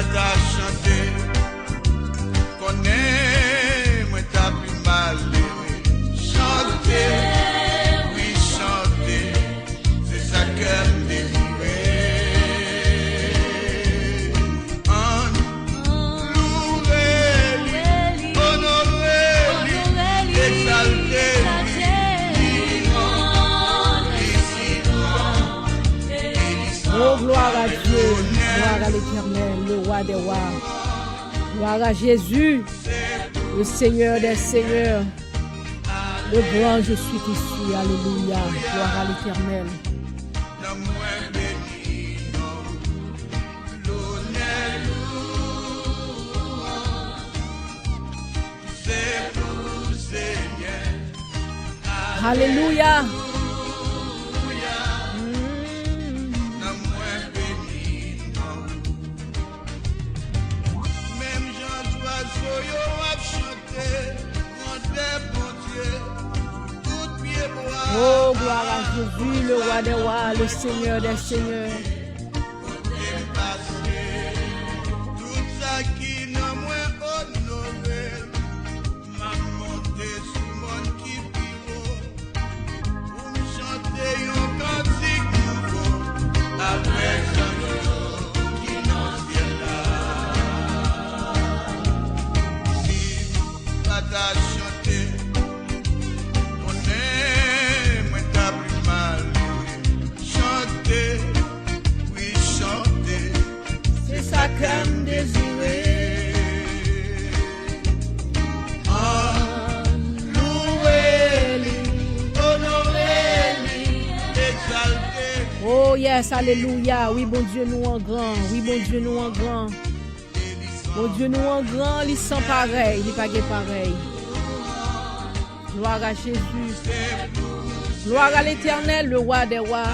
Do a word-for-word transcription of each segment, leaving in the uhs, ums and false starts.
Ta chante, konnen mwen ta pi malere. Chante, wi, chante, se sa kè m dezire. Ann louwe li, onore li, egzalte li, li non li si gran. Oh, gloire à Dieu, gloire à l'Éternel, le roi des rois. Gloire à Jésus, le Seigneur des seigneurs, le grand je suis qui suis. Alléluia, gloire à l'Éternel. Alelouya. Mm. Oh, gloire à Jésus, le roi des rois, le Seigneur des seigneurs. Tout sa ki nan mwen onore l. M ap monte sou mòn ki pi wo pou m chante yon kantik nouvo avèk zanj yo ki nan syèl la. Si m pa ta chante, konnen mwen ta pi malere. Chante, wi, chante, se sa kè m dezire. Ann louwe li, onore li, egzalte. Oh yes, alelouya. Wi, Bondye nou an gran. Wi, Bondye nou an gran. Bondye nou an gran, li san parèy, li pa gen parèy. Gloire à Jésus. Gloire à l'Éternel, le roi des rois.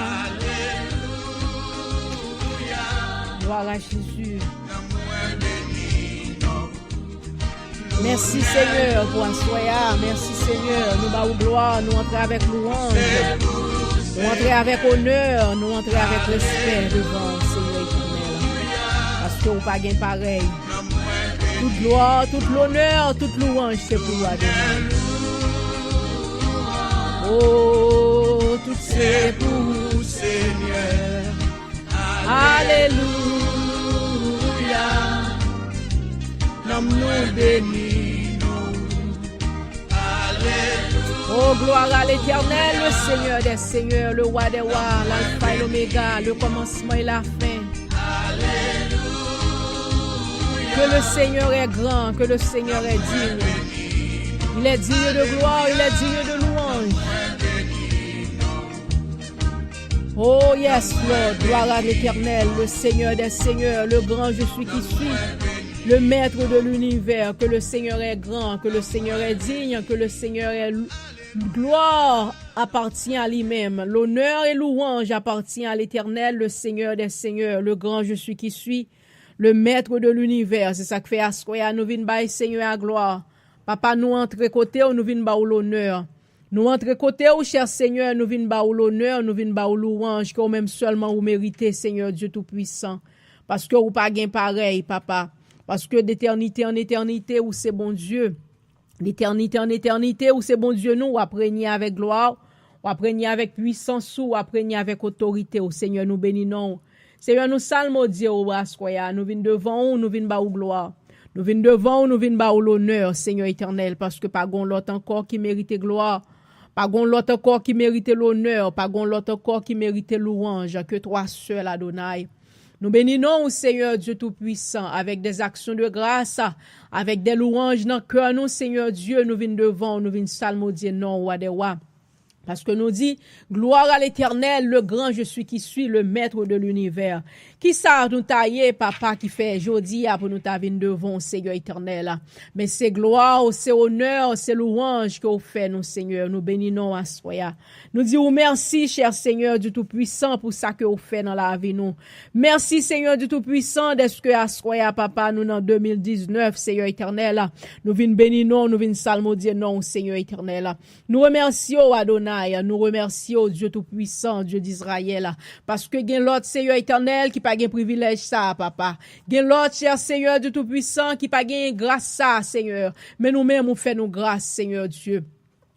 Gloire à Jésus. Mèsi, Senyè, pou aswè a. Mèsi, Senyè. Nou ba ou glwa, nou antre avèk louwanj. Nou antre avèk onè, nou antre avèk respè devan ou, Senyè Etènèl. Paske ou pa gen parèy. Tout glwa, tout lonè, tout louwanj se pou ou, Adonai. Oh, tout se pou ou, Senyè. Alelouya. Nanm nou beni nou. Oh, gloire à l'Éternel, le Seigneur des seigneurs, le roi des rois, l'alpha et l'oméga, le commencement et la fin. Que le Seigneur est grand, que le Seigneur est digne. Il est digne de gloire, il est digne de louange. Oh yes, Lord, gloire à l'Éternel, le Seigneur des seigneurs, le grand je suis qui suis, le maître de l'univers, que le Seigneur est grand, que le Seigneur est digne, que le Seigneur est lou-, gloire appartient à lui-même. L'honneur et louange appartient à l'Éternel, le Seigneur des seigneurs, le grand je suis qui suis, le maître de l'univers. Se sa k fè aswè a nou vin bay Senyè a glwa. Papa, nou antre kote w, nou vin ba w lonè. Nou antre kote w, chè Senyè, nou vin ba w lonè, nou vin ba w louwanj ke w menm sèlman ou merite, Senyè Dye Toupisan. Paske ou pa gen parèy, Papa. Paske d'éternité en éternité, ou se Bondye. D'éternité en éternité, ou se Bondye nou, w ap renye avèk glwa w, w ap renye avèk pwisans ou, w ap renye avèk otorite w. Senyè, nou beni non w. Senyè, nou salmodye w aswè a. Nou vin devan w, nou vin ba w glwa. Nou vin devan w, nou vin ba w lonè, Senyè Etènèl, paske pa gon lòt ankò ki merite glwa. Pa gon lòt ankò ki merite lonè, pa gon lòt ankò ki merite louwanj, ke twa sèl, Adonai. Nou beni non w, Senyè Dye Toupisan, avèk des actions de grâce, avèk des louanges nan kè nou, Senyè Dye, nou vin devan w, nou vin salmodye non w, Wa dè wa. Paske nou di, gloire à l'Éternel, le grand je suis qui suis, le maître de l'univers. Kisa nou ta ye, Papa, ki fè jodi a pou nou ta vin devan w, Senyè Etènèl? Men se glwa, se onè, se louwanj ke w fè nou, Senyè. Nou beni non w aswè a. Nou di ou mèsi, chè Senyè Dye Toupisan, pou sa ke w fè nan lavi nou. Mèsi, Senyè Dye Toupisan, dèske aswè a, Papa, nou nan de mil diznèf, Senyè Etènèl. Nou vin beni non w, nou vin salmodye non w, Senyè Etènèl. Nou remèsye w, Adonai, nou remèsye w, Dye Toupisan, Dye d'Izrayèl, paske gen lòt Senyè Etènèl ki pa gen privilèj sa a, papa. Gen lòt, chè Senyè Dye Toupisan, ki pa genyen gras sa a, Senyè. Men nou menm, ou fè nou gras, Senyè Dye.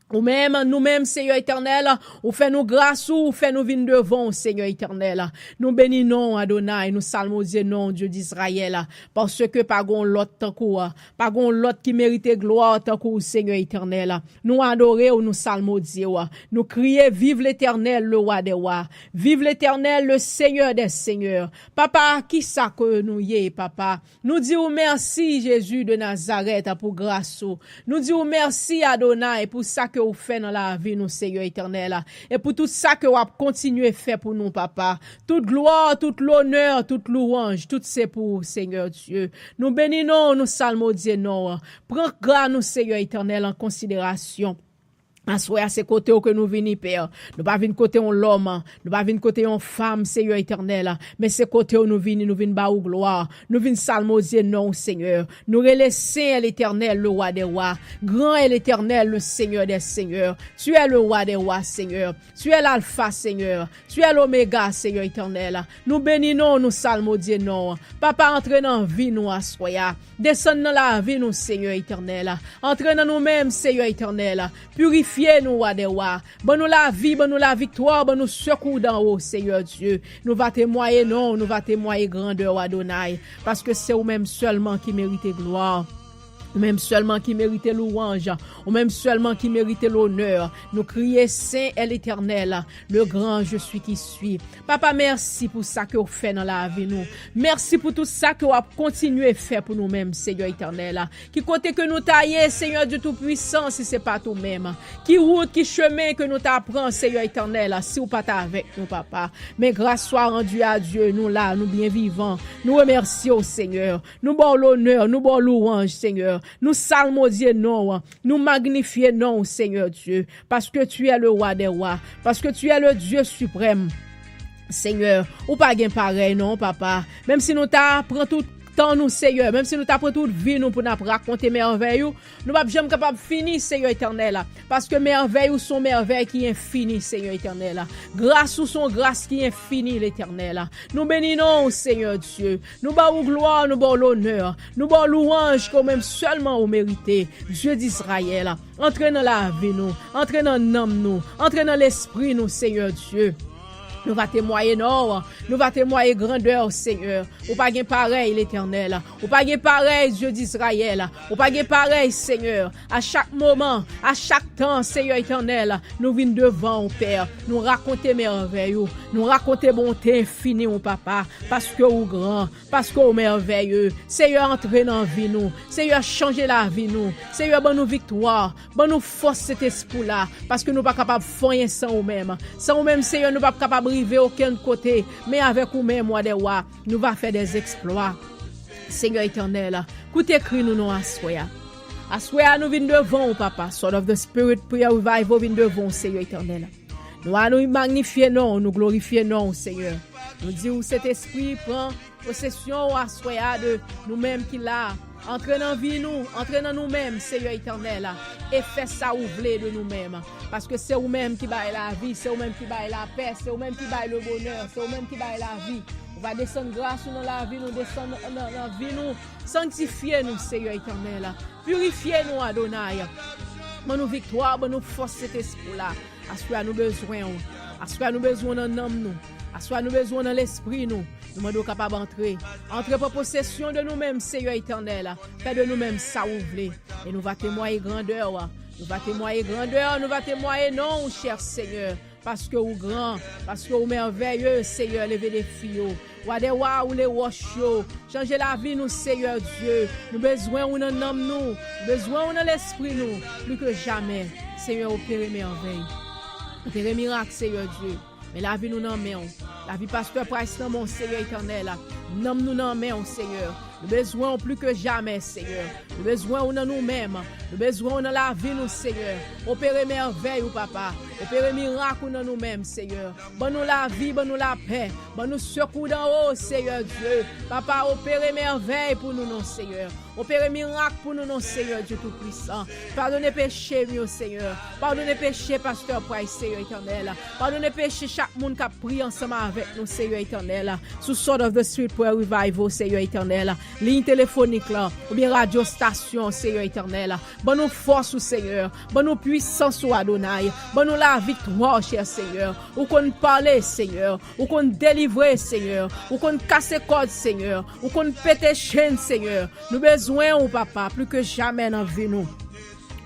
Ou menm, nou menm, Senyè Etènèl, ou fè nou gras ou, ou fè nou vin devan w, Senyè Etènèl. Nou beni non w, Adonay, nou salmodye non w, Dye Dizrayèl, paske pa gon lòt tankou w, pa gon lòt ki merite glwa tankou w, Senyè Etènèl. Nou adore w, nou salmodye w. Nou kriye, Viv Letènèl, le Wa dè wa! Viv Letènèl, le Senyè dè senyè! Papa, kisa ke nou ye, papa? Nou di w mèsi, Jezi de Nazarèt, pou gras ou. Nou di w mèsi, Adonay, pou sa ke w fè nan lavi nou, Senyè Etènèl, e pou tout sa ke w ap kontinye fè pou nou, papa. Tout glwa, tout lonè, tout louwanj, tout se pou ou, Senyè Dye. Nou beni non w, nou salmodye non w. Pran gra nou, Senyè Etènèl, an konsiderasyon. Aswè a, se kote w ke nou vini, Pè. Nou pa vin kote yon lòm, nou pa vin kote yon fanm, Senyè Etènèl, men se kote w nou vini, nou vin ba ou glwa, nou vin salmodye non w, Senyè. Nou rele Sen è Letènèl, le Wa dè wa, Gran è Letènèl, le Senyè dè senyè. Tu es le Wa dè wa, Senyè. Tu es l'Alfa, Senyè. Tu es l'Omega, Senyè Etènèl. Nou beni non w, nou salmodye non w. Papa, antre nan vi nou aswè a. Desann nan lavi nou, Senyè Etènèl. Antre nan nou menm, Senyè Etènèl. Pirifye nou, Wa dè wa. Ban nou lavi, ban nou laviktwa, ban nou sekou dan wo, Senyè Dye. Nou va temwaye non w, nou va temwaye grandè w, Adonay, paske se ou menm sèlman ki merite glwa. Ou menm sèlman ki merite louwanj. Ou menm sèlman ki merite lonè. Nou kriye, Sen è Letènèl, le Gran Je Suis Qui Suis. Papa, mèsi pou sa ke w fè nan lavi nou. Mèsi pou tout sa ke w ap kontinye fè pou nou menm, Senyè Etènèl. Ki kote ke nou ta ye, Senyè Dye Toupisan, si se pa t ou menm? Ki wout, ki chemen ke nou ta pran, Senyè Etènèl, si w pa t avèk nou, papa? Men grâce soit rendue à Dieu, nou la, nou byen vivan. Nou remèsye w, Senyè. Nou ba w lonè, nou ba w louwanj, Senyè. Nou salmodye non w, nou magnifye non w, Senyè Dye, paske tu es le Wa dè wa, paske tu es le Dye siprèm. Senyè, ou pa gen parèy non, papa. Menm si nou ta pran tout tan nou, Senyè, menm si nou ta pran tout vi nou pou n ap rakonte mèvèy ou, nou p ap janm kapab fini, Senyè Etènèl, paske mèvèy ou se yon mèvèy ki enfini, Senyè Etènèl. Gras ou se yon gras ki enfini, Letènèl. Nou beni non w, Senyè Dye. Nou ba ou glwa, nou ba w lonè. Nou ba w louwanj ke w menm sèlman ou merite, Dye Dizrayèl. Antre nan lavi nou, antre nan nanm nou, antre nan lespri nou, Senyè Dye. Nou va temwaye non w, nou va temwaye grandè w, Senyè. Ou pa gen parèy, Letènèl. Ou pa gen parèy, Dye Dizrayèl. Ou pa gen parèy, Senyè. A chak moman, a chak tan, Senyè Etènèl, nou vin devan w, Pè. Nou rakonte mèvèy ou. Nou rakonte bonte enfini w, papa, paske ou gran, paske ou mèvèye. Senyè, antre nan vi nou. Senyè, chanje lavi nou. Senyè, ban nou viktwa. Ban nou fòs Sentespri w la, paske nou pa kapab fè anyen san ou menm. San ou menm, Senyè, nou p ap kapab rive okenn kote, men avèk ou menm, Wa dè wa, nou va fè dèzeksplwa. Senyè Etènèl, koute kri nou non aswè a. Aswè a, nou vin devan w, papa. Sword of the Spirit, Prayer Revival vin devan w, Senyè Etènèl. Nou a nou magnifye non w, nou glorifye non w, Senyè. Nou di w, Sentespri, pran posesyon w aswè a de nou menm ki la. Antre nan vi nou, antre nan nou menm, Senyè Etènèl, e fè sa ou vle de nou menm. Paske se ou menm ki bay lavi, se ou menm ki bay lapè, se ou menm ki bay le bonè, se ou menm ki bay lavi. Ou va desann gras ou nan lavi nou, desann nan, nan, nan vi nou. Sanktifye nou, Senyè Etènèl. Pirifye nou, Adonay. Ban nou viktwa, ban nou fòs Sentespri w la. Aswè a nou bezwen w. Aswè a nou bezwen w nan nanm nou. Aswè a nou bezwen w nan lespri nou. Nou mande w kapab antre. Antre pran posesyon de nou menm, Senyè Etènèl. Fè de nou menm sa ou vle. E nou va temwaye grandè w. Nou va temwaye grandè w, nou va temwaye non w, chè Senyè. Paske ou gran, paske ou mèvèye, Senyè, leve defi yo. Wa dè wa, ou le wòch yo. Chanje lavi nou, Senyè Dye. Nou bezwen ou nan nanm nou. Nou bezwen ou nan lespri nou. Pli ke jamè, Senyè, opere mèvèy. Opere mirak, Senyè Dye. Men lavi nou nan men w. Lavi pastè Price nan men w, Senyè Etènèl. Nanm nou nan men w, Senyè. Nou bezwen w pli ke jamè, Senyè. Nou bezwen w nan nou menm. Nou bezwen w nan lavi nou, Senyè. Opere mèvèy ou, papa. Opere mirak ou nan nou menm, Seyè. Ban nou lavi, ban nou lapè, ban nou sekou d'en haut, Seyè Dye. Papa, opere mèvèy pou nou non, Seyè. Opere mirak pou nou non, Seyè Dye Toupwisan. Padone peche m yo, Seyè. Padone peche Pastè Price, Seyè Etènèl. Padone peche chak moun k ap priye ansanm avèk nou, Seyè Etènèl. Sou Sword of the Spirit Prayer Revival, Seyè Etènèl. Liy telefonik la, oubyen radyo stasyon, Seyè Etènèl. Ban nou fòs ou, Seyè. Ban nou pwisans ou, Adonay. Ban nou laviktwa, chè Seyè. Ou konn pale, Seyè. Ou konn delivre, Seyè. Ou konn kase kòd, Seyè. Ou konn pete chenn, Seyè. Nou bezwen ou, Papa, pli ke jamè nan vi nou.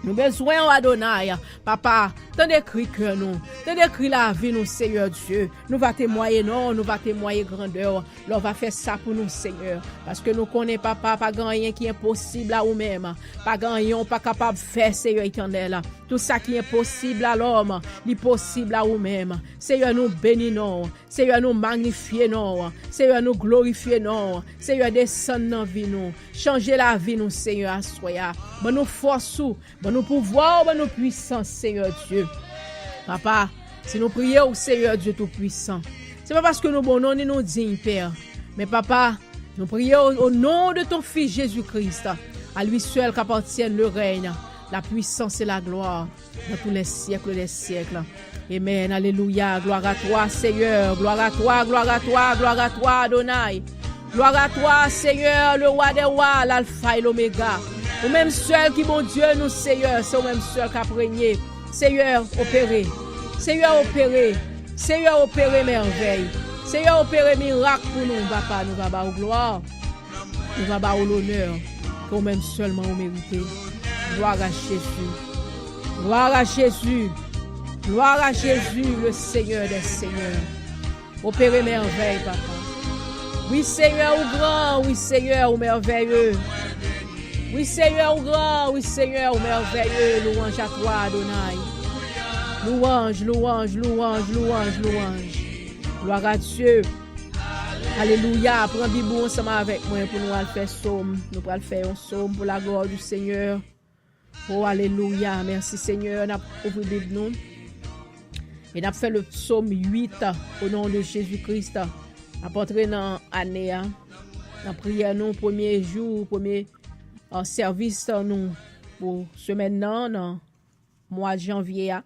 Nou bezwen ou, Adonay. Papa, tande kri kè nou. Tande kri lavi nou, Seyè Dye. Nou va temwaye non, nou va temwaye grandè w. Lè w va fè sa pou nou, Seyè. Paske nou konnen, Papa, pa gen anyen ki enposib a ou menm. Pa gen anyen ou pa kapab fè, Seyè Etènèl. Tout sa ki enposib a lòm, li posib a ou menm. Seyè, nou beni non w. Seyè, nou magnifye non w. Seyè, nou glorifye non w. Seyè, desann nan vi nou. Chanje lavi nou, Seyè, aswè a. Ban nou fòs ou, ban nou pouvwa ou, ban nou pwisans, Seyè Dye. Papa, si nou priye ou, Seyè Dye Toupwisan, se pa paske nou bon non ni nou diy, Pè. Men, Papa, nou priye o, o non de ton Fils Jésus-Christ. À lui seul qu'appartiennent le règne, la puissance et la gloire dans tous les siècles des siècles. Amen. Alelouya. Gloire à toi, Seigneur. Gloire à toi, gloire à toi, gloire à toi, Adonai. Gloire à toi, Seigneur, le roi des rois, l'alpha et l'oméga. Ou menm sèl ki Bondye nou, Seyè, se ou menm sèl k ap renye. Seyè, opere. Seyè, opere. Seyè, opere mèvèy. Seyè, opere mirak pou nou, Papa. Nou va ba ou glwa. Nou va ba ou lonè ke ou menm sèlman ou merite. Gloire à Jésus. Gloire à Jésus. Gloire à Jésus, le Seigneur des seigneurs. Opere mèvèy, Papa. Wi, Seyè, ou gran. Wi, Seyè, ou mèvèye. Wi, Seyè, ou gran. Wi, Seyè, ou mèvèye. Louanj a twa, Adonay. Louanj, louanj, louanj, louanj, louanj. Gloire à Dieu. Alelouya. Pran Bib ou ansanm avèk mwen pou nou al fè sòm. Nou pral fè yon sòm pour la gloire du Seigneur. Oh, alelouya. Mèsi, Seyè. N ap ouvri Bib nou. E n ap fè le psaume huit, au nom de Jésus-Christ. N ap antre nan ane a. Nan priyè nou, premye jou, premye, euh, sèvis nou pou semèn nan, nan mwa janvye a.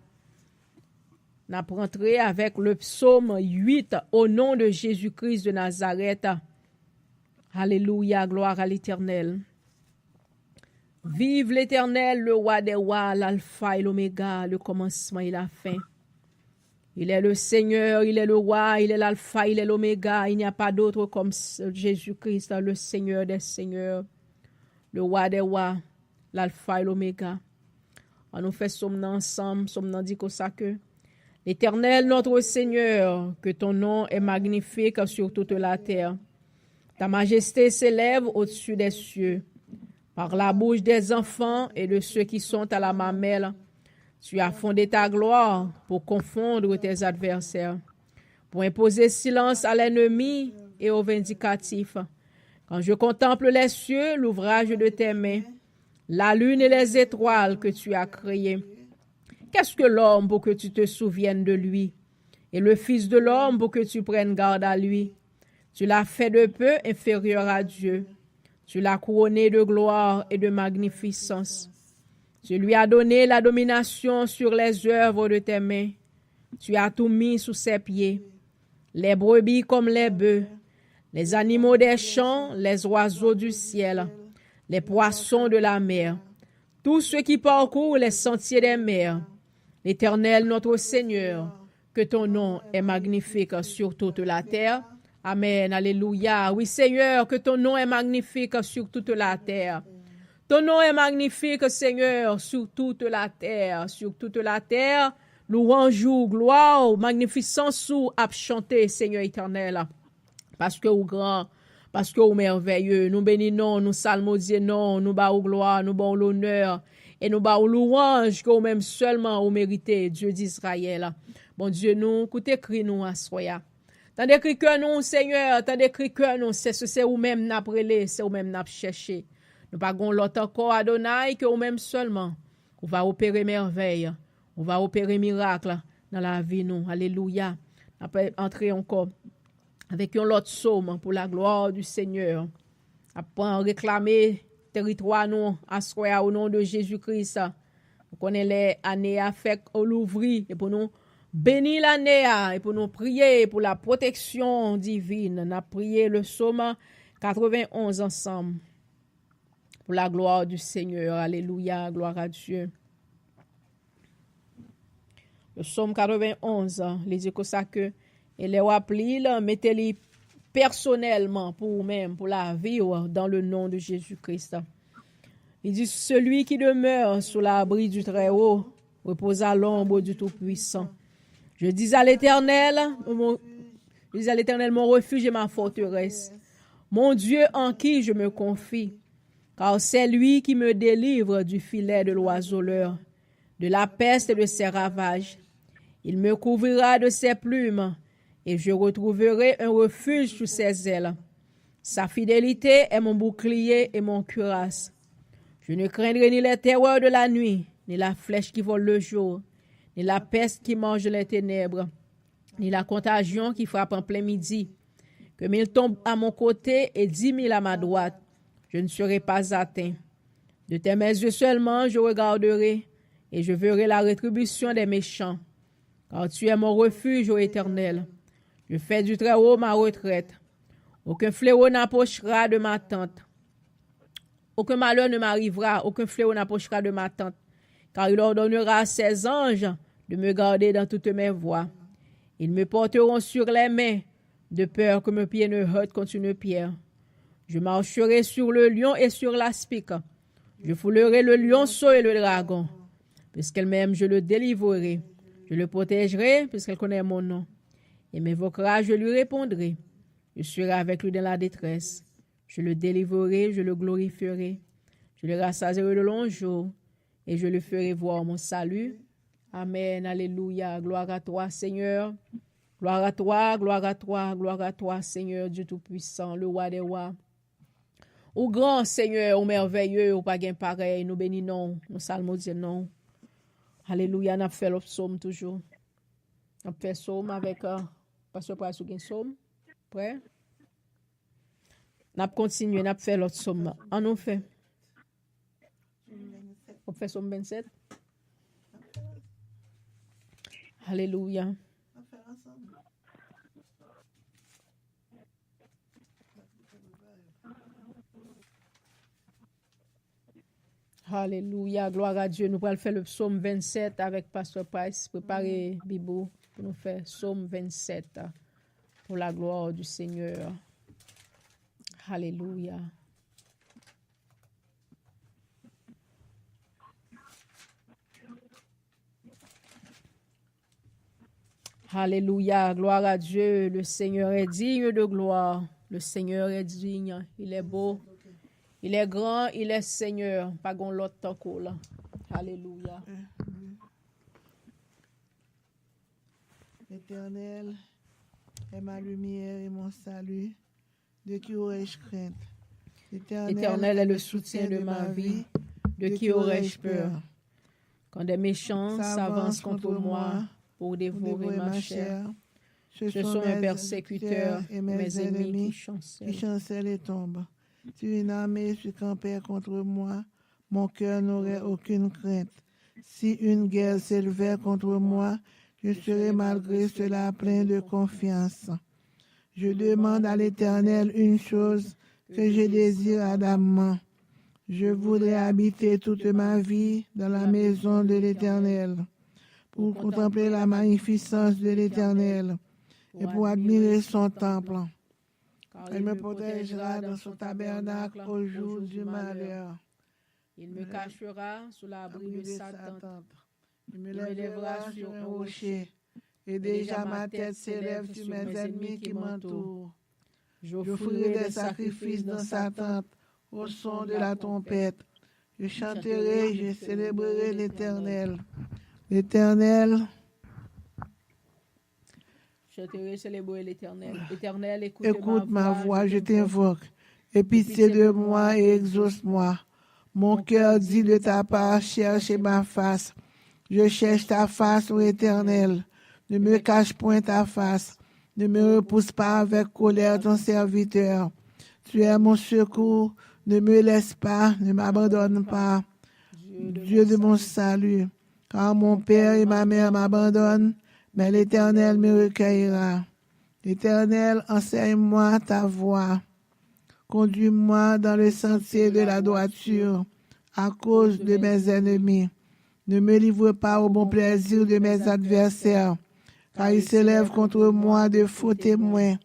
N ap rantre avèk le psaume huit, au nom de Jésus-Christ de Nazareth. Alelouya, gloire à l'Éternel. Vive l'Éternel, le roi des rois, l'alpha et l'oméga, le commencement et la fin. Il est le Seigneur, il est le roi, il est l'alpha, il est l'oméga. Il n'y a pas d'autre comme s-, Jésus-Christ, le Seigneur des seigneurs, le roi des rois, l'alpha et l'oméga. An nou fè sòm nan ansanm. Sòm nan di konsa ke, L'Éternel, notre Seigneur, que ton nom est magnifique sur toute la terre. Ta majesté s'élève au-dessus des cieux. Par la bouche des enfants et de ceux qui sont à la mamelle, tu as fondé ta gloire pour confondre tes adversaires, pour imposer silence à l'ennemi et au vindicatif. Quand je contemple les cieux, l'ouvrage de tes mains, la lune et les étoiles que tu as créées, qu'est-ce que l'homme pour que tu te souviennes de lui, et le fils de l'homme pour que tu prennes garde à lui? Tu l'as fait de peu inférieur à Dieu. Tu l'as couronné de gloire et de magnificence. Tu lui as donné la domination sur les œuvres de tes mains. Tu as tout mis sous ses pieds. Les brebis comme les bœufs, les animaux des champs, les oiseaux du ciel, les poissons de la mer, tous ceux qui parcourent les sentiers des mers. L'Éternel, notre Seigneur, que ton nom est magnifique sur toute la terre. Amen. Alelouya. Wi, Seyè, ke ton non è magnifik sou tout latè. Ton non è magnifik, Seyè, sou tout latè. Sou tout latè, lwanj ou, glwa ou, magnifisans ou ap chante, Seyè Etènèl. Paske ou gran, paske ou mèvèye. Nou beni non, nou salmodye non, nou ba ou glwa, nou ba ou lonè, e nou ba ou lwanj ke ou menm sèlman ou merite, Dye Dizrayèl. Bondye nou, koute kri nou aswè a. Tande kri kè nou, Seyè, tande kri kè nou, se, se, se ou menm n ap rele, se ou menm n ap chèche. Nou pa gon lòt ankò, Adonay, ke ou menm sèlman. Ou va opere mèvèy, ou va opere mirak, nan lavi nou. Alelouya. N ap antre ankò avèk yon lòt sòm pou la glwa di Senyè. N ap pran reklame teritwa nou aswè a o non de Jezi Kris. Nou konnen lè ane a fèk louvri e pou nou beni lane a e pou nou priye pou la pwoteksyon divin. N ap priye le sòm katrevenn onz ansanm. Pour la gloire du Seigneur. Alelouya, glwa a Dye. Le sòm katrevenn onz, li di konsa ke, e lè w ap li l, mete li pèsonèlman pou ou menm, pou lavi w, dans le nom de Jésus-Christ. Li di, celui qui demeure sous l'abri du Très-Haut repose à l'ombre du Tout-Puissant. Je dis à l'Éternel, mon, je dis à l'Éternel, mon refuge et ma forteresse, mon Dieu en qui je me confie, car c'est lui qui me délivre du filet de l'oiseleur, de la peste et de ses ravages. Il me couvrira de ses plumes, et je retrouverai un refuge sous ses ailes. Sa fidélité est mon bouclier et mon cuirasse. Je ne craindrai ni les terreurs de la nuit, ni la flèche qui vole le jour, ni la peste qui mange les ténèbres, ni la contagion qui frappe en plein midi. Que mille tombent à mon côté et dix mille à ma droite, je ne serai pas atteint. De tes mains yeux seulement je regarderai, et je verrai la rétribution des méchants. Car tu es mon refuge, ô Éternel. Je fais du Très-Haut ma retraite. Aucun fléau n'approchera de ma tente. Aucun malheur ne m'arrivera, aucun fléau n'approchera de ma tente, car il ordonnera à ses anges de me garder dans toutes mes voies. Ils me porteront sur les mains, de peur que mon pied ne heurte contre une pierre. Je marcherai sur le lion et sur l'aspic. Je foulerai le lionceau et le dragon. Puisqu'il m'aime, je le délivrerai. Je le protégerai, puisqu'il connaît mon nom. Il m'invoquera, je lui répondrai. Je serai avec lui dans la détresse. Je le délivrerai, je le glorifierai. Je le rassasierai de longs jours, et je lui ferai voir mon salut. Amen. Alelouya. Gloire à toi, Seigneur. Gloire à toi, gloire à toi, gloire à toi, Seigneur Dieu Tout-Puissant, le Roi des rois. Ou gran, Senyè, ou mèvèye, ou pa gen parèy. Nou beni non w, nou salmodye non w. Alelouya, n ap fè lòt sòm toujou. N ap fè sòm avèk, euh, Pastè Price, ou gen sòm? Prè? N ap kontinye, n ap fè lòt sòm nan. An nou fè. W ap fè sòm vennsèt? Alelouya. Alelouya, glwa a Dye. Nou pral fè le psaume vingt-sept avèk Pastè Price. Prepare Bib ou pou nou fè psaume vingt-sept. Pour la gloire du Seigneur. Alelouya. Alelouya, gloire à Dieu. Le Seigneur est digne de gloire. Le Seigneur est digne. Il est beau. Il est grand. Il est Seigneur. Pa gon lòt tankou l. Alelouya. L'Éternel est ma lumière et mon salut. De qui aurais-je crainte? L'Éternel est le soutien de ma vie. De qui aurais-je peur? Quand des méchants s'avancent contre moi pour dévorer ma chair, ce sont mes persécuteurs et mes ennemis qui chancellent et tombent. Si une armée se campait contre moi, mon cœur n'aurait aucune crainte. Si une guerre s'élevait contre moi, je serai malgré cela plein de confiance. Je demande à l'Éternel une chose que je désire ardemment. Je voudrais habiter toute ma vie dans la maison de l'Éternel, pour contempler la magnificence de l'Éternel et pour admirer son temple. Il me protégera dans son tabernacle au jour du malheur. Il me cachera sous l'abri de sa tente. Il me lèvera sur un rocher, et déjà ma tête s'élève sur mes ennemis qui m'entourent. J'offrirai des sacrifices dans sa tente au son de la trompette. Je chanterai, je célébrerai l'Éternel. L'Éternel, Chanterai, célébrer l'Éternel. Éternel, écoute ma voix, je t'invoque. Aie pitié de moi et exauce-moi. Mon cœur dit de ta part, cherche ma face. Je cherche ta face, ô Éternel. Ne me cache point ta face. Ne me repousse pas avec colère ton serviteur. Tu es mon secours. Ne me laisse pas, ne m'abandonne pas. Dieu de mon salut. Car mon père et ma mère m'abandonnent, mais l'Éternel me recueillera. Éternel, enseigne-moi ta voie. Conduis-moi dans le sentier de la droiture à cause de mes ennemis. Ne me livre pas au bon plaisir de mes adversaires, car ils s'élèvent contre moi de faux témoins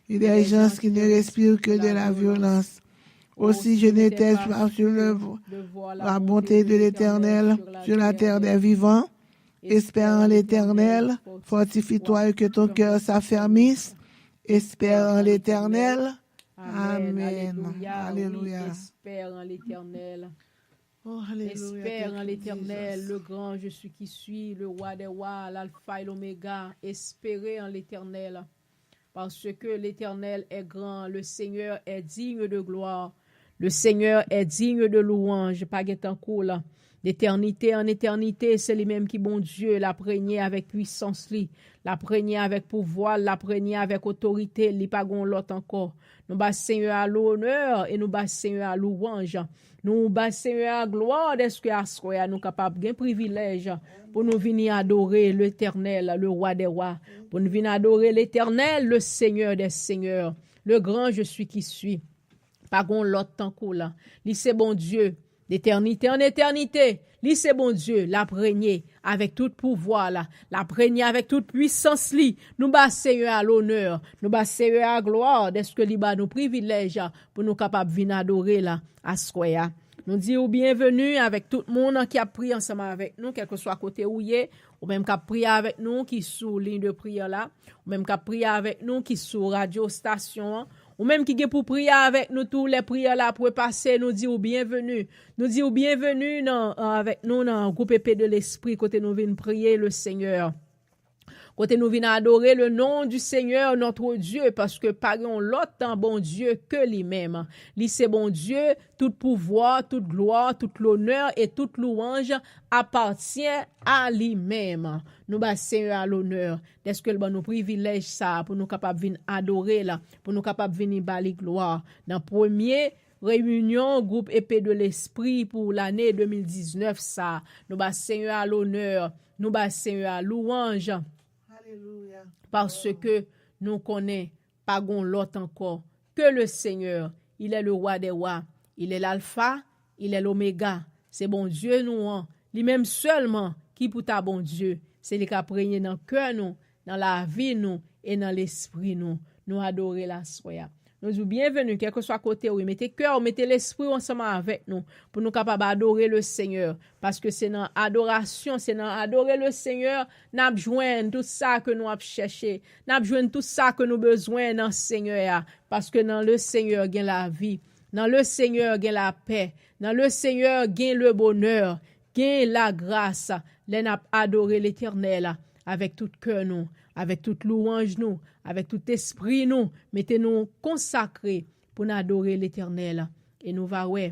et des gens qui ne respirent que de la violence. Aussi, je ne taise pas sur le, la bonté de l'Éternel sur la terre des vivants. Espère en l'Éternel, fortifie-toi et que ton cœur s'affermisse. Espère en l'Éternel. Amen. Alelouya. Alelouya. Wi, espère en l'Éternel. Oh, alelouya. Espère en l'Éternel, le grand je suis qui suis, le roi des rois, l'alpha et l'oméga. Espérez en l'Éternel. Parce que l'Éternel est grand, le Seigneur est digne de gloire, le Seigneur est digne de louange. Pa gen tankou l. D'éternité en éternité, se li menm ki Bondye, l ap renye avèk pwisans li, l ap renye avèk pouvwa l, l ap renye avèk otorite l, li pa gon lòt ankò. Nou ba Senyè a lonè e nou ba Senyè a louwanj. Nou ba Senyè a glwa dèske aswè a nou kapab gen privilèj pou nou vini adore Letènèl, le Rwa dè wa, pou nou vin adore Letènèl, le Senyè dè senyè, le gran je suis qui suis. Pa gon lòt tankou l. Li se Bondye, d'éternité en éternité. Li se Bondye, l ap renye avèk tout pouvwa l, l ap renye avèk tout pwisans li. Nou ba Senyè a lonè, nou ba Senyè a glwa dèske li ba nou privilèj pou nou kapab vin adore l aswè a. Nou di w byenveni avèk tout moun ki ap priye ansanm avèk nou, kèlkeswa kote ou ye, ou menm k ap priye avèk nou ki sou liy de priyè la, ou menm k ap priye avèk nou ki sou radyo estasyon an, ou menm ki gen pou priye avèk nou tou, lè priyè la ap repase, nou di w byenveni. Nou di w byenveni nan, avèk nou nan gwoup Epe de Lespri, kote nou vin priye le Senyè. Kote nou vin adore le nom du Seigneur notre Dieu, paske pa gen yon lòt Bondye ke li menm. Li se Bondye, tout pouvwa, tout glwa, tout lonè e tout louwanj apatyen a li menm. Nou ba Senyè a lonè dèske l ban nou privilèj sa a pou nou kapab vin adore l, pou nou kapab vini ba li glwa. Nan premye reyinyon gwoup Epe de Lespri pou lane de mil diznèf sa a, nou ba Senyè a lonè, nou ba Senyè a louwanj. Alelouya. Paske nou konnen pa gon lòt ankò ke le Senyè. Il est le roi des rois. Il est l'alpha, il est l'oméga. Se Bondye nou an, li menm sèlman ki pou ta Bondye. Se li k ap renye nan kè nou, nan lavi nou e nan lespri nou. Nou adore l aswè a. Nou di w byenveni, kèlkeswa kote w ye. Mete kè w, mete lespri w ansanm avèk nou pou nou kapab adore le Senyè. Paske se nan adorasyon, se nan adore le Senyè n ap jwenn tout sa ke nou ap chèche. N ap jwenn tout sa ke nou bezwen nan Senyè a. Paske nan le Senyè gen lavi. Nan le Senyè gen lapè. Nan le Senyè gen le bonè. Gen lagras. Lè n ap adore Letènèl avèk tout kè nou, avèk tout louwanj nou, avèk tout espri nou, mete nou konsakre pou n adore Letènèl. E nou va wè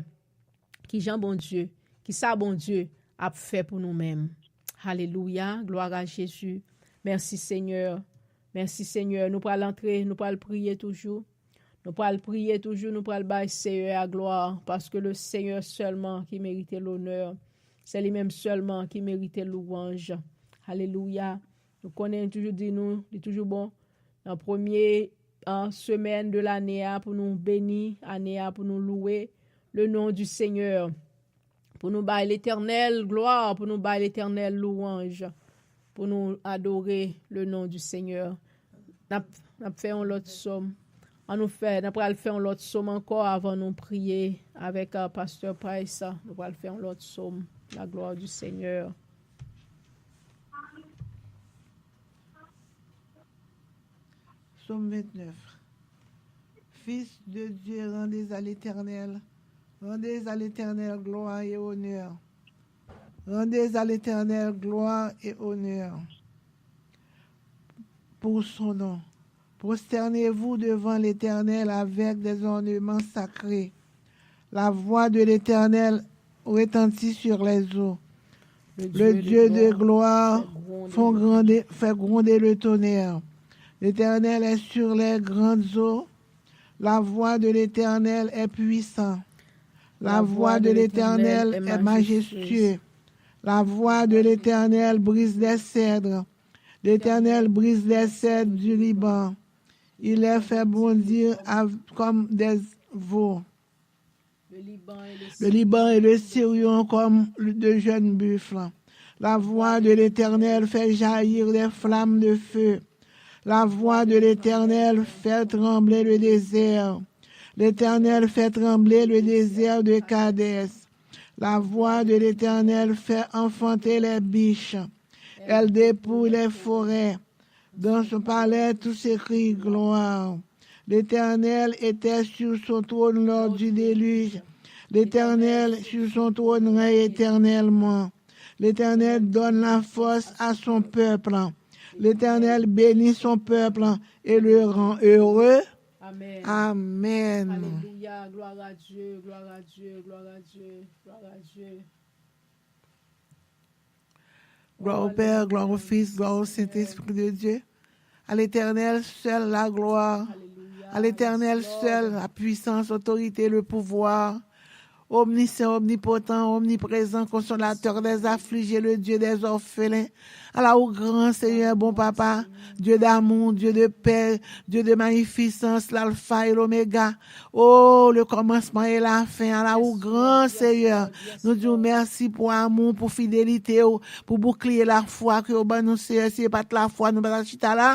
kijan Bondye, kisa Bondye ap fè pou nou menm. Alelouya, glwa a Jezi. Mèsi Senyè. Mèsi Senyè. Nou pral antre, nou pral priye toujou. Nou pral priye toujou, nou pral bay Senyè a glwa, paske le Senyè sèlman ki merite lonè. Se li menm sèlman ki merite louwanj. Alelouya. Nou konnen li toujou di nou, li toujou bon. Nan premye, an, semèn de lane a, pou nou beni ane a, pou nou louwe le nom du Seigneur. Pou nou bay Letènèl glwa, pou nou bay Letènèl louwanj, pou nou adore le nom du Seigneur. N ap, n ap fè yon lòt sòm. An nou fè, n ap pral fè yon lòt sòm ankò avan nou priye avèk, euh, pastè Price. Nou pral fè yon lòt sòm. La gloire du Seigneur. Psaume vingt-neuf. Fils de Dieu, rendez à l'Éternel, rendez à l'Éternel gloire et honneur. Rendez à l'Éternel gloire et honneur pour son nom. Prosternez-vous devant l'Éternel avec des ornements sacrés. La voix de l'Éternel retentit sur les eaux. Le Dieu de gloire font gronder, fait gronder le tonnerre. L'Éternel est sur les grandes eaux. La voix de l'Éternel est puissante. La voix de l'Éternel est majestueuse. La voix de l'Éternel brise les cèdres. L'Éternel brise les cèdres du Liban. Il les fait bondir av- comme des veaux. Le Liban et le Sirion comme de jeunes buffles. La voix de l'Éternel fait jaillir des flammes de feu. La voix de l'Éternel fait trembler le désert. L'Éternel fait trembler le désert de Kadès. La voix de l'Éternel fait enfanter les biches. Elle dépouille les forêts. Dans son palais, tout s'écrie gloire. L'Éternel était sur son trône lors du déluge. L'Éternel sur son trône règne éternellement. L'Éternel donne la force à son peuple. L'Éternel bénit son peuple et le rend heureux. Amen. Amen. Alelouya. Glwa a Dye, glwa a Dye, glwa a Dye, glwa a Dye. Gloire au Père, gloire au Fils, gloire au Saint-Esprit de Dieu. À l'Éternel seul la gloire. À l'Éternel seul la puissance, l'autorité, le pouvoir. Omniscient, omnipotent, omniprésent, consolateur des affligés, le Dieu des orphelins. Ala ou gran, Seigneur, bon papa, Dieu d'amour, Dieu de paix, Dieu de magnificence, l'alpha et l'oméga. Oh, le commencement et la fin, ala ou gran, Seigneur. Nou di w mèsi pou amou, pou fidelite w, pou boukliye lafwa ke w ban nou, Seigneur. Si se pa t lafwa, nou pa t ap chita la.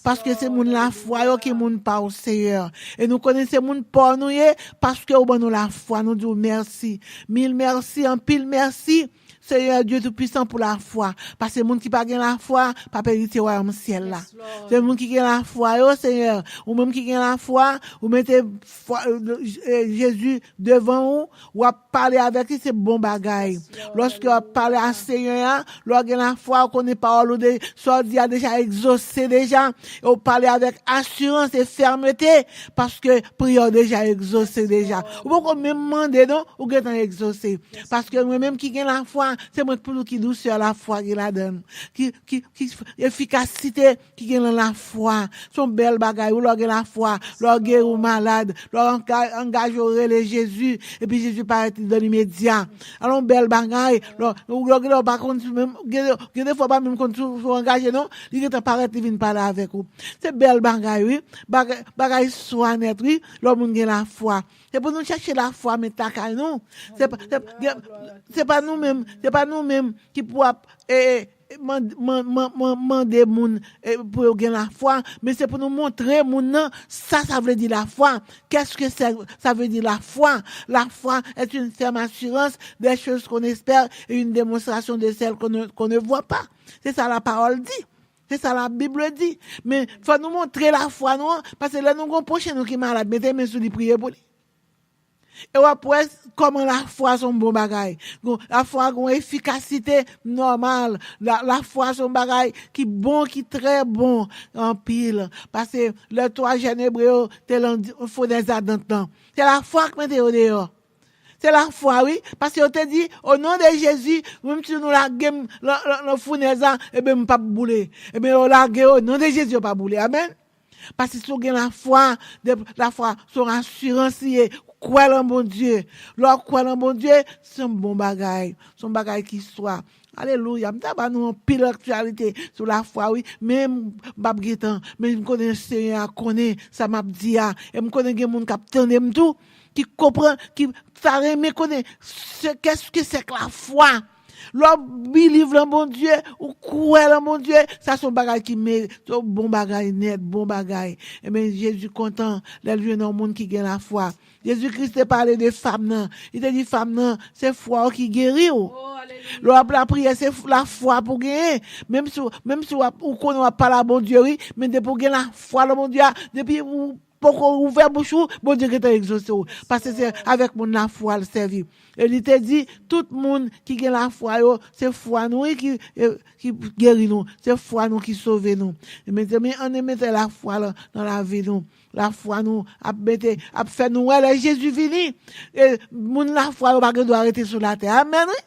Paske se moun lafwa yo ki moun pa w, Seigneur. E nou konnen se moun pa w nou ye, paske w ban nou lafwa. Nou di w mèsi. Mil mèsi, anpil mèsi. Seyè Dye Toupisan, pou lafwa. Paske moun ki pa gen lafwa, p ap erite wayòm syèl la. Se moun ki gen lafwa yo, Seyè, ou menm ki gen lafwa, ou mete fwa, eh, Jezi devan ou, w ap pale avèk li, se bon bagay. Lòske w ap pale a Seyè a, lè w gen lafwa, ou konnen pawòl ou de, sa w di a deja egzose deja, e w pale avèk asirans e fèmete, paske priyè w deja egzose deja. Ou poko menm mande non, ou gentan egzose. Paske mwen menm ki gen lafwa, se mwen pou ki dousè lafwa gen ladan l. Ki, ki, ki efikasite ki gen nan lafwa. Se yon bèl bagay, wi, lè w gen lafwa, lè w geri yon malad, lè w anga-, angaje w rele Jezi, epi Jezi parèt li dan imedya. Alò, yon bèl bagay, lè w, lè w gen, lè w pa konn si menm, gen, gen de fwa w pa menm konn si w, si w angaje non, li gentan parèt, li vin pale avèk ou. Se bèl bagay, wi. Bagay, bagay swa nèt, wi, lè moun gen lafwa. Se pou nou chèche lafwa, met lakay nou. Se pa, se, se pa nou menm, se pa nou menm ki pou ap, e, e, man-, man-, man-, man-, mande moun, e, pou yo gen lafwa, men se pou nou montre moun nan sa sa vle di lafwa. Qu'est-ce que c'est, ça veut dire la foi? La foi est une ferme assurance des choses qu'on espère et une démonstration de celles qu'on ne, qu'on ne voit pas. Se sa la pawòl di. Se sa la Bib di. Men fò nou montre lafwa nou an, paske lè nou gen yon pwochen nou ki malad, mete men sou li, priye pou li. E w ap wè kòman lafwa se yon bon bagay. Gon, lafwa gon efikasite nòmal. La, lafwa se yon bagay ki bon, ki trè bon anpil. Paske lè twa jèn ebre yo te lan founèz adant lan, se lafwa k mete yo deyò. Se lafwa, wi. Paske yo te di, "O non de Jezi, menm si nou lage m lan, lan, lan founèz la, ebyen, m p ap boule." Ebyen, yo lage yo, o non de Jezi, yo pa boule. Amèn. Paske si w gen lafwa, de, lafwa se yon asirans li ye. Kwè lan Bondye. Lè w kwè lan Bondye, se yon bon bagay. Se yon bagay ki swa. Alelouya. M ta ba nou anpil aktyalite sou lafwa, wi. Men m p ap gen tan. Men m konnen Seyè a konnen sa m ap di a. E m konnen gen moun k ap tande m tou, ki konprann, ki ta renmen konnen se, qu'est-ce que c'est que la foi? Lè w believe lan Bondye, ou kwè lan Bondye, sa se yon bagay ki me-, se yon bon bagay nèt, bon bagay. Ebyen, Jezi kontan lè l jwenn yon moun ki gen lafwa. Jezi Kris te pale de fanm nan. Li te di fanm nan, se fwa w ki geri w. Lè w ap lapriyè, se f-, lafwa pou genyen. Menm si w, menm si w ap, ou konnen w ap pale a Bondye, wi, men depi w gen lafwa lan Bondye a, depi ou poko ouvè bouch ou, Bondye gentan egzose w. Paske se avèk moun lafwa l sèvi. E li te di, tout moun ki gen lafwa yo, se fwa nou, wi, ki, e, ki geri nou. Se fwa nou ki sove nou. E mezanmi, ann mete lafwa lan nan lavi nou. Lafwa nou ap mete, ap fè nou wè lè Jezi vini. E moun lafwa yo pa gen dwa rete sou latè. Amèn, wi.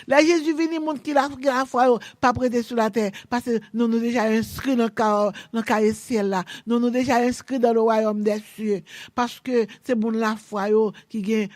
Lè Jezi vini, moun ki la, ki lafwa yo p ap rete sou latè, paske non nou deja enskri nan ka, nan kaye syèl la. Non nou deja enskri dans le royaume des cieux. Paske se moun lafwa yo ki gen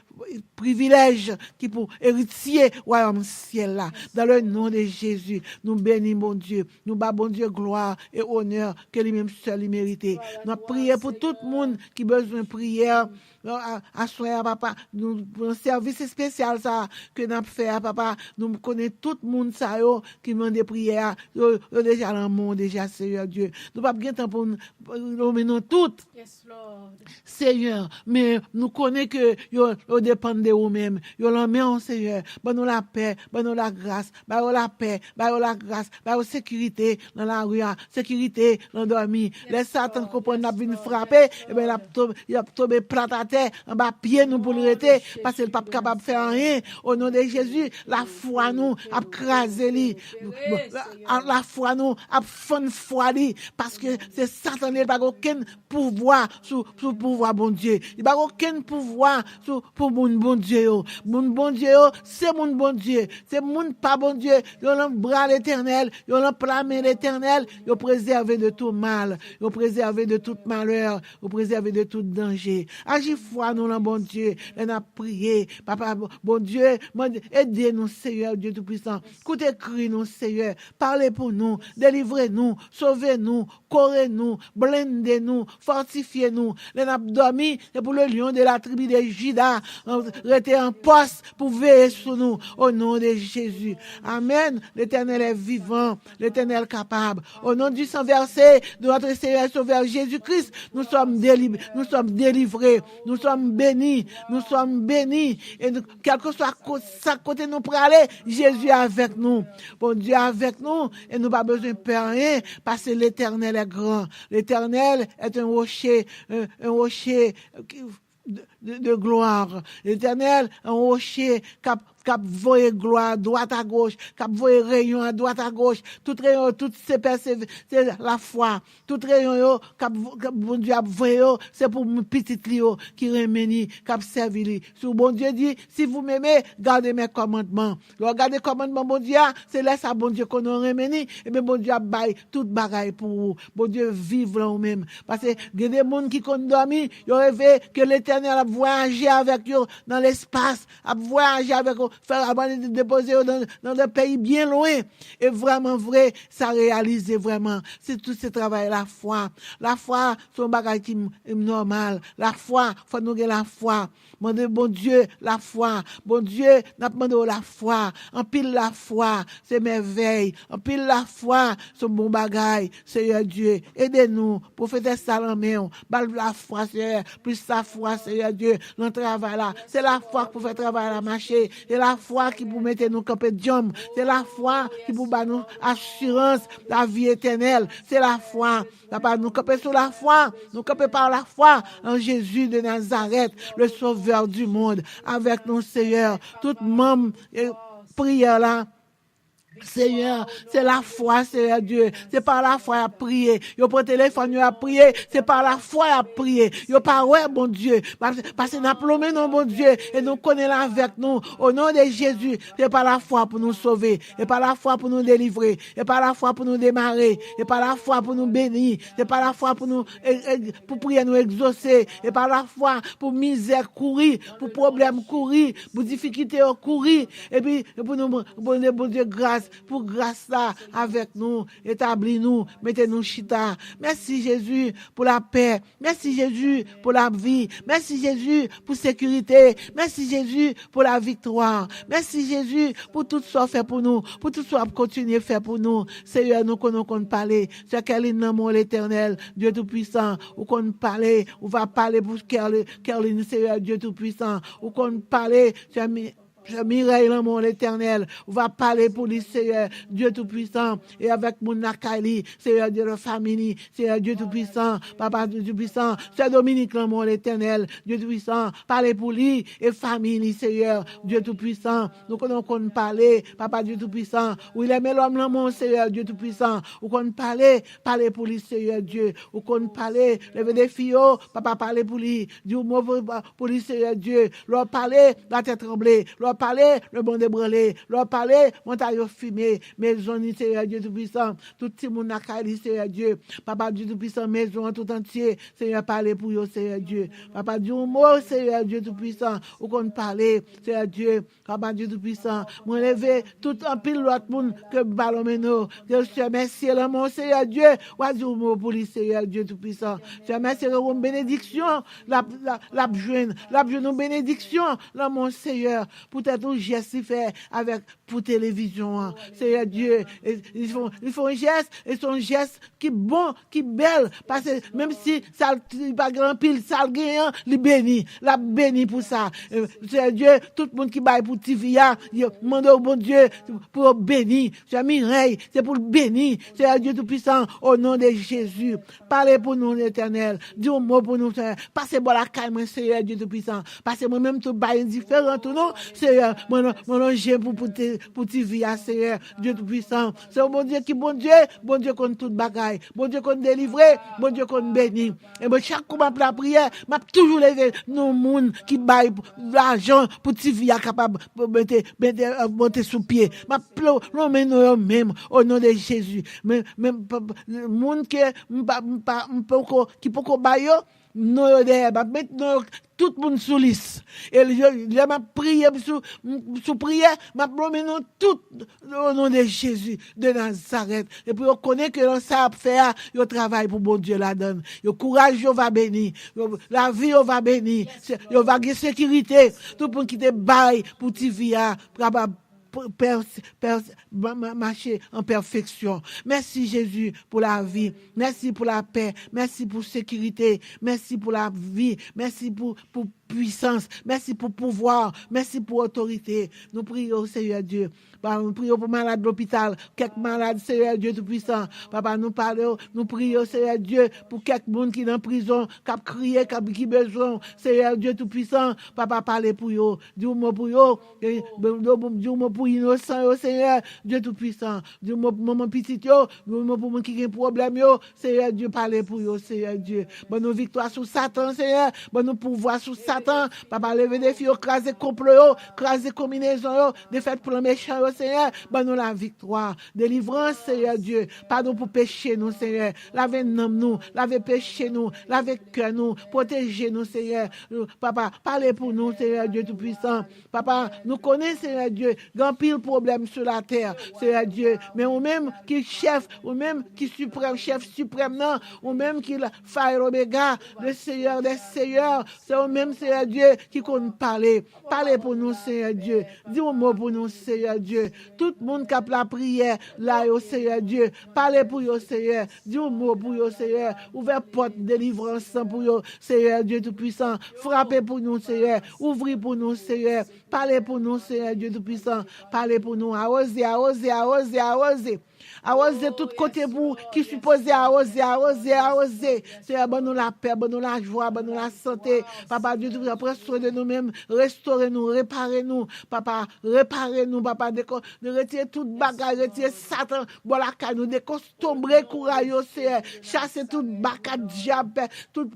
privilèj, ki pou eritye wayòm syèl la. Dans le nom de Jésus, nou beni Bondye. Nou ba Bondye glwa e onè ke li menm sèl li merite. N ap priye pou tout moun ki bezwen priyè. A- Aswè a, papa, nou, pou sèvis espesyal sa a ke n ap fè a, papa, nou konnen tout moun sa yo ki mande priyè a, yo, yo deja nan men w deja, Seyè Dye. Nou p ap gen tan pou n nonmen non tout. Yes, Lord. Seyè, men nou konnen ke yo, yo depann de ou menm. Yo nan men w, Seyè. Ban nou lapè, ban nou lagras, ba yo lapè, ba yo lagras, ba yo sekirite nan lari a, sekirite nan dòmi. Lè Satan konprann l ap vin frape, ebyen, l ap tonbe, l ap tonbe plat atè, anba pye nou pou l rete, paske l p ap kapab fè anyen. O non de Jezi, lafwa nou ap kraze li. Lafwa nou ap fann fwa li, paske se Satan li, li pa gen okenn pouvwa sou, sou pouvwa Bondye. Li pa gen okenn pouvwa sou, pou moun Bondye yo. Moun Bondye yo, se moun Bondye. Se moun pa Bondye. Yo nan bra Letènèl, yo nan pla men Letènèl, yo prezève de tout mal, yo prezève de tout malè, yo prezève de tout danje. Aji fwa nou nan Bondye, lè n ap priye. Papa Bondye, mande, ede nou, Seyè Dye Toupisan. Koute kri nou, Seyè. Pale pou nou, delivre nou, sove nou, kore nou, blende nou, fòtifye nou. Lè n ap dòmi, se pou le lion de la tribu de Juda, euh, rete an pòs pou veye sou nou, o non de Jezi. Amèn. L'Éternel est vivant, l'Éternel capable. Au nom du sang versé de notre Seigneur et Sauveur Jésus-Christ, nous sommes délib-, nous sommes délivrés, nous sommes bénis, nous sommes bénis. E nou, kèlkeswa ko-, sa kote nou prale, Jezi avèk nou. Bondye avèk nou, e nou pa bezwen pè anyen, paske Letènèl est grand. L'Éternel est un rocher, un, un rocher, euh, qui, de, de, de gloire. Letènèl, yon woche k ap, k ap voye glwa dwat a goch, k ap voye reyon a dwat a goch. Tout reyon, tout se pèseve-, se lafwa. Tout reyon yo, k ap, k ap, Bondye ap voye yo, se pou pitit li yo ki renmen li, k ap sèvi li. Si Bondye di, si vous m'aimez, gardez mes commandements. Lè w gade kòmandman Bondye a, se lè sa Bondye konnen w renmen li, ebyen Bondye ap bay tout bagay pou ou. Bondye viv lan ou menm. Paske gen de moun ki konn dòmi, yo reve ke Letènèl ap vwayaje avèk yo nan lespas, ap vwayaje avèk yo, fè ap ale depoze yo nan, nan de peyi byen lwen. E vrèman vre, sa reyalize vrèman. Se tout se travay lafwa. Lafwa, se yon bagay ki m-, m-, nòmal. Lafwa, fò nou gen lafwa. Mande Bondye lafwa. Bondye, n ap mande w lafwa. Anpil lafwa, se mèvèy. Anpil lafwa, se bon bagay. Seyè Dye, ede nou. Pwofetès sa lan men w. Ba l lafwa, Seyè. Plis lafwa, Seyè Dye, nan travay la. Se lafwa k pou fè travay la mache. Se lafwa ki pou mete nou kanpe djanm. Se lafwa ki pou ba nou asirans lavi etènèl. Se lafwa. Papa, nou kanpe sou lafwa. Nou kanpe pa lafwa an Jezi de Nazarèt, le Sauveur du monde. Avèk nou, Seyè. Tout manm, eh, priyè la. Seyè, se lafwa, Seyè Dye. Se pa lafwa y ap priye. Yo pran telefòn yo, y ap priye. Se pa lafwa y ap priye. Yo pa wè Bondye. Pas-, paske n ap lonmen non Bondye. E nou konnen l avèk nou. O non de Jezi, se pa lafwa pou nou sove. E pa lafwa pou nou delivre. E pa lafwa pou nou demare. E pa lafwa pou nou beni. Se pa lafwa pou nou, e, e, pou priyè nou egzose. E pa lafwa pou mizè kouri, pou pwoblèm kouri, pou difikilte yo kouri. Epi pou nou mande Bondye gras, pou gras la avèk nou, etabli nou, mete nou chita. Mèsi Jezi pou lapè. Mèsi Jezi pou lavi. Mèsi Jezi pou sekirite. Mèsi Jezi pou laviktwa. Mèsi Jezi pou tout sa w fè pou nou, pou tout sa w ap kontinye fè pou nou. Seyè, nou konn, nou konn pale. Sè Kèlin nan men w, Letènèl, Dye Toupisan, ou konn pale, ou va pale pou Kèlin, Kèlin, Seyè Dye Toupisan, ou konn pale, Sè Mi-, Sè Mirèy lan men w, Letènèl, ou va pale pou li, Seyè Dye Toupisan, e avèk moun lakay li, Seyè Dye, nan fanmi li, Seyè Dye Toupisan, Papa Dye Toupisan, Sè Dominik lan men w, Letènèl, Dye Toupisan, pale pou li e fanmi li, Seyè Dye Toupisan. Nou konn, nou konn pale, Papa Dye Toupisan. Wilèm Elòm lan men w, Seyè Dye Toupisan. Ou konn pale, pale pou li, Seyè Dye. Ou konn pale, leve defi yo, Papa, pale pou li. Di yon mo pou, pou li, Seyè Dye. Lè w pale, latè tranble. Lè w pale, lemonn ebranle. Lè w pale, montay yo fime. Mezon ni, Seyè Dye Toupisan. Tout timoun lakay li, Seyè Dye. Papa Dye Toupisan, mezon an tout antye, Seyè, pale pou yo, Seyè Dye. Papa, di yon mo, Seyè Dye Toupisan. Ou konn pale, Seyè Dye. Papa Dye Toupisan, mwen leve tout anpil lòt moun ke balon mennen yo. Ke Seyè, mèsi, lanmò Seyè Dye, w a di yon mo pou li, Seyè Dye Toupisan. Seyè, mèsi, ke yon benediksyon l ap, l ap, l ap jwenn. L ap jwenn yon benediksyon, lanmò Seyè, poutèt yon jès li fè avèk, pou televizyon an. Seyè Dye, e, li fè, li fè yon jès, e se yon jès ki bon, ki bèl, paske menm si sa li pa gen anpil, sa l genyen an, li beni, l ap beni pou sa. E, Seyè Dye, tout moun ki bay pou T V a, yo mande w, Bondye, pou yo beni. Sè Mirèy, se pou l beni. Seyè Dye Toupisan, o non de Jezi, pale pou nou, Letènèl. Di yon mo pou nou, Seyè. Pase bò lakay mwen, Seyè Dye Toupisan. Pase mwen menm tou, bay endiferan tou non, Seyè. Mwen, mwen lonje pou, pou, te- pou T V a, Seyè, Dye Toupisan. Se yon Bondye ki Bondye, Bondye konn tout bagay. Bondye konn delivre, Bondye konn beni. E mwen, chak kou m ap lapriyè, m ap toujou leve non moun ki bay lajan pou T V a kapab mete, mete, monte sou pye. M ap plo- lonmen non yo menm, o non de Jezi. Men, men, pa- pa- moun ke m pa, m pa, m poko, ki poko bay yo, non yo dèyè. M ap met non yo tout moun sou lis. E lè, lè m ap priye m sou, m sou priyè, m ap lonmen non tout, o non de Jezi de Nazarèt. E pou yo konnen ke nan sa y ap fè a, yo travay pou Bondye ladan l. Yo kouraj yo va beni. Yo, lavi yo va beni. Se- Yo va gen sekirite. Tout moun ki te bay pou T V a, kapab pè- pè- ma- ma- mache an pèfeksyon. Mèsi, Jezi, pou lavi. Mèsi pou lapè. Mèsi pou sekirite. Mèsi pou lavi. Mèsi pou, pou pwisans. Mèsi pou pouvwa. Mèsi pou otorite. Nou priye w, Seyè Dye. Papa, nou priye w pou malad lopital. Kèk malad, Seyè Dye Toupisan. Papa, nou pale w, nou priye w, Seyè Dye, pou kèk moun ki nan prizon, k ap kriye, k ap, ki bezwen w, Seyè Dye Toupisan. Papa, pale pou yo. Di yon mo pou yo. E, di yon mo pou inosan yo, Seyè, Dye Toupisan. Di yon mo pou manman pitit yo. Di yon mo pou moun ki gen pwoblèm yo. Seyè Dye, pale pou yo, Seyè Dye. Ban nou viktwa sou Satan, Seyè. Ban nou pouvwa sou Satan. Papa, leve defi yo, kraze konplo yo, kraze konbinezon yo, defèt plan mechan yo, Seyè. Ban nou laviktwa, delivrans, Seyè Dye. Padon pou peche nou, Seyè. Lave nanm nou, lave peche nou, lave kè nou, pwoteje nou, Seyè. Papa, pale pou nou, Seyè Dye Toupisan. Papa, nou konnen, Seyè Dye, gen anpil pwoblèm sou latè, Seyè Dye. Men ou menm ki chèf, ou menm ki siprèm, chèf siprèm nan, ou menm ki Alfa e Omega, le Seyè dè seyè, se ou menm, Seyè Dye, ki konn pale. Pale pou nou, Seyè Dye. Di yon mo pou nou, Seyè Dye. Tout moun k ap lapriyè la yo, Seyè Dye. Pale pou yo, Seyè. Di yon mo pou yo, Seyè. Ouvè pòt delivrans lan pou yo, Seyè Dye Toupisan. Frape pou nou, Seyè. Ouvri pou nou, Seyè. Pale pou nou, Seyè Dye Toupisan. Pale pou nou. Awoze, awoze, awoze, awoze. Awoze tout kote pou ki sipoze awoze, awoze, awoze. Seyè, ban nou lapè, ban nou lajwa, ban nou lasante. Papa Dye Toupisan, pran swen de nou menm, restore nou, repare nou. Papa, repare nou, papa, deko- de retire tout bagay, retire Satan bò lakay nou, dekonstonbre kouray yo, Seyè. Chase tout baka dyab, tout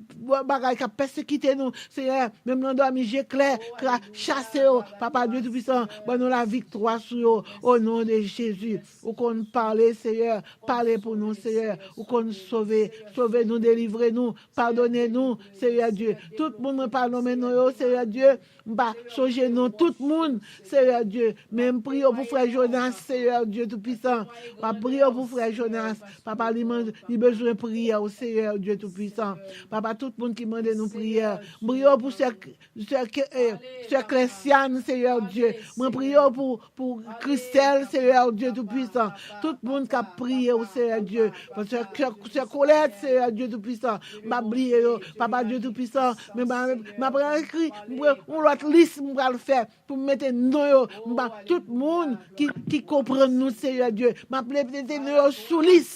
bagay k ap pèsekite nou, Seyè. Menm nan dòmi, je klè, kra- chase yo, Papa Dye Toupisan, ban nou laviktwa sou yo, o non de Jezi. Ou konn pale, Seyè, pale pou nou, Seyè. Ou konn sove, sove nou, delivre nou, padone nou, Seyè Dye. Tout moun mwen pa nonmen non yo, Seyè Dye, m pa sonje non tout moun, Seyè Dye. Men m priye w pou frè Jonas, Seyè Dye Toupisan. M ap priye w pou frè Jonas. Papa, li, man- li bezwen priyè w, Seyè Dye Toupisan. Papa, tout moun ki mande nou priyè, m priye w pou sè, sè, Ke- eh, sè Klèsyàn, Seyè Dye. Mwen priye w pou, pou Kristèl, Seyè Dye Toupisan. Tout moun k ap priye w, Seyè Dye. Sè, sè, sè Kolèt, Seyè Dye Toupisan. M ap bliye yo, Papa Dye Toupisan. Men m ap, m ap ekri, m pran yon lòt lis m pral fè pou m mete non yo. M ap, tout moun ki, ki konprann nou, Seyè Dye. M ap mete non yo sou lis,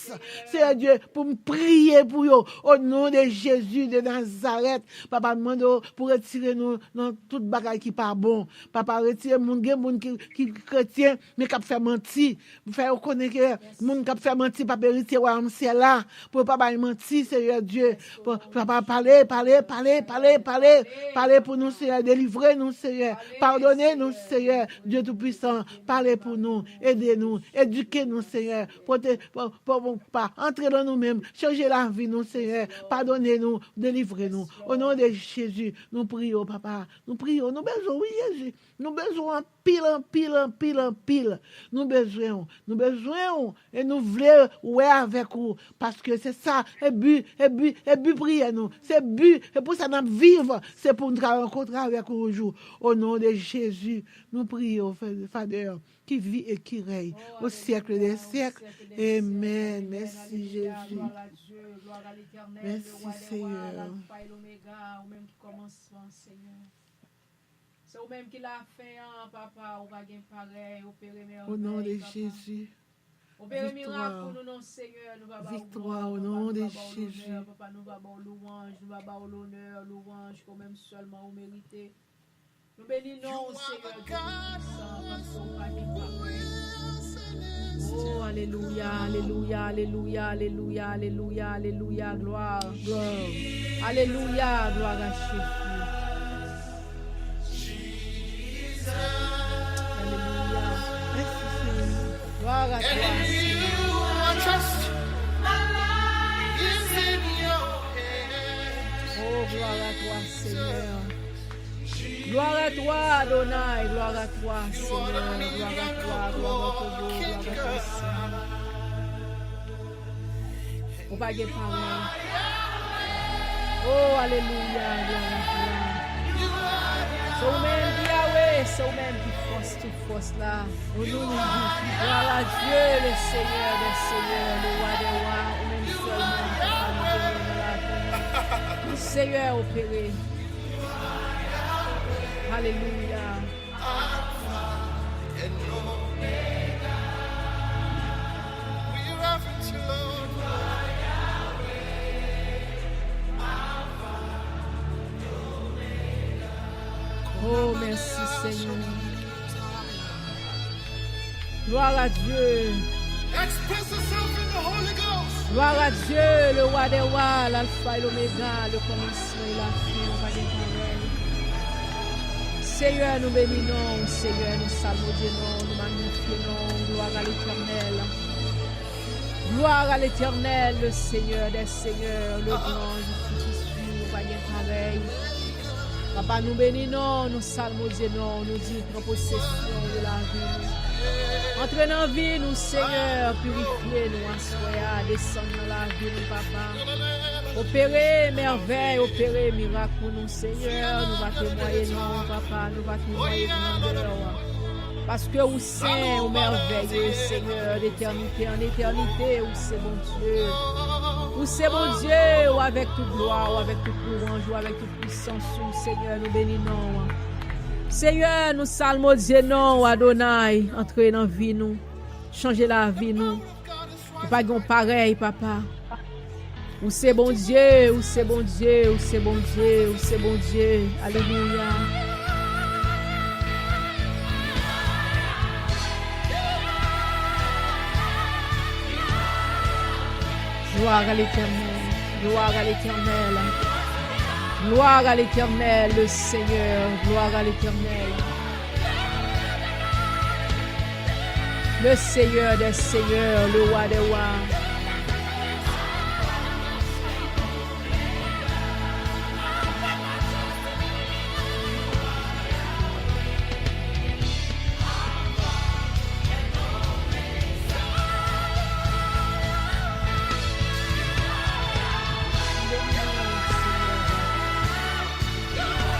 Seyè Dye, pou m priye pou yo. O non de Jezi de Nazarèt, Papa, m mande w pou retire nou nan tout bagay ki pa bon. Papa, retire moun, gen moun ki, ki kretyen, men k ap fè manti. Fè yo konnen ke Moun k ap fè manti p ap eritye wayòm syèl la. Pou yo pa bay manti, Seyè Dye. Pou, papa, pale, pale, pale, pale, pale. Pale pou nou, Seyè. Delivre nou, Seyè. Padone nou, Seyè. Dye Toupisan, pale pou nou. Ede nou. Edike nou, Seyè. Pote, pa, pa, pa, pa antre nan nou menm. Chanje lavi nou, Seyè. Padone nou. Delivre nou. O non de Jezi, nou priye w, papa. Nou priye w. Nou bezwen w, wi, Jezi. Nou bezwen w anpil, anpil, anpil, anpil. Nou bezwen w. Nou bezwen w. E nou vle wè avèk ou. Paske se sa, e bi, e bi, e bi priyè nou. Se bi, e pou sa n ap viv. Se pou n ka rankontre avèk ou yon jou. O non de Jezi, nou priye w, Fa-, Fadè, ki vi e ki rèy o syèk dè syèk. Amen. Mèsi, Jezi. Mèsi, Seyè. Se ou menm ki lafen an, papa, ou pa gen parèy, opere mèvèy, papa. O non de Jezi. Opere mirak pou nou, non, Senyè, nou va ba w glwa, papa, nou va ba w lonè, papa, nou va ba w louwanj, nou va ba w lonè, louwanj, ke w menm sèlman ou merite. Nou beni non w, Senyè Dye Toupisan, paske ou pa gen parèy. Oh, alelouya, alelouya, alelouya, alelouya, alelouya, alelouya, glwa, glwa. Alelouya, glwa a Jezi. Alelouya. Mèsi, Senyè. Glwa a twa, Senyè. Oh, glwa a twa, Senyè. Glwa a twa, Adonay, glwa a twa, Senyè, glwa a twa, glwa a twa, glwa a twa, Senyè. Ou pa gen parèy. Oh, alelouya, glwa a twa. Se ou menm ki Yawe, se ou menm ki fòs tout fòs la. O non de Jezi, glwa a Dye, le Senyè dè senyè, le wa dè wa, ou menm sèlman ki ka nou beni nan lavi nou. Senyè, opere. Alelouya. Oh, mèsi, Senyè. Gloire à Dieu. Express yourself in the Holy Ghost. Gloire à Dieu, le roi des rois, l'alpha et l'oméga, le commencement et la fin, ou pa gen parèy. Senyè, nou beni non w, Senyè, nou salmodye non w, nou magnifye non w, gloire à l'Éternel. Gloire à l'Éternel, le Seigneur des seigneurs, le grand, je suis qui suis, ou pa gen parèy. Papa, nou beni non w, nou salmodye non w, nou di pran posesyon de lavi nou. Antre nan vi nou, Senyè, pirifye nou aswè a, desann nan lavi nou, papa. Opere mèvèy, opere mirak pou nou, Senyè, nou va temwaye non w, papa, nou va temwaye grandè w. Paske ou sen, ou mèvèye, Senyè, d'etènite an etènite, ou se Bondye. Ou se Bondye, ou avèk tout glwa, ou avèk tout louwanj, ou avèk tout pwisans ou, Senyè, nou beni non w. Senyè, nou salmodye non w, Adonay, antre nan vi nou, chanje lavi nou. Ou pa gen yon parèy, papa. Ou se Bondye, ou se Bondye, ou se Bondye, ou se Bondye. Alelouya. Gloire à l'Éternel, gloire à l'Éternel, gloire à l'Éternel, le Seigneur, gloire à l'Éternel. Le Seigneur des seigneurs, le roi des rois.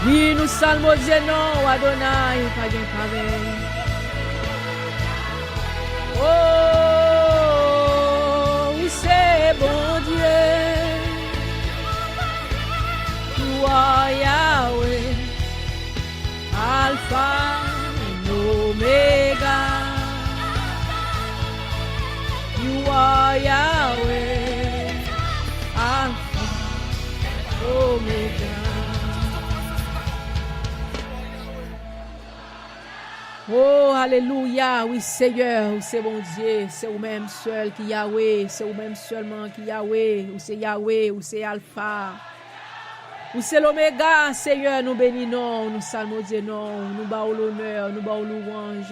Wi, nou salmodye non w, Adonay, ou pa gen parèy. O, ou se Bondye, ou Yawe, Alfa and Omega. You are Yahweh, Alpha, Omega. Oh, alelouya, wi, Senyè, ou se Bondye, se ou menm sèl ki Yawe, se ou menm sèlman ki Yawe, ou se Yawe, ou se Alfa, ou se Lomega, Senyè, nou beni non, nou salmodye non, nou ba ou lonè, nou ba ou louwanj.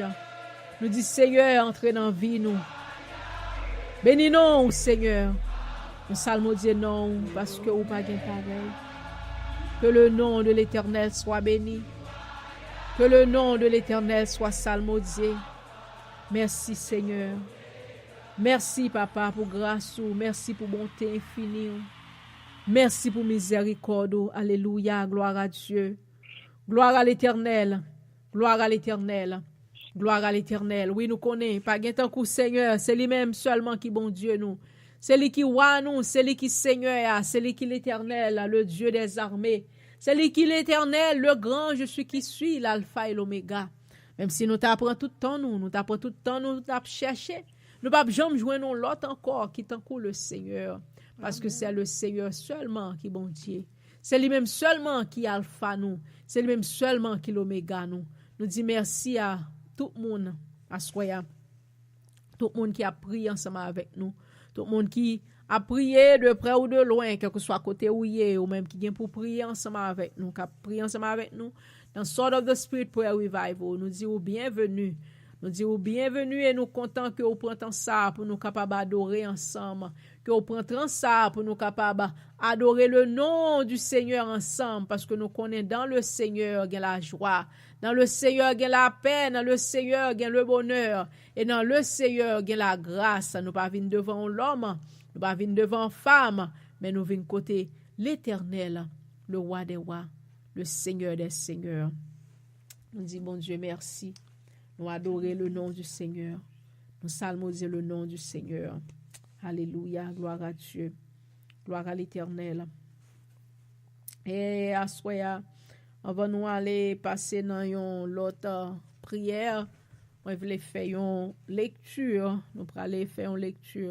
Nou di, Senyè, antre nan vi nou. Beni non, Senyè, nou salmodye non, paske ou pa gen parèy. Que le nom de l'Éternel soit béni. Que le nom de l'Éternel soit salmodié. Mèsi, Senyè. Mèsi, Papa, pou gras ou. Mèsi pou bonte enfini ou. Mèsi pou mizèrikòd ou. Alelouya, glwa a Dye. Glwa a Letènèl. Glwa a Letènèl. Glwa a Letènèl. Wi, nou konnen, pa gen tankou Senyè. Se li menm sèlman ki Bondye nou. Se li ki wa nou, se li ki Senyè a, se li ki Letènèl, le Dieu des armées. Se li ki Letènèl, le grand je suis qui suis, l'Alpha et l'Oméga. Menm si nou ta pran tout tan nou, nou ta pran tout tan nou, nou t ap chèche, nou p ap janm jwenn yon lòt ankò ki tankou le Senyè. Paske se le Senyè sèlman ki Bondye. Se li menm sèlman ki Alfa nou. Se li menm sèlman ki Lomega nou. Nou di mèsi a tout moun aswè a. Tout moun ki ap priye ansanm avèk nou. Tout moun ki ap priye de prè ou de lwen, kèlkeswa kote ou ye, ou menm ki gen pou priye ansanm avèk nou, k ap priye ansanm avèk nou nan Sword of the Spirit Prayer Revival. Nou di ou byenveni. Nou di ou byenveni e nou kontan ke ou pran tan sa a pou nou kapab adore ansanm. Ke ou pran tan sa a pou nou kapab adore le nom du Seigneur ansanm, paske nou konnen dans le Seigneur gen lajwa, dans le Seigneur gen lapè, dans le Seigneur gen le bonheur, e dans le Seigneur gen lagras. Nou pa vin devan yon lòm, nou pa vin devan yon fanm, men nou vin kote Letènèl, le Roi des rois, le Seigneur des seigneurs. Nou di Bondye mèsi. Nou adore le nom du Seigneur. Nou salmodye le nom du Seigneur. Alelouya, glwa a Dye. Glwa a Letènèl. E aswè a, anvan nou ale pase nan yon lòt, uh, priyè, mwen vle fè yon lekti. Nou prale fè yon lekti.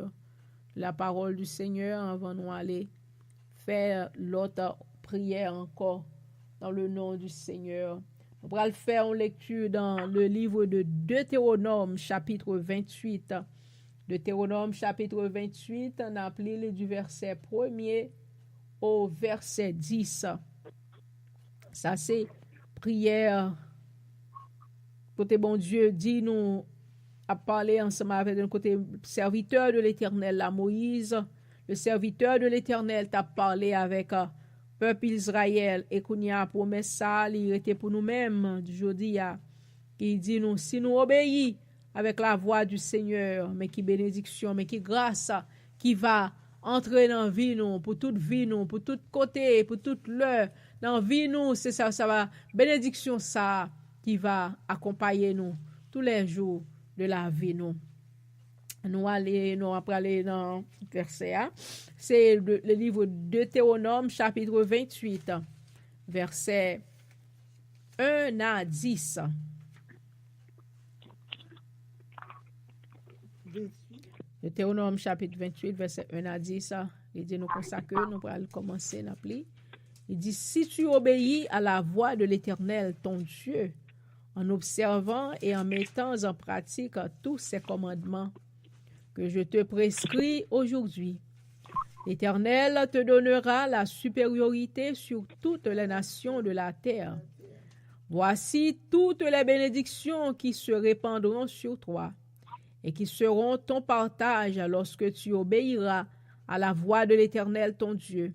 La parole du Seigneur, anvan nou ale fè lòt priyè ankò dans le nom du Seigneur. Nou pral fè yon lekti dans le livre de Deutéronome, chapitre vingt-huit. Deutéronome, chapitre vingt-huit, n ap li li du verset premier au verset dix. Sa se priyè kote Bondye di nou, ap pale ansanm avèk nou, kote sèvitè de Letènèl la, Moyiz, le serviteur de l'Éternel, t ap pale avèk, euh, pèp Izrayèl, e kounye a pwomès sa a, li rete pou nou menm jodi a, ki di nou, si nou obeyi avec la voix du Seigneur, men ki benediksyon, men ki gras ki va antre nan vi nou, pou tout vi nou, pou tout kote, pou tout lè nan vi nou, se sa, sa va, benediksyon sa a ki va akonpaye nou tous les jours de la vie nou. Nou ale, nou ap prale nan vèsè a. Se le, le livre Deutéronome, chapitre vingt-huit, vèsè un à dix. Deutéronome chapitre vingt-huit, verset un à dix, li di nou konsa ke nou pral kòmanse, n ap li. Li di, si tu obéis à la voix de l'Éternel, ton Dieu, en observant et en mettant en pratique tous ses commandements que je te prescris aujourd'hui, l'Éternel te donnera la supériorité sur toutes les nations de la terre. Voici toutes les bénédictions qui se répandront sur toi et qui seront ton partage lorsque tu obéiras à la voix de l'Éternel ton Dieu.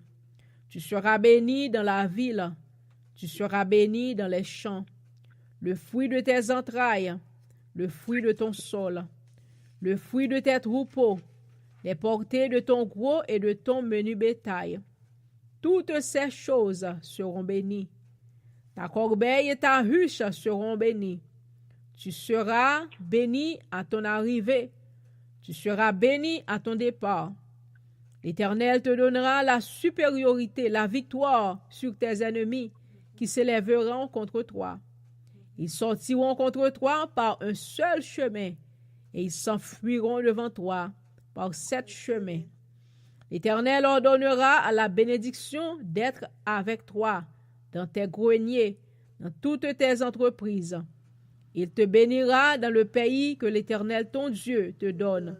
Tu seras béni dans la ville, tu seras béni dans les champs. Le fruit de tes entrailles, le fruit de ton sol, le fruit de tes troupeaux, les portées de ton gros et de ton menu bétail. Toutes ces choses seront bénies. Ta corbeille et ta huche seront bénies. Tu seras béni à ton arrivée. Tu seras béni à ton départ. L'Éternel te donnera la supériorité, la victoire sur tes ennemis qui s'élèveront contre toi. Ils sortiront contre toi par un seul chemin et ils s'enfuiront devant toi par sept chemins. L'Éternel ordonnera à la bénédiction d'être avec toi dans tes greniers, dans toutes tes entreprises. Il te bénira dans le pays que l'Éternel ton Dieu te donne.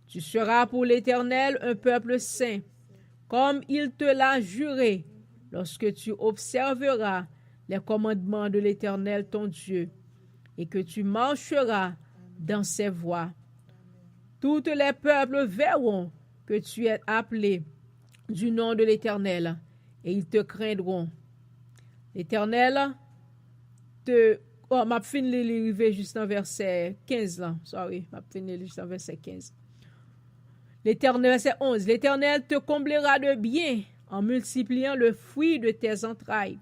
Tu seras pour l'Éternel un peuple saint, comme il te l'a juré, lorsque tu observeras les commandements de l'Éternel ton Dieu, et que tu marcheras dans ses voies. Tous les peuples verront que tu es appelé du nom de l'Éternel, et ils te craindront. L'Éternel te... Oh, m ap fin li, li rive jis nan vèsè kenz lan. Sorry, m ap fin li jis nan vèsè kenz. L'Éternel, vèsè onz, l'Éternel te comblera de bien en multipliant le fruit de tes entrailles,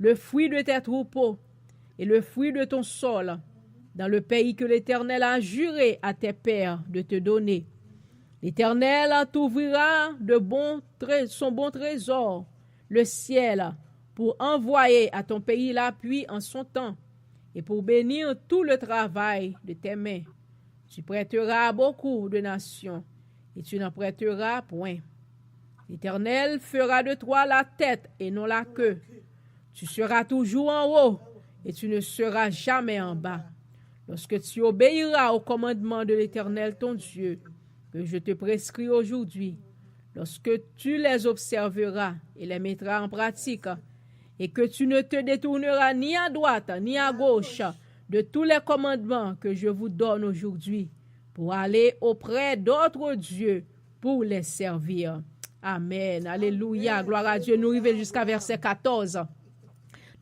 le fruit de tes troupeaux et le fruit de ton sol, dans le pays que l'Éternel a juré à tes pères de te donner. L'Éternel t'ouvrira de bon tré- son bon trésor, le ciel, pour envoyer à ton pays la pluie en son temps et pour bénir tout le travail de tes mains. Tu prêteras à beaucoup de nations et tu n'en prêteras point. L'Éternel fera de toi la tête et non la queue. Tu seras toujours en haut et tu ne seras jamais en bas. Lorsque tu obéiras aux commandements de l'Éternel ton Dieu, que je te prescris aujourd'hui, lorsque tu les observeras et les mettras en pratique, et que tu ne te détourneras ni à droite ni à gauche de tous les commandements que je vous donne aujourd'hui, pour aller auprès d'autres dieux pour les servir. Amèn. Alelouya. Glwa a Dye. Nou rive jiska vèsè katòz.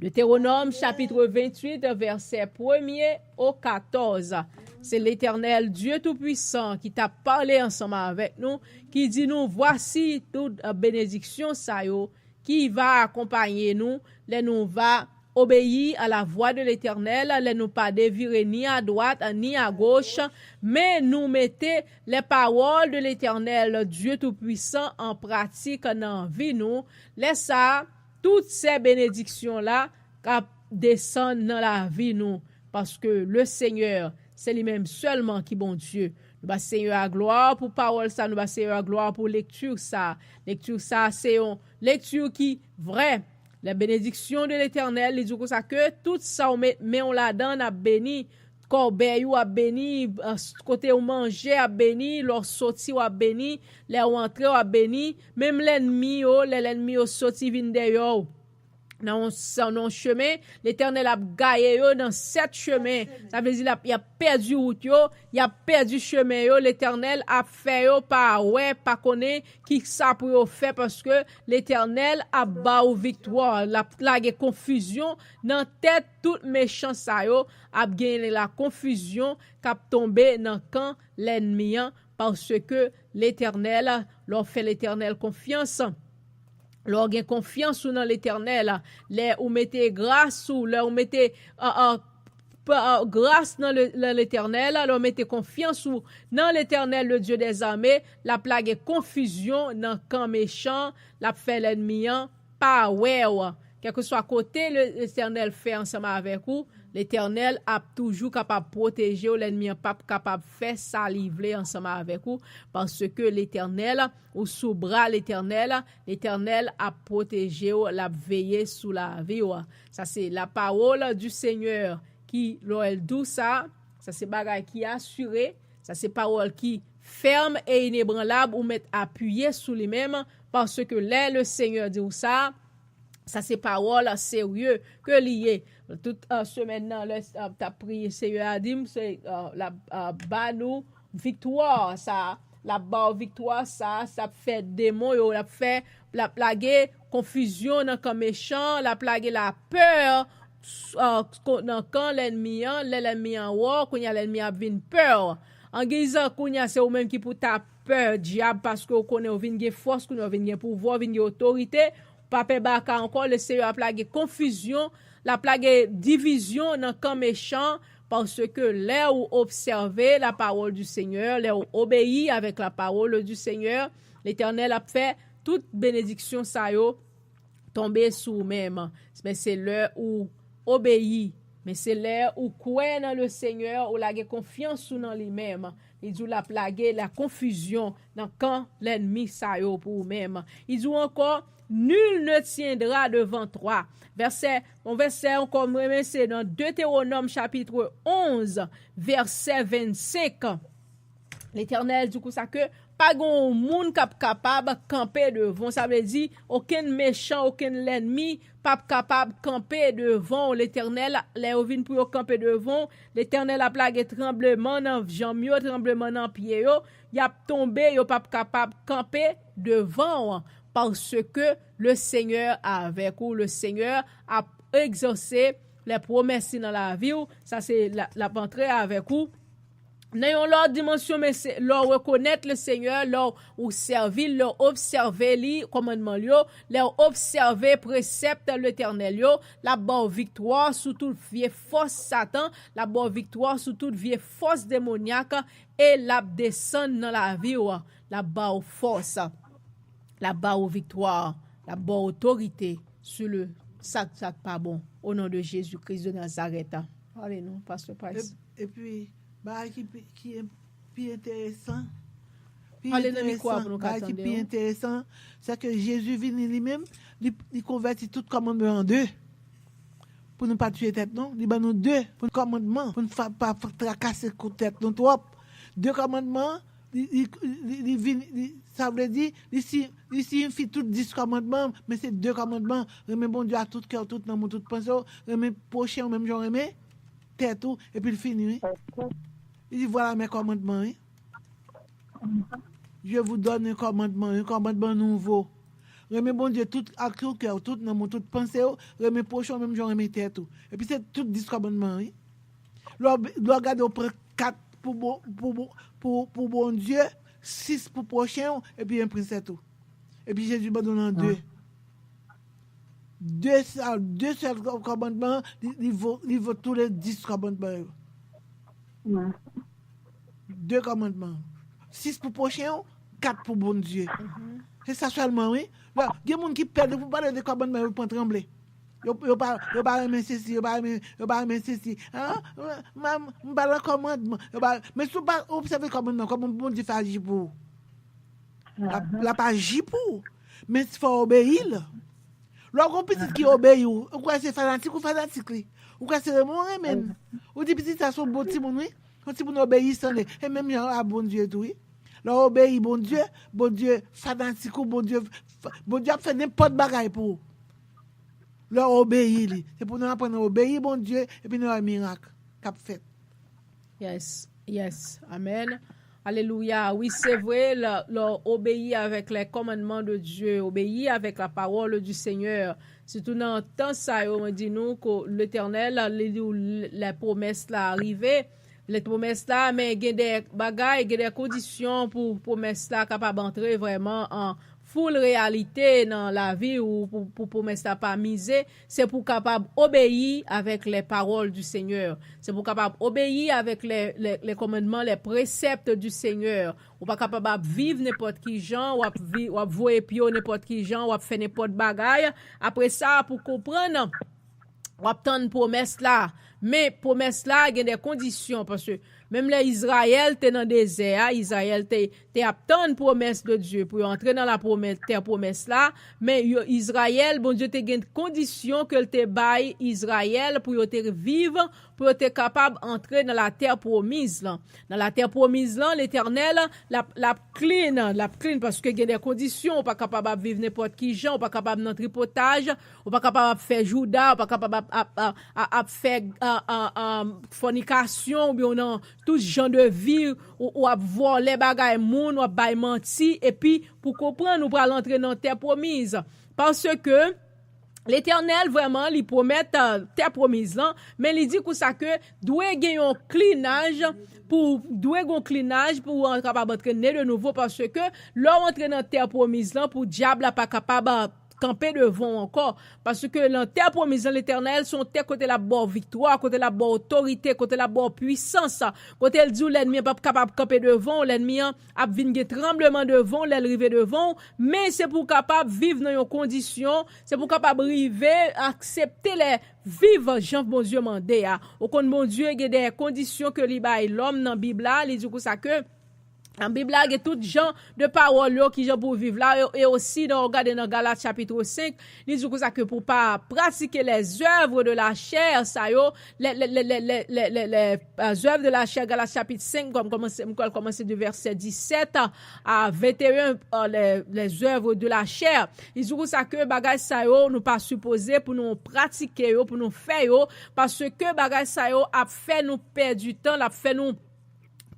Deutéronome chapitre vingt-huit, vèsè premye o katòz. Se Letènèl, Dye Toupisan, ki t ap pale ansanm avèk nou, ki di nou, vwasi tout, euh, benediksyon sa yo ki va akonpaye nou lè nou va obeyi a la vwa de Letènèl, lè nou pa devire ni a dwat ni a goch, men nou mete les paroles de l'Éternel, Dieu Tout-Puissant, an pratik nan vi nou. Lè sa a, tout sè benediksyon la k ap desann nan lavi nou, paske le Senyè, se li menm sèlman ki Bondye. Nou ba Senyè a glwa pou pawòl sa, nou ba Senyè a glwa pou lekti sa. Lekti sa, se yon lekti ki vrè. Les bénédictions de l'Éternel, li di konsa ke tout sa w met men w ladan ap beni. Kòbèy ou ap beni, euh, kote w manje ap beni, lè w soti w ap beni, lè w antre w ap beni. Menm lènmi yo, lè lènmi yo soti vin dèyè w nan yon, nan yon chemen, Letènèl ap gaye yo nan sèt chemen. Sa vle di l ap, y ap pèdi wout yo, y ap pèdi chemen yo. Letènèl ap fè yo pa wè, pa konnen ki sa pou yo fè, paske Letènèl ap ba w viktwa. L ap lage konfizyon nan tèt tout mechan sa yo. Ap gen la konfizyon k ap tonbe nan kan lènmi an, paske Letènèl, lè w fè Letènèl konfyans, lè w gen konfyans ou nan Letènèl, lè ou mete gras ou, lè ou mete, euh, euh, pa, euh, gras nan le, nan Letènèl, lè w mete konfyans ou nan Letènèl, le Dieu des armées, l ap lage konfizyon nan kan mechan, l ap fè lènmi an pa wè w. Kèlkeswa kote le, Letènèl fè ansanm avèk ou, Letènèl ap toujou kapab pwoteje w, lènmi an p ap kapab fè sa li vle ansanm avèk ou, paske Letènèl, ou sou bra Letènèl, Letènèl ap pwoteje w, l ap veye sou lavi w. Sa se la parole du Seigneur ki, lè l di w sa, sa se bagay ki asire, sa se pawòl ki fèm e inebranlab, ou mèt apiye sou li menm, paske lè le Senyè di w sa, sa se pawòl serye ke li ye. Tout, euh, semèn nan, lè, euh, t ap priye, Senyè a di m, se, euh, l ap, euh, ba nou viktwa sa, l ap ba w viktwa sa, sa ap fè demon yo, l ap fè, l ap lage konfizyon nan kan mechan, l ap lage lapè, euh, ko-, nan kan lènmi an, lè lènmi an wè w, kounye a lènmi an ap vin pè w. Angiz, kounye a se ou menm ki pou ta pè dyab, paske w konnen w vin gen fòs, kounye a w vin gen pouvwa, w vin gen otorite, pa pè baka ankò, le Senyè ap lage konfizyon, l ap lage divizyon nan kan mechan, paske lè ou obsève la parole du Seigneur, lè ou obeyi avèk la parole du Seigneur, Letènèl ap fè tout benediksyon sa yo tonbe sou ou menm. Men se lè ou obeyi Men se lè ou kwè nan le Senyè, ou lage konfyans ou nan li menm. Li di w l ap lage la konfizyon nan kan lènmi sa yo pou ou menm. Li di w ankò, nul ne tiendra devant toi. Vèsè, yon vèsè ankò, m renmen se nan Deutéronome chapitre onze, vèsè vennsenk. Letènèl di konsa ke pa gen yon moun k ap kapab kanpe devan w. Sa vle di, okenn mechan, okenn lènmi p ap kapab kanpe devan w. Letènèl, lè yo vin pou yo kanpe devan w, Letènèl ap lage tranbleman nan janm yo, tranbleman nan pye yo. Y ap tonbe, yo p ap kapab kanpe devan w. Paske le Senyè avèk ou, le Senyè ap egzose lè pwomès li nan lavi w. Sa se l ap antre avèk ou nan yon lòt dimansyon, men se lè w rekonèt le Senyè, lè w sèvi l, lè w obsève li, kòmandman l yo, lè w obsève presèpt Letènèl yo, l ap ba w viktwa sou tout vye fòs Satan, l ap ba w viktwa sou tout vye fòs demonyak, e l ap desann nan lavi w, l ap ba w fòs, l ap ba w viktwa, l ap ba w otorite sou le sa, sa k pa bon. O non de Jezi Kris de Nazarèt. Pale nou, Pastè Price. Epi, bagay ki pi, ki en- pi enteresan, pi Pale nan mikwo a enteresan, pou nou ka bagay ki tande pi w. Enteresan, se ke Jezi vini li menm, li, li konvèti tout kòmandman an de. Pou nou pa tiye tèt nou, li ban nou de pou kòmandman, pou nou fa- pa, pa trakase kou tèt nou twòp. De kòmandman, li, li, li, li vin, li, sa vle di, li si- li siyifi tout dis kòmandman, men se de kòmandman, renmen Bondye a tout kè w, tout nanm ou, tout panse w, renmen pwochen w menm jan w renmen tèt ou, epi l fini, wi. Li di, vwala men kòmandman, wi. Je vous donne un commandement, un commandement nouveau. Renmen Bondye tout ak tout kè w, tout nanm ou, tout panse w, renmen pwochen w menm jan w renmen tèt ou. Epi se tout dis kòmandman, wi. Lè w, lè w gade, w pran kat pou bon, pou, bon- pou, pou Bondye, sis pou pwochen w, epi en pou tèt ou. Epi Jezi ban nou nan de. De sèl, de sèl kò- kòmandman, li, li vo, li vo tou le dis kòmandman yo. De kòmandman. Sis pou pwochen w, kat pou Bondye. Se sa sèlman, wi. Lè, gen moun ki pè, depi w pale de kòmandman, yo pran tranble. Yo, yo pa, yo pa renmen sesi, yo pa renmen, yo pa renmen sesi. An? M, m, m pa nan kòmandman. Yo pa, men si w pa obsève kòmandman, kòman Bondye fè aji pou ou? L ap, l ap aji pou ou. Men fò w obeyi l. Lè w gen yon pitit ki obeyi w, ou kwè se fanatik ou fanatik li. Ou kwè se renmen w renmen l. Ou di pitit sa se yon bon timoun, wi. Yon timoun obeyisan li. E menm jan a Bondye tou, wi. Lè w obeyi Bondye, Bondye fanatik ou, Bondye, Bondye ap fè nenpòt bagay pou ou. Lè w obeyi li. Se pou nou aprann obeyi Bondye, epi nou wè mirak k ap fèt. Yes, yes. Amen. Alelouya. Wi, se vre, lè, lè w obeyi avèk les commandements de Dieu, obeyi avèk la parole du Seigneur. Sitou nan tan sa yo, mwen di nou ke Letènèl, li di w, lè pwomès la rive, lè pwomès la, men gen de bagay, gen de kondisyon pou pwomès la kapab antre vrèman an full reyalite nan lavi ou pou, pou pwomès la pa mize, se pou w kapab obeyi avèk les paroles du Seigneur. Se pou w kapab obeyi avèk les, les, les commandements, les préceptes du Seigneur. Ou pa kapab ap viv nenpòt ki jan, w ap vi- w ap voye pye w nenpòt ki jan, w ap fè nenpòt bagay. Apre sa, pou konprann, w ap tann pwomès la. Men pwomès la gen de kondisyon, paske menm lè Izrayèl te nan dezè a, Izrayèl te, te ap tann pwomès de Dye pou yo antre nan la pwomè- tè pwomès la. Men yo, Izrayèl, Bondye te gen kondisyon ke l te bay Izrayèl pou yo te viv, pou yo te kapab antre nan latè pwomiz lan. Nan latè pwomiz lan, Letènèl, l ap, l ap clean, l ap clean, paske gen de kondisyon, ou pa kapab ap viv nenpòt ki jan, ou pa kapab nan tripotaj, ou pa kapab ap fè jouda, ou pa kapab ap, ap, ap, ap, ap fè, a, a, a, fònikasyon, oubyen w nan tout jan de vi, ou, ou ap vòlè bagay moun, w ap bay manti, epi pou konprann, ou pral antre nan tè pwomiz. Paske, Letènèl vrèman, li pwomèt, euh, tè pwomiz lan, men li di konsa ke dwe gen yon klinaj pou, dwe gen yon klinaj pou w kapab antre ne de nouvo, paske lè w antre nan tè pwomiz lan, pou dyab la pa kapab, euh, kanpe devan w ankò. Paske nan tè pwomiz lan, Letènèl se yon tè kote l ap ba w viktwa, kote l ap ba w otorite, kote l ap ba w pwisans, kote l di w lènmi an p ap kapab kanpe devan w, lènmi an ap vin gen tranbleman devan w lè l rive devan w, men se pou w kapab viv nan yon kondisyon, se pou w kapab rive aksepte lè viv jan Bondye mande a. Ou konn Bondye gen de kondisyon ke li bay lòm nan Bib la, li di konsa ke nan Bib la, gen tout jan de pawòl yo, ki jan pou w viv la, e, e osi nan, w gade nan Galat chapit senk, li di konsa ke pou pa pratike les œuvres de la chair, sa yo, les, les, les, les, les, les, les, euh, œuvres de la chair, Galat chapit senk, kòm kòmanse, m kwè l kòmanse de vèsè disèt a venteyen, euh, les, les œuvres de la chair. Li di konsa ke bagay sa yo, nou pa sipoze pou nou pratike yo, pou nou fè yo, paske bagay sa yo ap fè nou pèdi tan, l ap fè nou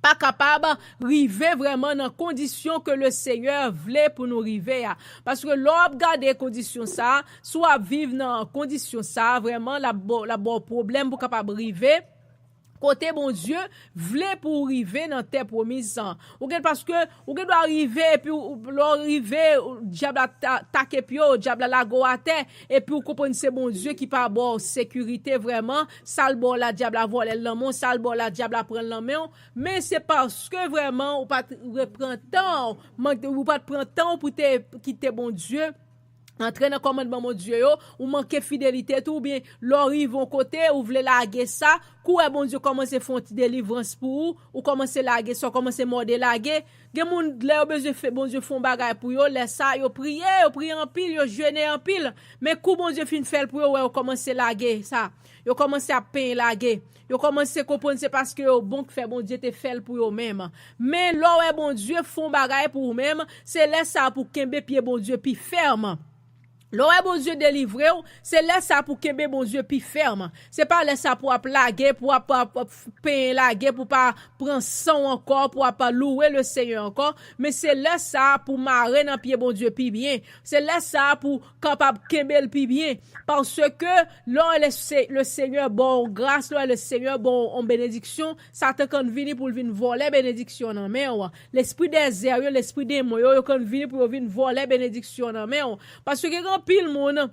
pa kapab rive vrèman nan kondisyon ke le Senyè vle pou nou rive a. Paske lè w ap gade kondisyon sa a, si w ap viv nan kondisyon sa a, vrèman, l ap ba w, l ap ba w pwoblèm pou w kapab rive kote Bondye vle pou w rive nan tè pwomiz lan. Ou gen, paske ou gen dwa rive, epi w, lè w rive, dyab la ta-, take pye w, dyab la lage w atè, epi w konprann se Bondye ki pa ba w sekirite vrèman, sa l ba w la, dyab la vòlè l nan men w, sa l ba w la, dyab la pran l nan men w, men se paske vrèman ou pa t repran tan w, mank, ou pa t pran tan w pou te kite Bondye antre nan kòmandman Bondye yo, ou manke fidelite tou, oubyen lè w rive yon kote, ou vle lage sa, kou w wè Bondye kòmanse fè yon ti delivrans pou ou, ou kòmanse lage sa, w kòmanse mòde lage. Gen moun, lè yo bezwen fè, Bondye fè yon bagay pou yo, lè sa, yo priye, yo priye anpil, yo jene anpil. Men kou Bondye fin fè l pou yo, wè yo kòmanse lage sa. Yo kòmanse ap penyen lage. Yo kòmanse konprann se paske yo bon k fè Bondye te fè l pou yo menm. Men lè w wè Bondye fè yon bagay pou ou menm, se lè sa a pou w kenbe pye Bondye pi fèm. Lè w wè Bondye delivre w, se lè sa a pou w kenbe Bondye pi fèm. Se pa lè sa a pou w ap lage, pou w ap, ap, ap penyen lage, pou w pa pran san w ankò, pou w ap louwe le Senyè ankò, men se lè sa a pou w mare nan pye Bondye pi byen. Se lè sa a pou w kapab kenbe l pi byen. Paske lè le Se-, le Senyè ba w yon gras, lè le Senyè ba w yon benediksyon, Satan konn vini pou l vin vòlè benediksyon nan men w. Lespri dèzè yo, lespri demon yo, yo konn vini pou yo vin vòlè benediksyon nan men w. Paske gen anpil moun,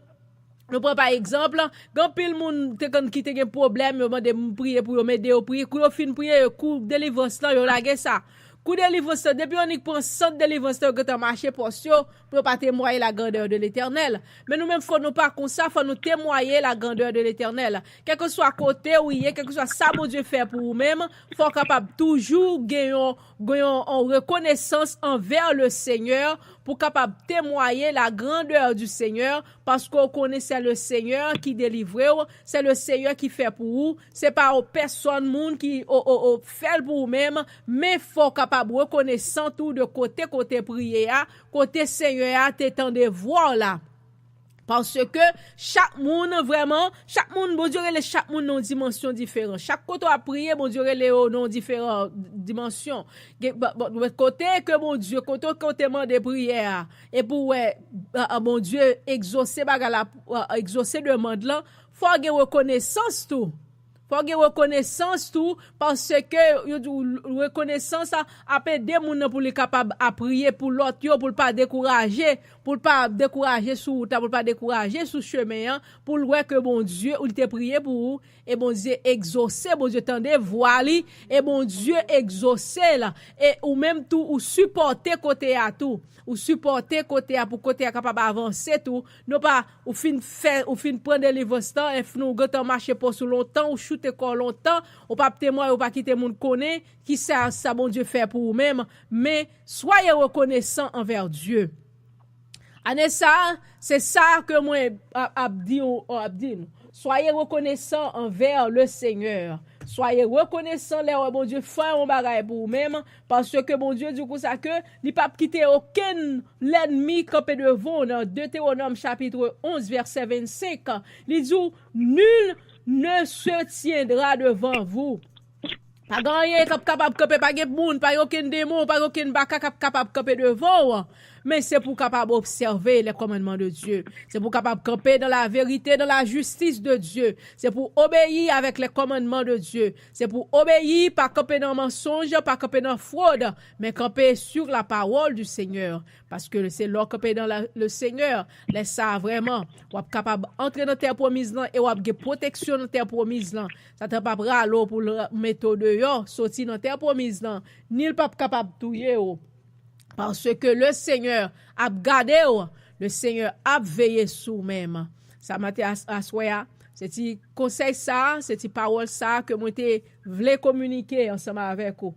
nou pran pa egzanp, gen anpil moun te konn ki te gen pwoblèm, yo mande m priye pou yo, m ede yo priye. Kou yo fin priye, yo, kou delivrans lan, yo lage sa. Kou delivrans lan, depi yo annik pran sant delivrans lan, yo gentan mache pòs yo, pou yo pa temwaye la grandeur de Letènèl. Men nou menm, fò nou pa konsa, fò nou temwaye la grandeur de Letènèl. Kèlkeswa kote ou ye, kèlkeswa sa Bondye fè pou ou menm, fò w kapab toujou gen yon, gen yon, yon rekonesans anvè le Senyè, pou w kapab temwaye la grandeur du Seigneur, paske w konnen se le Senyè ki delivre w, se le Senyè ki fè pou ou, se pa yon pèsòn moun ki o, o, o, fè l pou ou menm, men fò w kapab rekonesan tou de kote, kote priye a, kote Senyè a te tande vwa w la. Paske chak moun, vrèman, chak moun, Bondye rele chak moun nan yon dimansyon diferan. Chak kote w ap priye, Bondye rele yo nan yon diferan dimansyon. Gen, ba, ba, kote ke Bondye, kote, kote mande priyè a, epi w wè, a, a, Bondye egzose bagay la, a, egzose demann lan, fò gen rekonesans tou. Fò gen rekonesans tou, paske yo di w rekonesans a ap ede moun nan pou li kapab ap priye pou lòt yo, pou l pa dekouraje, pou l pa dekouraje sou wout la, pou l pa dekouraje sou chemen an, pou l wè ke Bondye, ou li te priye pou ou, e Bondye egzose, Bondye tande vwa li, e Bondye egzose l, e ou menm tou, ou sipòte kote a tou. Ou sipòte kote a pou kote a kapab avanse tou. Non pa ou fin fè, ou fin pran delivrans lan, e fin ou gentan mache pòs ou lontan, ou choute kò w lontan, ou p ap temwaye, ou pa kite moun konnen kisa sa Bondye fè pou ou menm. Men, soyez reconnaissants envers Dieu. Ane sa a, se sa ke mwen ap, ap di w, ap di nou. Soyez reconnaissants envers le Seigneur. Soyez reconnaissants lè w wè Bondye fè yon bagay pou ou menm, paske Bondye di konsa ke li p ap kite okenn lènmi kanpe devan w nan Deutéronome chapitre onze, verset vingt-cinq. Li di w, nul ne se tiendra devant vous. Pa gen anyen k ap kapab kanpe, pa gen moun, pa gen okenn demon, pa gen okenn baka k ap kapab kanpe devan w. men se pou w kapab obsève les commandements de Dieu. Se pou w kapab kanpe dans la vérité, dans la justice de Dieu. Se pou w obeyi avèk les commandements de Dieu. Se pou w obeyi, pa kanpe nan mansonj, pa kanpe nan fwod, men kanpe sur la parole du Seigneur. Paske se lè w kanpe dans la, le Seigneur, lè sa a vrèman, w ap kapab antre nan tè pwomiz lan e w ap gen pwoteksyon nan tè pwomiz lan. Satan p ap rale w pou l mete w deyò, soti nan tè pwomiz lan, ni l p ap kapab touye w. Paske le Seigneur ap gade w, le Seigneur ap veye sou w menm. Sa maten as-, aswè a, se ti konsèy sa a, se ti pawòl sa a ke mwen te vle kominike ansanm avèk ou.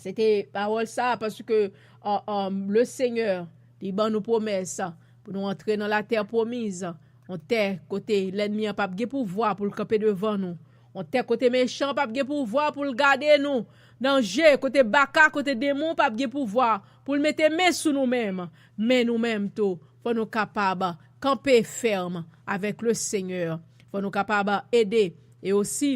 Se te pawòl sa a, paske, uh, um, le Seigneur, li ban nou pwomès pou nou antre nan latè pwomiz, yon tè kote lènmi an p ap gen pouvwa pou l kanpe devan nou, yon tè kote mechan p ap gen pouvwa pou l gade nou nan je, kote baka, kote demon p ap gen pouvwa pou l mete men sou nou menm. Men nou menm tou, fò nou kapab kanpe fèm avèk le Seigneur. Fò nou kapab ede. E osi,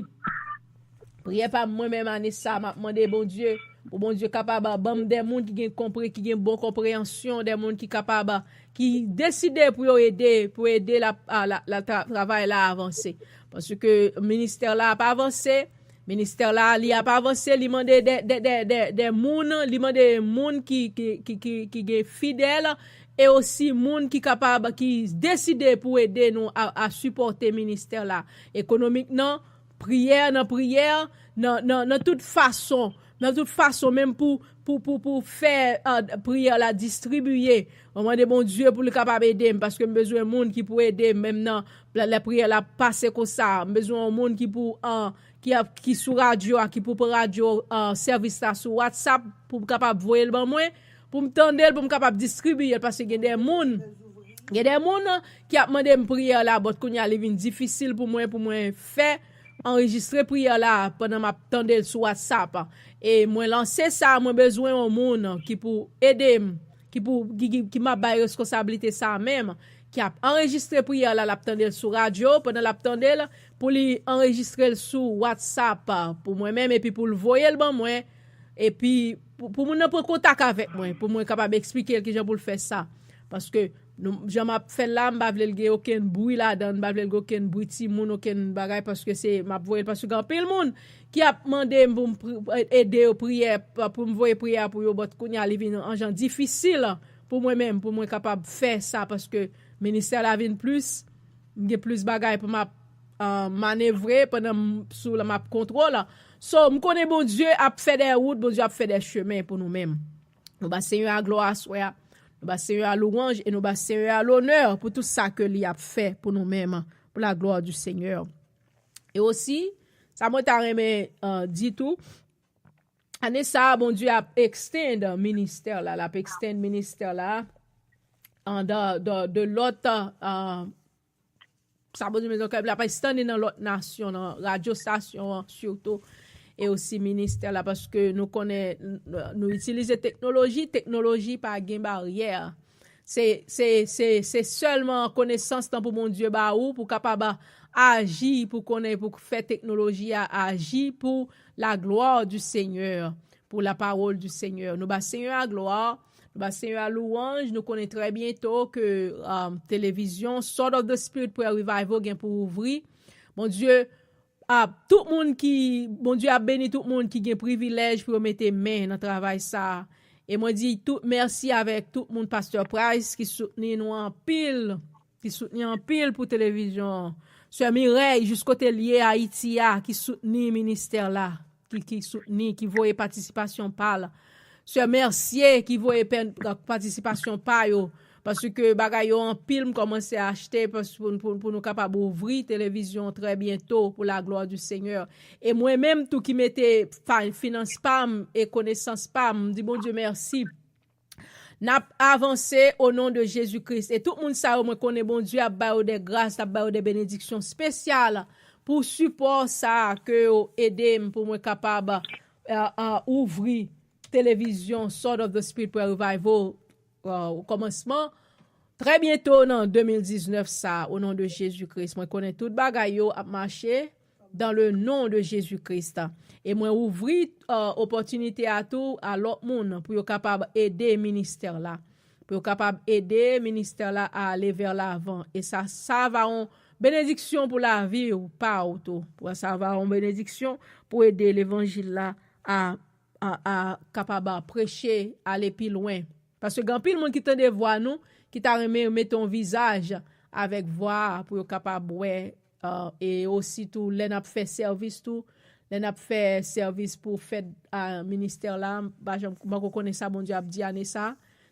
priyè pa m mwen menm ane sa, m ap mande Bondye, pou Bondye kapab ban m de moun ki gen konpre-, ki gen bon konpreyansyon, de moun ki kapab, ki deside pou yo ede, pou ede la, a, la, la tra-, travay la avanse. Paske ministè la ap avanse, ministè la, li ap avanse, li mande de, de, de, de, de moun, li mande moun ki, ki, ki, ki, ki gen fidèl, e osi moun ki kapab, ki deside pou ede nou a, a sipòte ministè la. Ekonomik nan, priyè, nan priyè, nan, nan, nan tout fason, nan tout fason, menm pou, pou, pou, pou fè, uh, priyè la distribiye. Mwen mande Bondye pou li kapab ede m, paske m bezwen moun ki pou ede m, menm nan, lè, lè priyè la pase konsa. M bezwen yon moun ki pou, uh, ki ap, ki sou radyo a, ki pou pran radyo, uh, sèvis la sou WhatsApp, pou m kapab voye l ban mwen, pou m tande l, pou m kapab distribiye l, paske gen de moun, gen de moun ki ap mande m priyè la, but kounye a li vin difisil pou mwen, pou mwen fè, anrejistre priyè la pandan m ap tande l sou WhatsApp. E mwen lanse sa, mwen bezwen yon moun ki pou ede m, ki pou, ki, ki, ki m ap bay reskonsablite sa menm, ki ap anrejistre priyè la, l ap tande l sou radyo, pandan l ap tande l, pou li anrejistre l sou WhatsApp, pou mwen menm, epi pou l voye l ban mwen, epi pou, pou moun nan pran kontak avèk mwen, pou mwen kapab eksplike l kijan pou l fè sa. Paske nou, jan m ap fè l la, m pa vle l gen okenn bri ladan l, m pa vle l gen okenn bri timoun, okenn bagay, paske se, m ap voye l, paske gen anpil moun ki ap mande m pou m pri-, ede yo priyè, pou m voye priyè pou yo, but kounye a li vin yon jan difisil pou mwen menm, pou mwen kapab fè sa, paske ministè la vin plis, m gen plis bagay pou m ap, uh, manevre pandan m sou la, m ap kontwòl. So, m konnen Bondye ap fè de wout, Bondye ap fè de chemen pou nou menm. Nou ba Senyè a glwa aswè a. Nou ba Senyè a louwanj e nou ba Senyè a lonè pou tout sa ke li ap fè pou nou menm, pour la gloire du Seigneur. E osi, sa mwen ta renmen, uh, di tou, ane sa a, Bondye ap extend ministè la, l ap extend ministè la, an de, de, de lòt, uh, sa Bondye mete nan kè m, l ap extend nan lòt nasyon, nan radyo stasyon an sitou, e osi ministè la, paske nou konnen, n-, nou itilize teknoloji, teknoloji pa gen baryè. Se, se, se, se sèlman konesans lan pou Bondye ba ou, pou kapab aji, pou konnen, pou fè teknoloji a aji pou la gloire du Seigneur, pour la parole du Seigneur. Nou ba Senyè a glwa, nou ba Senyè a louwanj, nou konnen trè byento ke, um, televizyon Sword of the Spirit Prayer Revival gen pou ouvri. Bondye ap, tout moun ki, Bondye ap beni tout moun ki gen privilèj pou yo mete men nan travay sa a. E mwen di tout mèsi avèk tout moun, Pastè Price, ki soutni nou anpil, ki soutni anpil pou televizyon an. Sè Mireille, jis kote l ye Ayiti a, ki soutni ministè la, ki, ki soutni, ki voye patisipasyon pa l. Sè Mercier, ki voye pè-, patisipasyon pa yo. Paske bagay yo anpil, m kòmanse achte, pas-, pou, pou, pou nou kapab ouvri televizyon trè byento pour la gloire du Seigneur. E mwen menm tou ki mete fa-, finans pa m e konesans pa m, m di Bondye mèsi. N ap avanse o non de Jezi Kris. E tout moun sa yo, mwen konnen Bondye ap ba yo de gras, ap ba yo de benediksyon espesyal pou sipò sa a ke yo ede m pou mwen kapab, euh, euh, ouvri televizyon Sword of the Spirit Prayer Revival, euh, o kòmansman. Trè byento nan de mil diznèf sa, o non de Jezi Kris, mwen konnen tout bagay yo ap mache dans le nom de Jésus-Christ. E mwen ouvri, euh, opòtinite a tou a lòt moun pou yo kapab ede ministè la. pou yo kapab ede ministè la a ale vè lavan. E sa, sa va yon benediksyon pou lavi w, pa w tou. Pou sa va yon benediksyon pou ede levanjil la a, a, a kapab preche, ale pi lwen. Paske gen anpil moun ki tande vwa nou, ki ta renmen mete yon vizaj avèk vwa a pou yo kapab wè, uh, e osi tou lè n ap fè sèvis tou, lè n ap fè sèvis pou fèt a ministè la, m pa janm, m pako konnen sa Bondye ap di ane sa,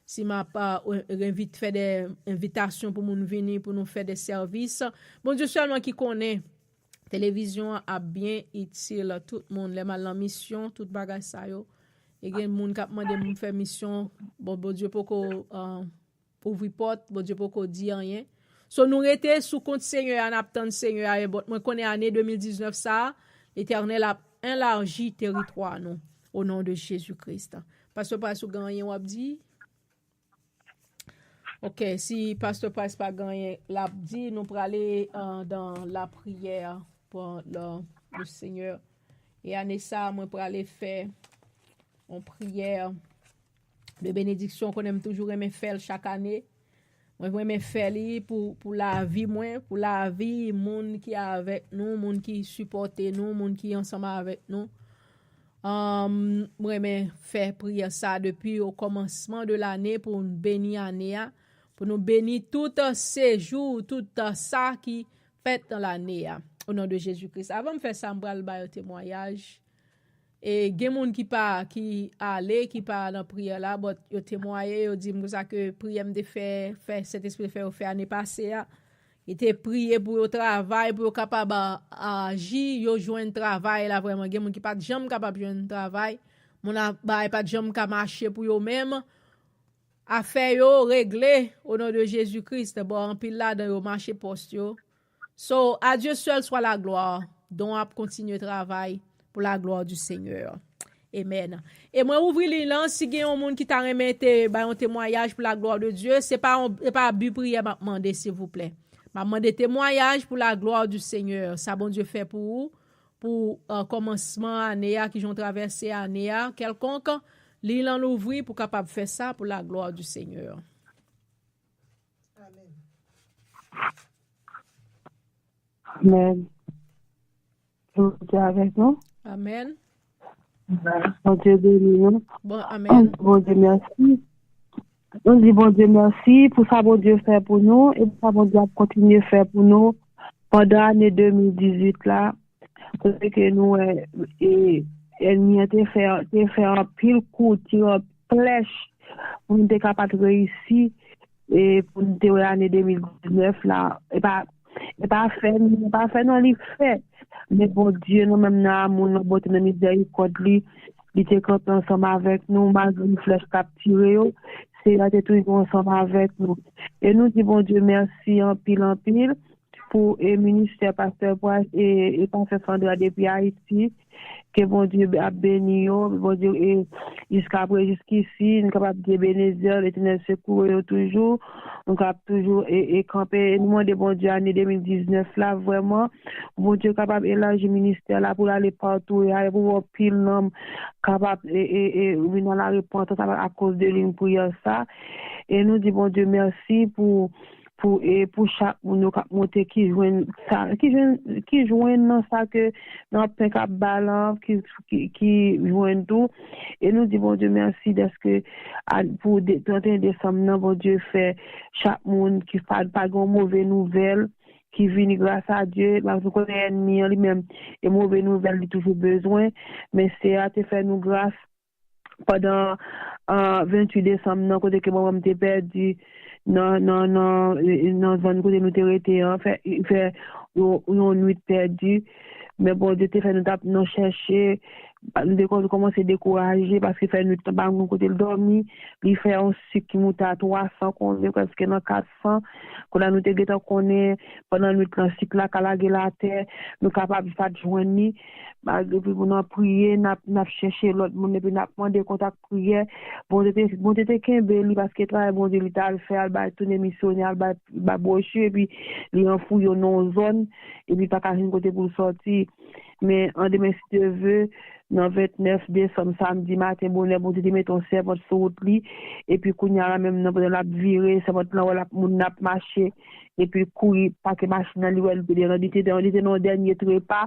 si m ap, uh, envit, fè de envitasyon pou moun vini, pou nou fè de sèvis. Bondye sèlman ki konnen. Televizyon an ap byen itil tout moun. Lè m al nan misyon, tout bagay sa yo. E gen moun k ap mande m fè misyon. Bon, Bondye poko, uh, ouvri pòt, Bondye poko di anyen. So, nou rete sou kont Senyè a, n ap tann Senyè a, e bon, mwen konnen ane de mil diznèf sa a, Letènèl ap elaji teritwa nou, o non de Jezi Kris. Pastè Pras, ou gen anyen w ap di? Ok, si Pastè Pras pa gen anyen l ap di, nou prale, uh, dans la prière pour le, le Seigneur. E ane sa, mwen prale fè yon priyè de benediksyon, konnen m toujou renmen fè l chak ane. Mwen renmen fè li pou, pou lavi mwen, pou lavi moun ki avèk nou, moun ki sipòte nou, moun ki ansanm avèk nou. Um, mwen renmen fè priyè sa depi o kòmansman de lane pou n beni ane a, pou nou beni tout sejou, tout sa ki fèt nan lane a. O non de Jezi Kris. Avan m fè sa, m pral ba yo temwayaj. E gen moun ki pa, ki ale, ki pa nan priyè la, but yo temwaye, yo di m konsa ke priyè m te fè, fè Sentespri te fè yo fè ane pase a, li te priye pou yo travay, pou yo kapab a-, aji, yo jwenn travay la vrèman. Gen moun ki pa t janm kapab jwenn travay, moun a, bagay pa t janm ka mache pou yo menm. Afè yo regle, o non de Jezi Kris, bon, anpil ladan yo mache pòs yo. So, à Dieu seul soit la gloire. Don ap kontinye travay pour la gloire du Seigneur. Amen. E mwen ouvri liy lan, si gen yon moun ki ta renmen te bay yon temwayaj pou la gloire de Dieu, se pa yon, se pa bi priyè m ap mande, silvouplè. M ap mande temwayaj pou la gloire du Seigneur. Sa Bondye fè pou ou, pou, uh, kòmansman ane a, ki jan w travèse ane a, kèlkonk, liy lan louvri pou kapab fè sa pour la gloire du Seigneur. Amen. Amen. Bondye avèk nou. Amen. Bondye beni nou. Bon, amen. Bondye mèsi. Nou di Bondye mèsi pou sa Bondye fè pou nou e pou sa Bondye ap kontinye fè pou nou pandan ane de mil dizuit la. Kote ke nou wè, e, ènmi an te fè, te fè anpil kou, tire flèch pou nou te ka pa t reyisi, e pou nou te wè ane de mil diznèf la. E pa, e pa fè nou, e pa fè non li fè. Men Bondye, nou menm nan amou, nan bonte, nan mizèrikòd li, li te kanpe ansanm avèk nou, malgre nou flèch k ap tire yo, Seyè a te toujou ansanm avèk nou. E nou di Bondye mèsi anpil, anpil. Pou, e, ministè pastè Pras e, e pastè Sandra depi Ayiti. Ke Bondye ap beni yo, Bondye, e, jiskaprezan, jiskisi, nou kapab di Ebenezè, Letènèl sekoure yo toujou. Nou kapab toujou, e, e kanpe. E nou mande Bondye ane de mil diznèf la, vrèman, Bondye kapab elaji ministè la pou l ale patou, e ale pou anpil nanm kapab, e, e, e vin nan larepantans akoz de liy priyè sa. E nou di Bondye mèsi pou pou, e, pou chak moun yo k ap monte ki jwenn sa, ki jwenn, ki jwenn nan sa ke, nan pen k ap ba lan, ki, ki, ki jwenn tou. E nou di Bondye mèsi dèske a, pou de, trannteyen desanm nan, Bondye fè chak moun ki pa, pa gen yon move nouvèl ki vini gras a Dye, paske nou konnen ènmi an li menm, e move nouvèl li toujou bezwen, men Seyè a te fè nou gras pandan, ah, venntuit desanm nan, kote ke manman m te pèdi nan, nan, nan, nan zòn kote nou te rete an, fè, fè yon, yon nwit pèdi. Men Bondye te fè nou t ap nan chèche, nou te kò-, kòmanse dekouraje, paske fè nwit lan pa gen kote l dòmi. Li fè yon sik ki moute a twa san, konnen prèske nan kat san. Kounye a nou te gentan konnen, pandan nwit lan, sik la ka lage l atè, nou kapab pa t jwenn li. Malgre pou nou priye, n ap, n ap chèche lòt moun, epi n ap mande kontak priyè. Bondye te, Bondye te kenbe li, paske travay Bondye li t al fè, al bay tounen misyonè, al bay, bay bwochi, epi li anfouye nan yon zòn, epi pa ka jwenn kote pou l sòti. Men an demen, si Dye ve, nan vennèf desanm, samdi maten, bonè, Bondye te mete yon sèvant sou wout li. Epi kounye a la menm nan, pandan l ap vire, sèvant lan wè l ap, moun nan ap mache. Epi l kouri pake machin nan, li wè l te nan, li te nan, li te nan yon dènye trepa,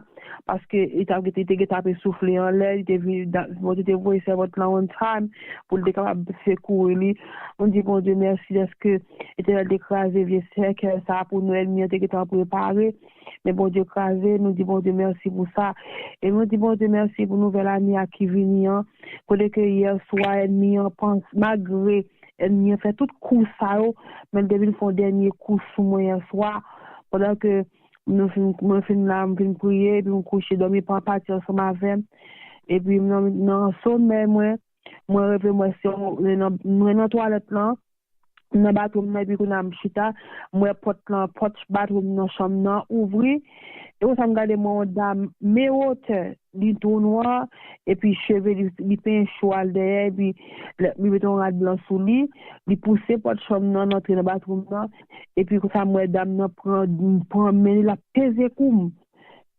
paske li t ap, li te gentan ap soufle anlè, li te vin, Bondye te voye sèvant lan on time pou l te kapab sekouri li. Nou di Bondye mèsi dèske Letènèl te kraze vye sèkèy sa a pou nou, ènmi an te gentan prepare. Men Bondye kraze, nou di Bondye mèsi pou sa. E nou di Bondye mèsi pou nouvèl ane a ki vini an. Kote ke yè swa ènmi an panse, malgre ènmi an fè tout kou sa yo, men l te vin fè yon dènye kou sou mwen yè swa. Pandan ke nou fin, mwen fin la, m fin priye, epi m kouche, dòmi pa pati ansanm avè m. Epi nan, nan somèy mwen, mwen reve, mwen se yon, mwen nan, mwen nan twalèt lan, nan batwoup nan, epi kounye a m chita, m wè pòt lan, pòt batwoup nan, chanm nan ouvri. E konsa m gade, m wè yon dam, men wotè, li tou nwa, epi cheve li, li penyen cho al dèyè, epi li mete yon rad blan sou li, li pouse pòt chanm nan, l antre nan batwoup nan, epi konsa m wè dam nan pran, pran men li, l ap peze kou m.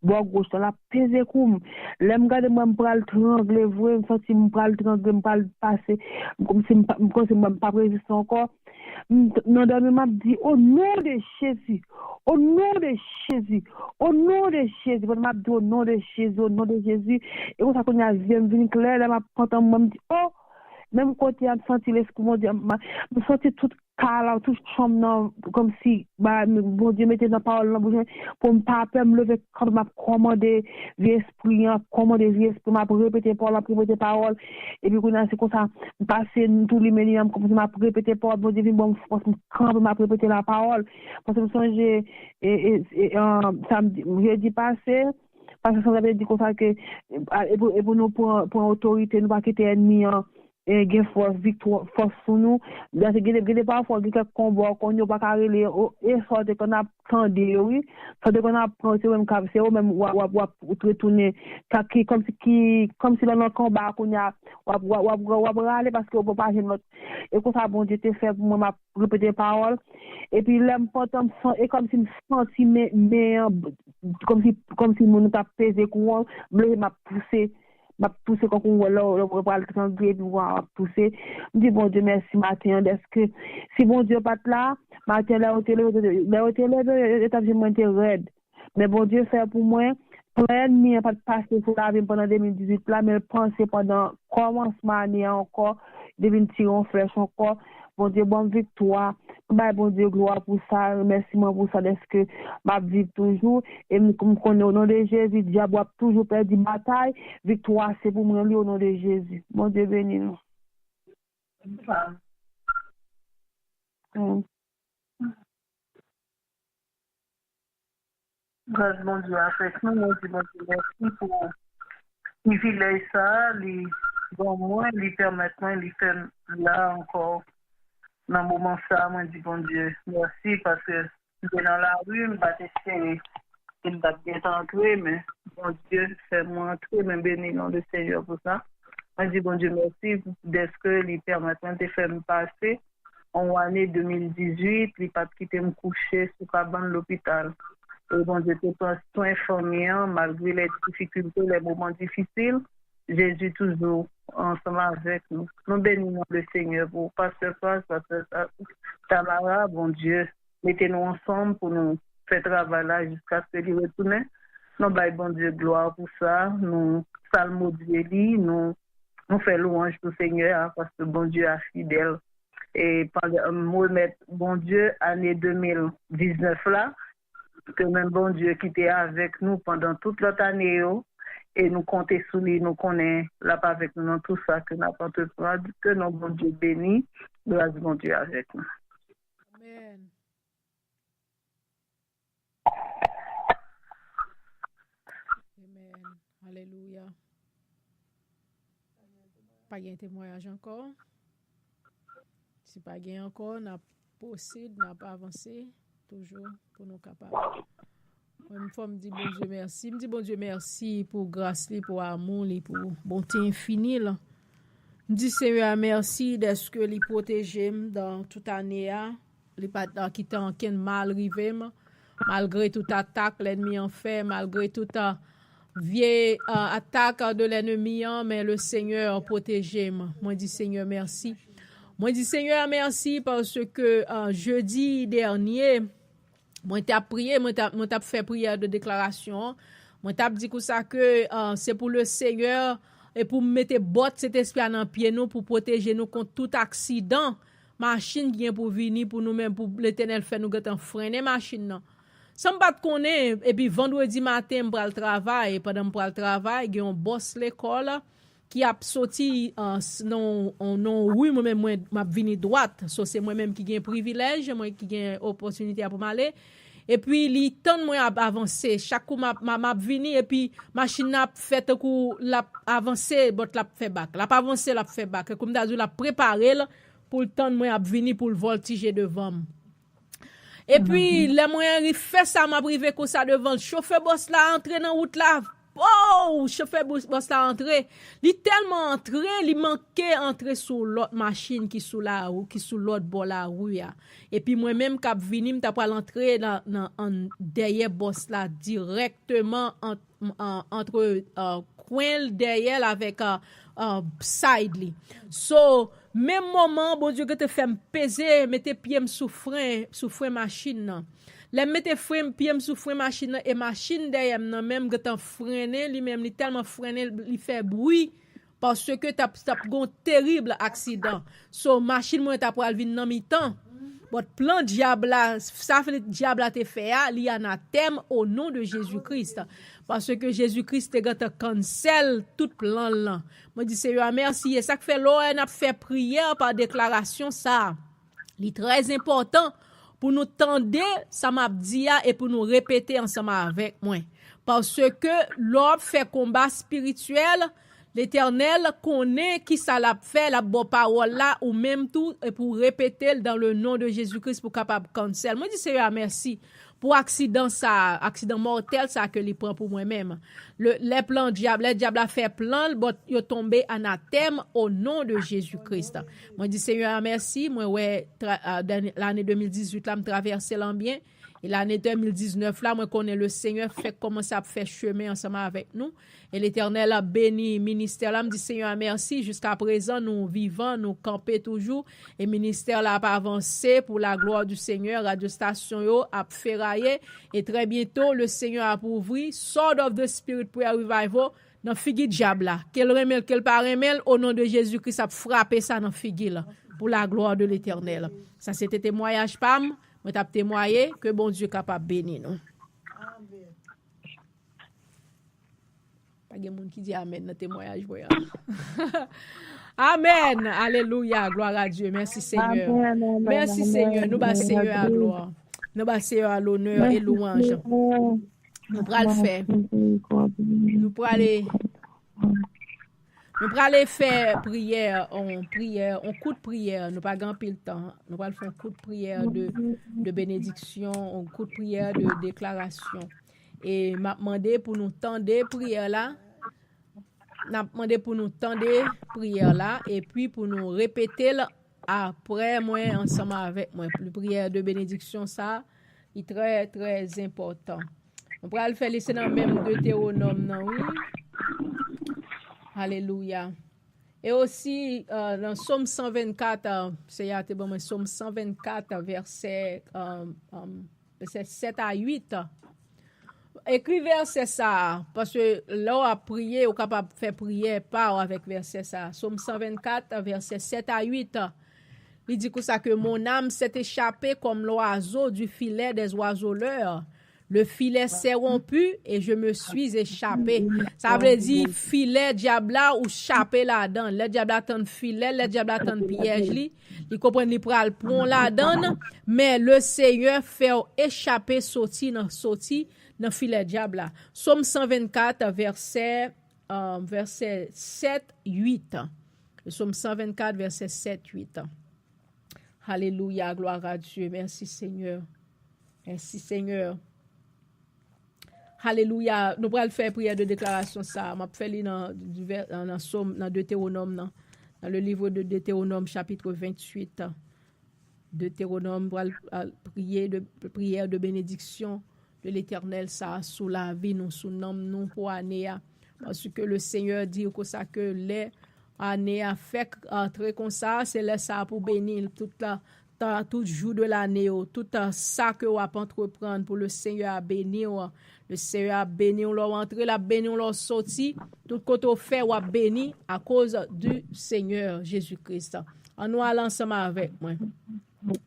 Bò goch lan, l ap peze kou m. Lè m gade, m wè m pral trangle vre, m santi m pral trangle, m pral pase, m kòmsi m pa, m kòmsi m pa, m p ap reziste ankò. M t-, nan dòmi, m ap di, "O non de Jezi! O non de Jezi! O non de Jezi!" Pandan m ap di, "O non de Jezi! O non de Jezi!" E konsa, kounye a, zye m vin klè, lè m ap pantan, mwen, m di, "O!" Menm kote a, m santi Lespri Bondye, m, m santi tout kay la, tout chanm nan, kòmsi, ba, Bondye mete nan pawòl nan bouch mwen, pou m pa pè, m leve kanpe, m ap kòmande vye espri an, kòmande vye espri, m ap repete pawòl, m ap repete pawòl. Epi kounye a, se konsa, m pase, m tou limen li an, m kòmanse, m ap repete pawòl, Bondye vin ban m fòs, m kanpe, m ap repete lapawòl. Paske m sonje, e, e, e, an, samdi, jedi pase, pastè Sandra te di konsa ke, e, e pou, e pou nou pran, pran otorite, nou pa kite ènmi an, e, gen fòs, viktwa, fòs sou nou. Paske gen de, gen de pafwa, gen kèk konba w konn yo pa ka rele, o, e sa w te konn ap tande yo, wi. Sa w te konn ap pran, se yo menm k ap, se yo menm w ap, w ap, w ap retounen. Sa ki, kòmsi, ki, kòmsi lè w nan konba a kounye a, w ap, w ap, w ap, w ap rale paske w pa jwenn lòt. E konsa Bondye te fè pou mwen, m ap repete pawòl. Epi lè m pantan, m san-, e kòmsi m santi men, men an, kòmsi, kòmsi moun t ap peze kou an, m leve, m ap pouse. M ap pouse kankou w wè lè w, lè w pral trangle, epi w ap pouse. M di Bondye mèsi maten an, dèske si Bondye pa t la, maten an, lè yo te leve, lè yo te leve, yo, yo t ap jwenn mwen te rèd. Men Bondye fè pou mwen, plan ènmi an pa t pase sou lavi m pandan de mil dizuit la, men l panse pandan kòmansman ane a ankò, li vin tire yon flèch ankò. Bondye ban m viktwa. M bay Bondye glwa pou sa, remèsiman pou sa, dèske m ap viv toujou. E m, m konnen o non de Jezi, dyab w ap toujou pèdi batay. Viktwa se pou mwen li o non de Jezi. Bondye beni nou. Amen. Gras Bondye avèk nou, nou di Bondye mèsi pou privilèj sa a, li ban mwen, li pèmèt mwen, li fè m la ankò. Nan moman sa a, mwen di Bondye mèsi paske m te nan lari, m pa t espere ke m t ap gentan antre, men Bondye fè mwen antre, men beni non de Senyè pou sa. Mwen di Bondye mèsi dèske li pèmèt mwen te fè m pase yon ane de mil dizuit, li pa t kite m kouche sou kabann lopital. E Bondye te pran swen fanmi an, malgre lè difikilte, lè moman difisil, Jezi toujou ansanm avèk nou. Nou beni non le Senyè pou pastè Pras, pastè Tamara, Bondye mete nou ansanm pou nou fè travay la jiskaske li retounen. Nou bay Bondye glwa pou sa, nou salmodye li, nou, nou fè lwanj pou Senyè a, paske Bondye a fidèl. E pandan m remèt Bondye ane de mil diznèf la, ke menm Bondye ki te avèk nou pandan tout lòt ane yo, e nou konte sou li, nou konnen l ap avèk nou nan tout sa ke n ap antreprann, ke non Bondye beni, gras Bondye avèk nou. Amen. Amen. Alelouya. Pa gen temwayaj ankò? Si pa gen ankò, n ap pwosid, n ap avanse toujou pou nou kapab. Mwen, fò m di Bondye mèsi. M di Bondye mèsi pou gras li, pou amou li, pou bonte enfini l. M di Senyè a mèsi dèske li pwoteje m dan tout ane a. Li pa t kite ankenn mal rive m, malgre tout atak lènmi an fè, malgre tout, a, vye uh, atak de lènmi an, men le Senyè pwoteje m. Mwen di Senyè mèsi. Mwen di Senyè mèsi paske uh, jedi dènye, mwen t ap priye, mwen t ap, mwen t ap fè priyè de deklarasyon. Mwen t ap di konsa ke uh, se pou le Senyè e pou m mete bòt Sentespri a nan pye nou pou pwoteje nou kont tout aksidan machin ki gen pou vini pou nou menm, pou Letènèl fè nou gentan frennen machin nan. San m pa t konnen, epi vandredi maten m pral travay, pandan m pral travay, gen yon bòs lekòl ki ap soti uh, nan yon ri, mwen menm mwen m ap vini dwat. So se mwen menm ki gen privilèj, mwen ki gen opòtinite a pou m ale. Epi li tann mwen ap avanse. Chak kou m ap, m ap, m ap vini, epi machin nan ap fè tankou l ap avanse, bòt l ap fè bak. L ap avanse, l ap fè bak. Tankou m ta di w l ap prepare l pou l tann mwen ap vini pou l vòltije devan m. Epi, lè mwen rive fè sa, m ap rive konsa devan l. Chofè bòs la antre nan wout la. Pow! Chofè bòs la antre. Li tèlman antre, li manke antre sou lòt machin ki sou lari, ki sou lòt bò lari a. Epi mwen menm k ap vini, m ta pral antre nan, nan an, dèyè bòs la dirèkteman ant, an, antre uh, kwen l dèyè l avèk uh, uh, side li. So, menm moman, Bondye gentan fè m peze, mete pye m sou fren, sou fren machin nan. Lè m mete fren, pye m sou fren machin nan, e machin dèyè m nan menm gentan frennen, li menm li tèlman frennen, li fè bri, paske t ap, t ap gon terib aksidan. So, machin mwen ta pral vin nan mitan. But plan dyab la, sa vle dyab la te fè a, li anatèm o non de Jezi Kris. Paske Jezi Kris te gentan cancel tout plan l lan. Mwen di Senyè a mèsi. E sa k fè lè w wè n ap fè priyè pa deklarasyon sa a, li trè enpòtan pou nou tande sa m ap di a e pou nou repete ansanm avèk mwen. Paske lè w ap fè konba espirityèl, Letènèl konnen ki sa l ap fè, l ap ba w pawòl la, ou menm tou, e pou w repete l dans le nom de Jésus-Christ pou w kapab cancel. Mwen di Senyè a mèsi pou aksidan sa a, aksidan mòtèl sa a ke li pran pou mwen menm. Le, lè plan dyab, lè dyab la fè plan l, but yo tonbe anatèm o non de Jezi Kris. Mwen di Senyè a mèsi, mwen wè tra, uh, lane de mil dizuit la, m travèse l an byen. E lane de mil diznèf la, mwen konnen le Senyè fèk kòmanse ap fè chemen ansanm avèk nou. E Letènèl ap beni ministè la. M di Senyè a mèsi, jiska prezan nou vivan, nou kanpe toujou. E ministè la ap avanse pour la gloire du Seigneur. Radyo stasyon yo ap feraye. E trè byento, le Senyè ap ouvri Sword of the Spirit Prayer Revival nan figi dyab la. Ke l renmen l, ke l pa renmen l, o non de Jezi Kris ap frape sa nan figi l pour la gloire de Letènèl. Sa se te temwayaj pa m. Mwen t ap temwaye, ke Bondye kapab beni nou. Pa gen moun ki di amèn nan temwayaj mwen an. Amèn! Alelouya! Glwa a Dye! Mèsi Senyè! Mèsi Senyè! Nou ba Senyè a glwa. Nou ba Senyè a lonè e lwanj. Nou pral fè. Nou prale Nou prale fè priyè, on priyè, on kout priyè. Nou pa gen anpil tan. Nou pral fè on kout priyè de, de benediksyon, on kout priyè de deklarasyon. E m ap mande pou nou tande priyè la. N ap mande pou nou tande priyè la, epi pou nou repete l apre mwen, ansanm avèk mwen. Priyè de benediksyon sa, li trè, trè enpòtan. Nou pral fè li, se nan menm Detewonòm nan, wi. Alelouya. E osi, euh, nan Sòm san vennkat, euh, Seyè a te ban mwen Sòm san vennkat, vèsè, euh, euh, vèsè sèt a uit. Ekri vèsè sa a, paske lè w ap priye, ou kapab fè priyè pa w avèk vèsè sa a. Sòm san vennkat, vèsè sèt a uit. Li di konsa ke mon âme s'est échappée comme l'oiseau du filet des oiseleurs. Le filet s'est rompu et je me suis échappé. Sa vle di filè dyab la ou chape ladan. Lè dyab la tann filè, lè dyab la tann pyèj li, li konprann li pral pran w ladan, men le Senyè fè w echape soti nan, soti nan filè dyab la. Sòm san vennkat, vèsè, euh, vèsè sèt, uit. Sòm san vennkat, vèsè sèt, uit. Alelouya, glwa a Dye. Mèsi, Senyè. Mèsi, Senyè. Alelouya. Nou pral fè priyè de deklarasyon sa a. M ap fè li nan, nan Sòm, nan Detewonòm nan. Dans le livre de Deutéronome, chapitre vingt-huit. Detewonòm, pral, pral priye de, priyè de benediksyon. de Letènèl sa a sou lavi nou, sou nanm nou pou ane a. Paske le Senyè di konsa ke lè ane a fèk antre konsa, se lè sa a pou beni l. Tout, a, ta, tout jou de lane yo, tout, a, sa ke w ap antreprann pou le Senyè a beni w. Le Senyè a beni w lè w antre, l ap beni w lè w soti. Tout kote w fè, w ap beni akoz du Senyè Jezi Kris. Ann nou al ansanm avèk mwen.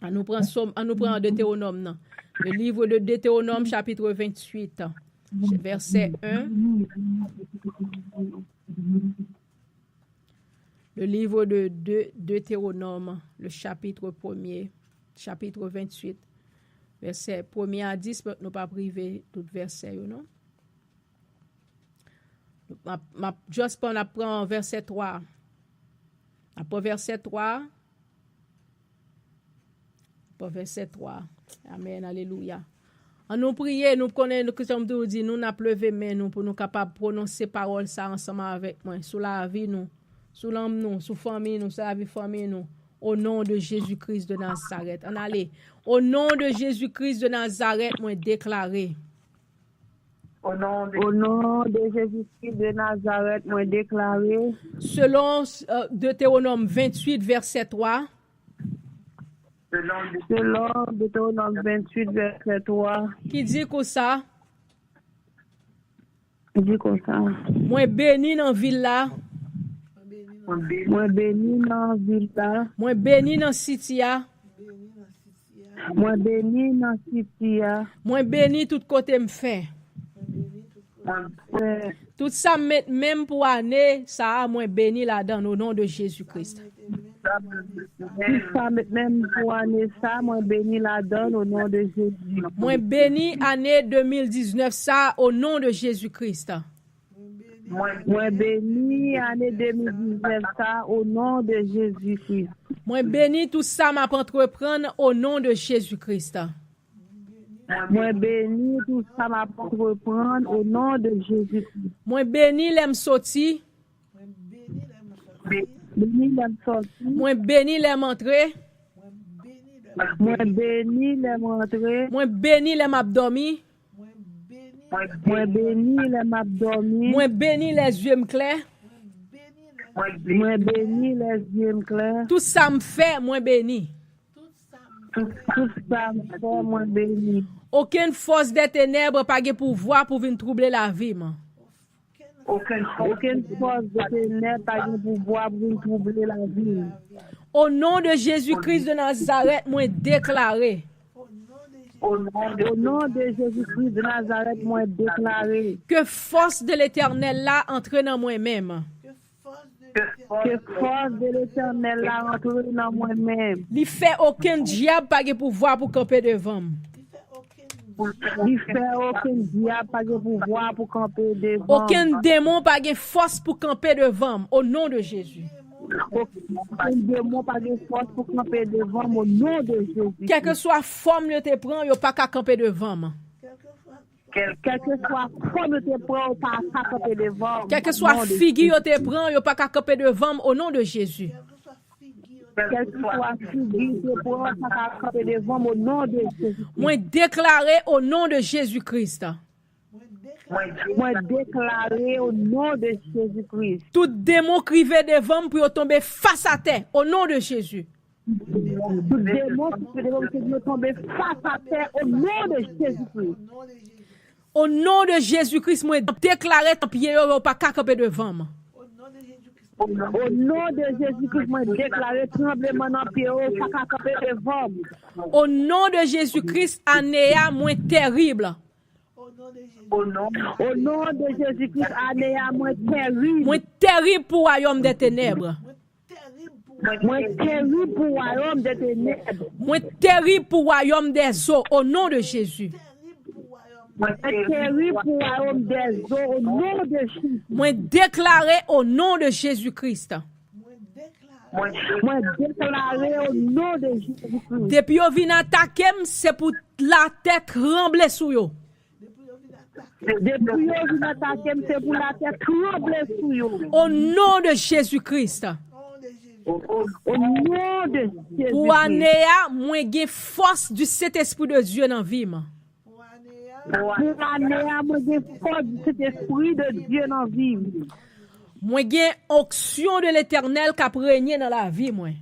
Ann nou pran Sòm, ann nou pran Detewonòm nan. Le livre de Deutéronome, chapitre vingt-huit, verset un. Le livre de, de Deutéronome, le chapitre premier, chapitre vingt-huit, verset premier à dix, but nou p ap rive tout vèsè yo, non? M ap, m ap just pran, n ap pran vèsè twa. N ap pran vèsè twa. Pran vèsè twa. Amèn, alelouya. Ann nou priye, nou konnen, nou, Kris, m toujou di, nou, n ap leve men nou pou nou kapab pwononse pawòl sa ansanm avèk mwen, sou lavi nou, sou nanm nou, sou fanmi nou, sou lavi fanmi nou, au nom de Jésus-Christ de Nazareth. Ann ale. Au nom de Jésus-Christ de Nazareth, mwen deklare. O non de O non de Jezi Kris de Nazarèt, mwen deklare, selon, euh, Deutéronome vingt-huit, verset trois, selon de Selon Detewonòm venntuit, vèsè twa, ki di konsa, di konsa, mwen beni nan vil la, mwen beni mwen beni nan vil la, mwen beni nan siti a, mwen beni nan siti a. Mwen beni tout kote m fè. Mwen fè. Tout sa m met men m pou ane sa a, mwen beni ladan l, o non de Jezi Kris. Tout sa m met men m pou ane sa a, mwen beni ladan l, o non de Jezi. Mwen beni ane de mil diznèf sa a, o non de Jezi Kris. Mwen beni ane de mil diznèf sa a, o non de Jezi Kris. Mwen beni tout sa m ap antreprann, o non de Jezi Kris. Mwen beni tout sa m ap antreprann, o non de Jezi Kris. Mwen beni lè m soti. Beni lè m soti. Mwen beni lè m antre. Mwen beni lè m antre. Mwen beni lè m ap dòmi. Mwen beni lè m ap dòmi. Mwen beni lè zye m klè. Mwen beni lè zye m klè. Tout sa m fè, mwen beni. Tout sa m fè, mwen beni. Okenn fòs dè tenèb pa gen pouvwa pou vin twouble lavi m. Okenn fòs Okenn fòs de tenèb pa gen pouvwa pou vin twouble lavi m. O non de Jezi Kris de Nazarèt, mwen deklare O non de O non de Jezi Kris de Nazarèt, mwen deklare ke fòs de Letènèl la antre nan mwen menm. Ke fòs de Letènèl la antre nan mwen menm. Li fè okenn dyab pa gen pouvwa pou kanpe devan m. Li fè okenn dyab pa gen pouvwa pou kanpe devan m. Okenn demon pa gen fòs pou kanpe devan m, o non de Jezi. Okenn demon pa gen fòs pou kanpe devan m, o non de Jezi. Kèlkeswa fòm yo te pran, yo pa ka kanpe devan m. Kèlkeswa fòm yo te pran, yo pa ka kanpe devan m, o non de Jezi. Kèlkeswa figi yo te pran, yo pa ka kanpe devan m, o non de Jezi. Kèlkeswa figi yo te pran, yo pa ka kanpe devan m, o non de Jezi. Mwen deklare, o non de Jezi Kris. Mwen deklare, o non de Jezi Kris. Tout demon k rive devan m pou yo tonbe fas atè, o non de Jezi. Tout demon ki te vle ke nou tonbe fas atè, o non de Jezi Kris. O non de Jezi Kris, mwen deklare tan pye yo, yo pa ka kanpe devan m. O non de Jezi Kris, mwen deklare tranbleman nan pye yo, yo pa ka kanpe devan m. O non de Jezi Kris, ane a, mwen terib. O non de Jezi Kris, ane a, mwen terib. Mwen terib pou wayòm dè tenèb. Mwen terib pou wayòm dè tenèb. Mwen terib pou wayòm dè zo, o non de Jezi. Mwen terib pou wayòm dè zo, o non de Jezi. Mwen deklare, o non de Jezi Kris. Mwen deklare, o non de Jezi Kris. Depi yo vin atake m, se pou latè tranble sou yo. Depi yo vin atake m, se pou latè tranble sou yo. O non de Jezi Kris. O non de Jezi Kris. Pou ane a, mwen gen fòs du Sentespri de Dye nan vi m. Pou ane a, mwen gen fòs Sentespri de Dye nan vi m. Mwen gen onksyon de Letènèl k ap renye nan lavi mwen.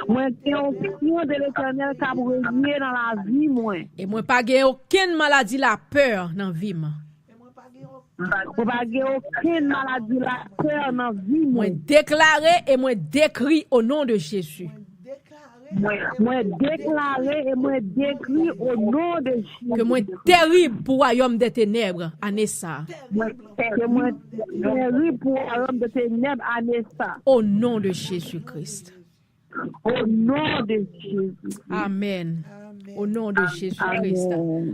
Mwen gen onksyon de Letènèl k ap renye nan lavi mwen. E mwen pa gen okenn maladi lapè nan vi m. Mwen pa gen okenn maladi lapè nan vi mwen. Mwen deklare e mwen dekri o non de Jezi. Mwen deklare e mwen dekri o non de Jezi. Ke mwen terib pou wayòm de tenèb ane sa. Ke mwen terib pou wayòm de tenèb ane sa. O non de Jezi Kris. O non de Jezi. Amèn. O non de Jezi Kris.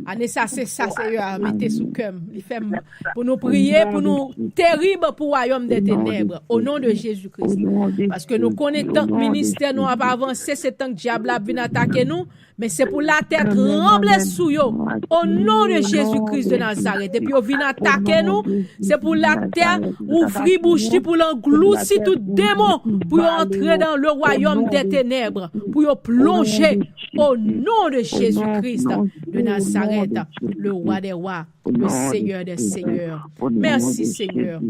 Ane sa, se sa Seyè a mete sou kè m. Li fè m pou nou priye, pou nou terib pou wayòm de tenèb. O non de Jezi Kris. Paske nou konnen tank ministè nou ap avanse, se tank dyab la ap vin atake nou. Men se pou latè tranble sou yo. O non de Jezi Kris de Nazarèt. Depi yo vin atake nou, se pou latè ouvri bouch li pou l anglouti tout demon, pou yo antre dans le royaume des ténèbres, pou yo plonje o non de Jezi Kris de Nazarèt, le roi des rois, le Seigneur des seigneurs. Mèsi, Senyè.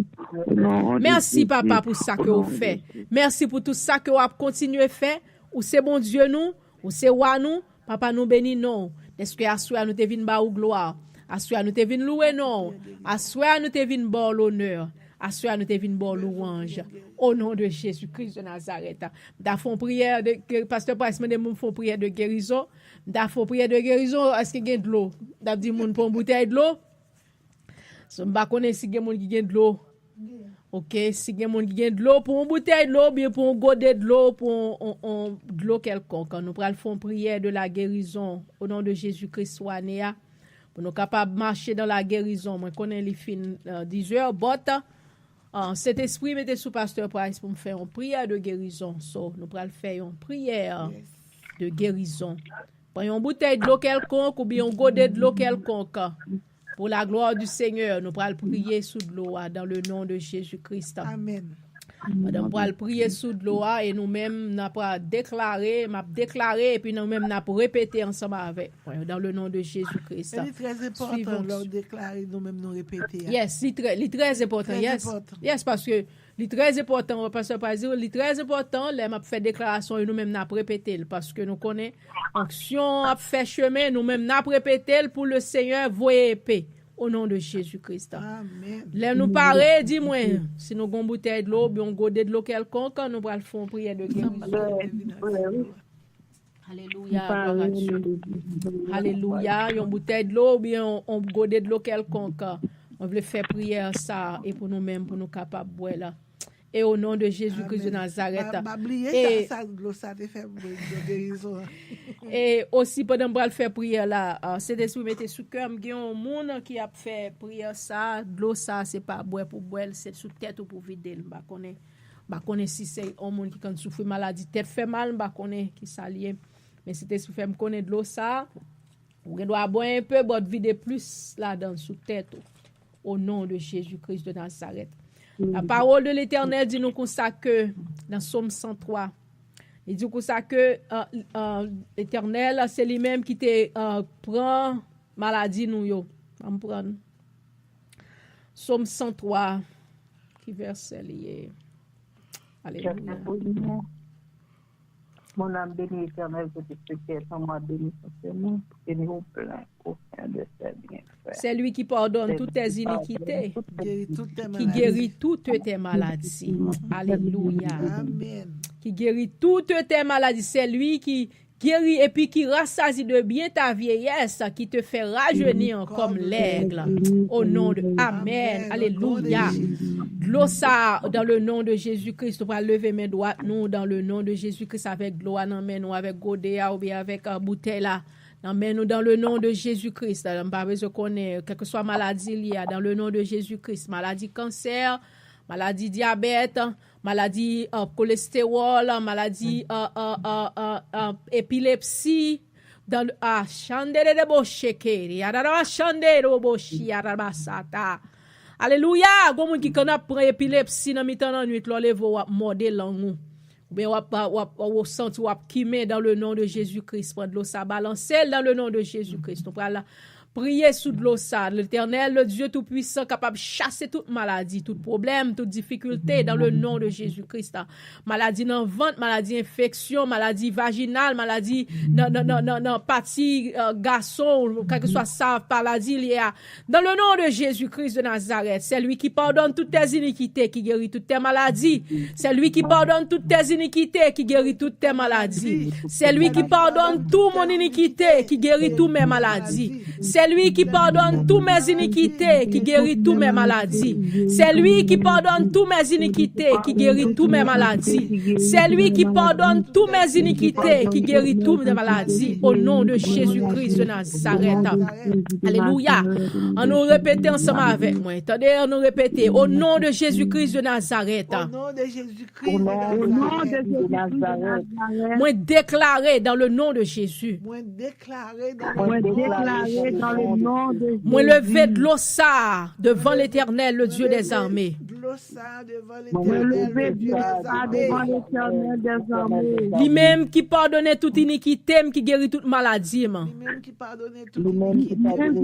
Mèsi, Papa, pou sa ke w fè. Mèsi pou tout sa ke w ap kontinye fè. Ou se Bondye nou, ou se Wa nou. Papa, nou beni non w. Dèske aswè a nou te vin ba ou glwa. Aswè a nou te vin louwe non w. Aswè a nou te vin ba w lonè. Aswè a nou te vin ba w louwanj. O non de Jezi Kris de Nazarèt. M ta fè yon priyè de, ke Pastè Price mande m pou m fè yon priyè de gerizon. M ta fè yon priyè de gerizon, èske gen dlo? M t ap di moun pran yon boutèy dlo. So, m pa konnen si gen moun ki gen dlo. Ok, si gen moun ki gen dlo, pou yon boutèy dlo, oubyen pou yon gode dlo, pou yon, yon, yon dlo kèlkonk. Nou pral fè yon priyè de la gerizon o non de Jezi Kris sou ane a. Pou nou kapab mache dans la guérison. Mwen konnen li fin, euh, dizè, but, euh, Sentespri mete sou Pastè Price pou m fè yon priyè de gerizon. So, nou pral fè yon priyè de gerizon. Pran yon boutèy dlo kèlkonk oubyen yon gode dlo kèlkonk. Pour la gloire du Seigneur, nou pral priye sou dlo a dans le nom de Jésus-Christ. Amèn. Pandan m pral priye sou dlo a, e nou menm n ap deklare, m ap deklare, epi nou menm n ap repete ansanm avèk mwen, dans le nom de Jésus-Christ. E li trè enpòtan lè w deklare, nou menm nou repete a. Yes, li trè, li trè enpòtan, yes. Yes, paske li trè enpòtan, Pastè Price di, li trè enpòtan lè m ap fè deklarasyon, e nou menm n ap repete l, paske nou konnen onksyon ap fè chemen, nou menm n ap repete l pou le Seigneur voye epe. O non de Jezi Kris. Amèn. Lè nou pare, di mwen, si nou gon boutèy dlo oubyen yon gode dlo kèlkonk, nou pral fè yon priyè de gerizon. Alelouya, glwa a Dye. Alelouya, yon boutèy dlo oubyen yon, yon gode dlo kèlkonk. Mwen vle fè priyè sa e pou nou menm, pou nou kapab bwè la. E o non de Jezi Kris de Nazarèt. Pa, pa bliye sa, sa dlo sa te fè pou mwen, dlo gerizon an. E osi, pandan m pral fè priyè la, ah, Sentespri mete sou kè m, gen yon moun ki ap fè priyè sa, dlo sa, se pa bwè pou bwè l, se sou tèt ou pou vide l. M pa konnen, m pa konnen si se yon moun ki konn soufri maladi tèt fè mal, m pa konnen ki sa l ye. Men Sentespri fè m konnen dlo sa, ou gen dwa bwè enpe, but vide plis ladan l sou tèt ou. O non de Jezi Kris de Nazarèt. La parole de l'Éternel di nou konsa ke nan Sòm san twa, li di konsa ke, euh, euh, Letènèl, se li menm ki te, euh, pran maladi nou yo. Ann pran Sòm san twa, ki vèsè li ye? Alelouya. Mon âme bénit l'Éternel, que tout ce qui est en moi bénisse son Saint nom, bénis au plein, au fin de ses bienfaits. C'est lui qui pardonne toutes tes iniquités, qui guérit toutes tes maladies. Alelouya. Amèn. Qui guérit toutes tes maladies. C'est lui qui guérit et puis qui rassasie de bien ta vieillesse, qui te fait rajeunir comme l'aigle. Au nom de, amèn. Alelouya. Dlo sa, dans le nom de Jésus-Christ, ou pral leve men dwat nou, dans le nom de Jésus-Christ, avèk dlo a nan men nou, avèk gode a oubyen avèk, euh, boutèy la nan men nou, dans le nom de Jésus-Christ. M pa bezwen konnen, kèlkeswa maladi li a, dans le nom de Jésus-Christ, maladi kansè, maladi dyabèt, maladi, euh, kolestewòl, maladi, euh, euh, euh, euh, euh, epilepsi, dans le, ah, chandere de bosheke, yadada chandere de boshi, yadada sata. Alelouya! Gon moun ki konn ap pran epilepsi nan mitan lannwit, lè w leve w ap mòde lang ou. Oubyen w ap, w ap, w ap, w ap santi w ap kimen dans le nom de Jésus-Christ. Pran dlo sa, balanse l dans le nom de Jésus-Christ. Nou pral la. Priye sou dlo sa. Letènèl, le Dye Toupwisan, kapab chase tout maladi, tout pwoblèm, tout difikilte, dans le nom de Jésus-Christ. Maladi nan vant, maladi enfeksyon, maladi vajinal, maladi nan, nan, nan, nan, nan pati euh, gason, kèlkeswa sa maladi li ye a. Dans le nom de Jésus-Christ de Nazareth, c'est lui qui pardonne toutes tes iniquités, qui guérit toutes tes maladies. C'est lui qui pardonne toutes tes iniquités, qui guérit toutes tes maladies. C'est lui qui pardonne toute mon iniquité, qui guérit toutes mes maladies. C'est lui qui pardonne toutes mes iniquités, qui guérit toutes mes maladies. C'est lui qui pardonne toutes mes iniquités, qui guérit toutes mes maladies. C'est lui qui pardonne toutes mes iniquités, qui guérit toutes mes maladies. Au nom de Jésus-Christ de Nazareth. Alelouya. Ann nou repete ansanm avèk mwen. Tande, ann nou repete. Au nom de Jésus-Christ de Nazareth. Au nom de Jésus-Christ de Nazareth. Mwen deklare dans le nom de Jésus. Mwen deklare dans le nom de Jésus. Dans le nom de Jésus. Mwen leve dlo sa devan Letènèl, le Dieu des armées. Dlo sa devan Mwen Letènèl, leve le Dieu dlo des sa devan armées. Letènèl des armées. Li menm ki padone tout inikite m, ki geri tout maladi m. Li menm ki padone Li menm ki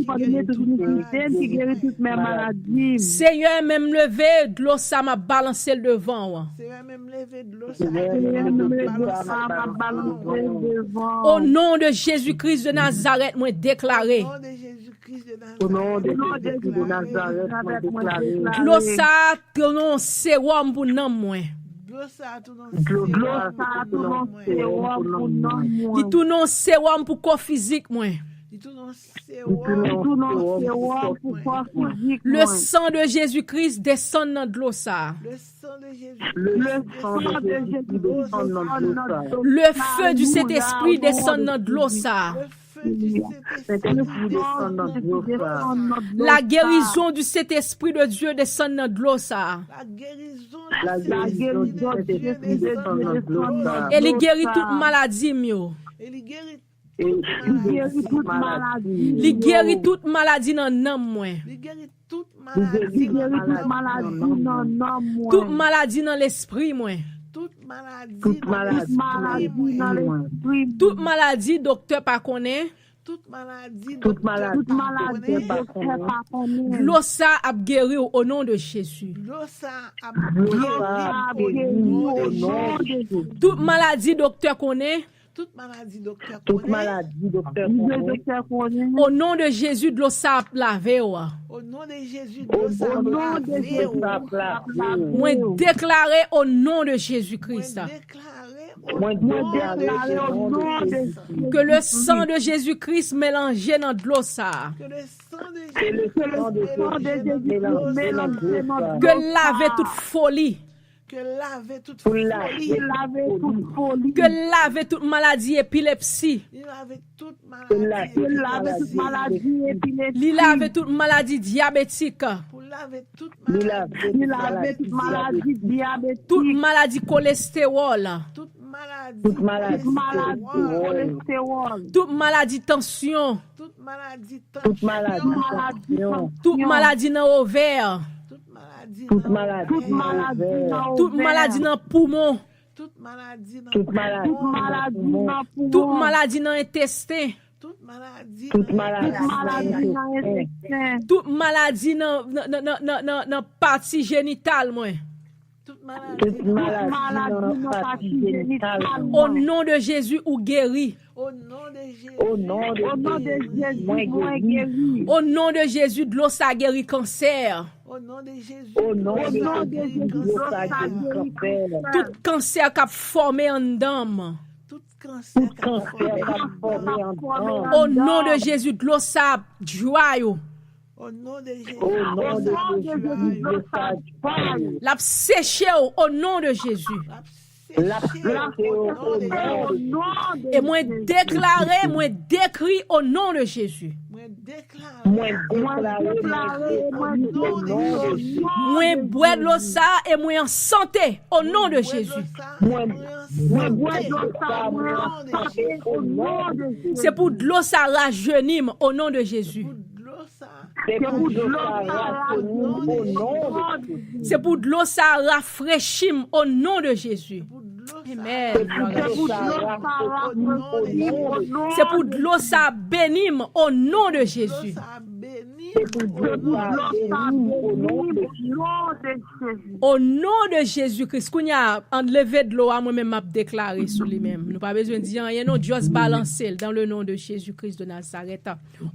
padone tout inikite m, ki geri tout men maladi m. Senyè, menm leve dlo sa m ap balanse l devan w. Senyè, menm leve dlo sa. Senyè, menm leve dlo sa m ap balanse l devan O non de Jezi Kris de Nazarèt, mwen deklare. Au nom de Jésus-Christ de O non de Nazareth. Jezi Kris de Nazarèt, mwen deklare. Dlo sa a tounen yon sewòm pou nanm mwen. Dlo sa a tounen Dlo yon sa a tounen yon sewòm pou nanm mwen. Li tounen yon sewòm pou kò fizik mwen. Li tounen Li tounen yon yon sewòm pou kò fizik Le mwen. sang de Jésus-Christ desann nan dlo sa a. Le sang de Jésus. Le sang de Jezi desann nan dlo sa a. Le feu du Saint-Esprit desann nan dlo sa a. Le feu du Saint-Esprit. Sentespri desann nan dlo sa a. La guérison du Saint-Esprit de Dieu desann nan dlo sa a. La guérison La du guérison du Saint-Esprit Saint-Esprit desann nan dlo sa a. E li geri tout maladi m yo. Et li guérit. E li geri tout maladi. Li geri tout maladi nan nanm mwen. Li guérit tout Li geri maladie. tout maladi nan nanm mwen. Tout maladi nan lespri mwen. Tout maladie. Tout maladi nan l'esprit. Mwen. Tout maladi doktè pa konnen. Tout maladie. Tout maladi Tout maladi. Doktè pa konnen. Dlo sa ap geri w o non de Jezi. Dlo sa ap Dlo sa ap geri o non de Jezi. Tout maladi doktè konnen. Tout maladi doktè Tout konnen. Maladi doktè konnen. O non de Jezi, dlo sa ap lave w. Au nom de Jésus, O dlo sa non de ap Jezi, lave w. sa ap lave w. Mwen deklare o non de Jezi Kris. Mwen deklare Mwen deklare o non de Jezi. Ke le sang de Jésus-Christ melanje nan dlo sa a. que le sang de Ke le Jésus sang de Jezi melanje nan dlo sa a. Ke l lave tout foli. Que lave tout Pou foli. lave tout foli. Ke l lave tout maladi epilepsi. Li lave tout Pou lave maladi. tout maladi epilepsi. Li lave tout maladi dyabetik. Pou lave tout Li lave maladi. tout maladi dyabetik. Tout maladi kolestewòl. Tout maladi. Tout maladi Kolestewòl. kolestewòl. Tout maladi tansyon. Tout maladi Tout maladi tansyon. tansyon. Tout maladi nan ovè. Tout maladi. Tout maladi Tout maladi. nan ovè. Tout maladi nan poumon. Tout maladi nan Tout maladi nan poumon. Tout maladi nan entesten. Tout maladi. Tout maladi Maladi nan entesten. Tout maladi nan, nan, nan, nan, nan, nan pati jenital mwen. Tout maladi. Tout maladi nan pati jenital O mwen. Non de Jezi, ou geri. Au nom de Jésus. O non de Jezi, mwen geri. O non de Jezi, dlo sa geri kansè. Au nom de Jésus. O non de Jezi, dlo sa geri kansè. Tout kansè k ap fòme anndan m. Tout kansè. Tout kansè k ap fòme anndan. O non de Jezi, dlo sa ap dry ou. Au nom de Jésus. O non de Jezi, dlo sa dry ou. L ap seche w o non de Jezi. L ap seche w o non de Jezi. E mwen deklare, mwen dekri o non de Jezi. Mwen deklare. Mwen deklare, mwen dekri o non de Jezi. Mwen bwè dlo sa e mwen an sante o non de Jezi. Mwen, mwen bwè dlo sa, mwen an sante o non de Jezi. Se pou dlo sa rajeni m o non de Jezi. Dlo sa. Se pou dlo sa rajeni m o non de Jezi. Se pou dlo sa rafrechi m o non de Jezi. Amen. Se pou dlo sa a beni m o non de Jezi. O non de Jezi Kris. Kounye a, ann leve dlo a, mwen menm m ap deklare sou li menm. Nou pa bezwen di anyen non, just balanse l dans le nom de Jésus-Christ de Nazareth.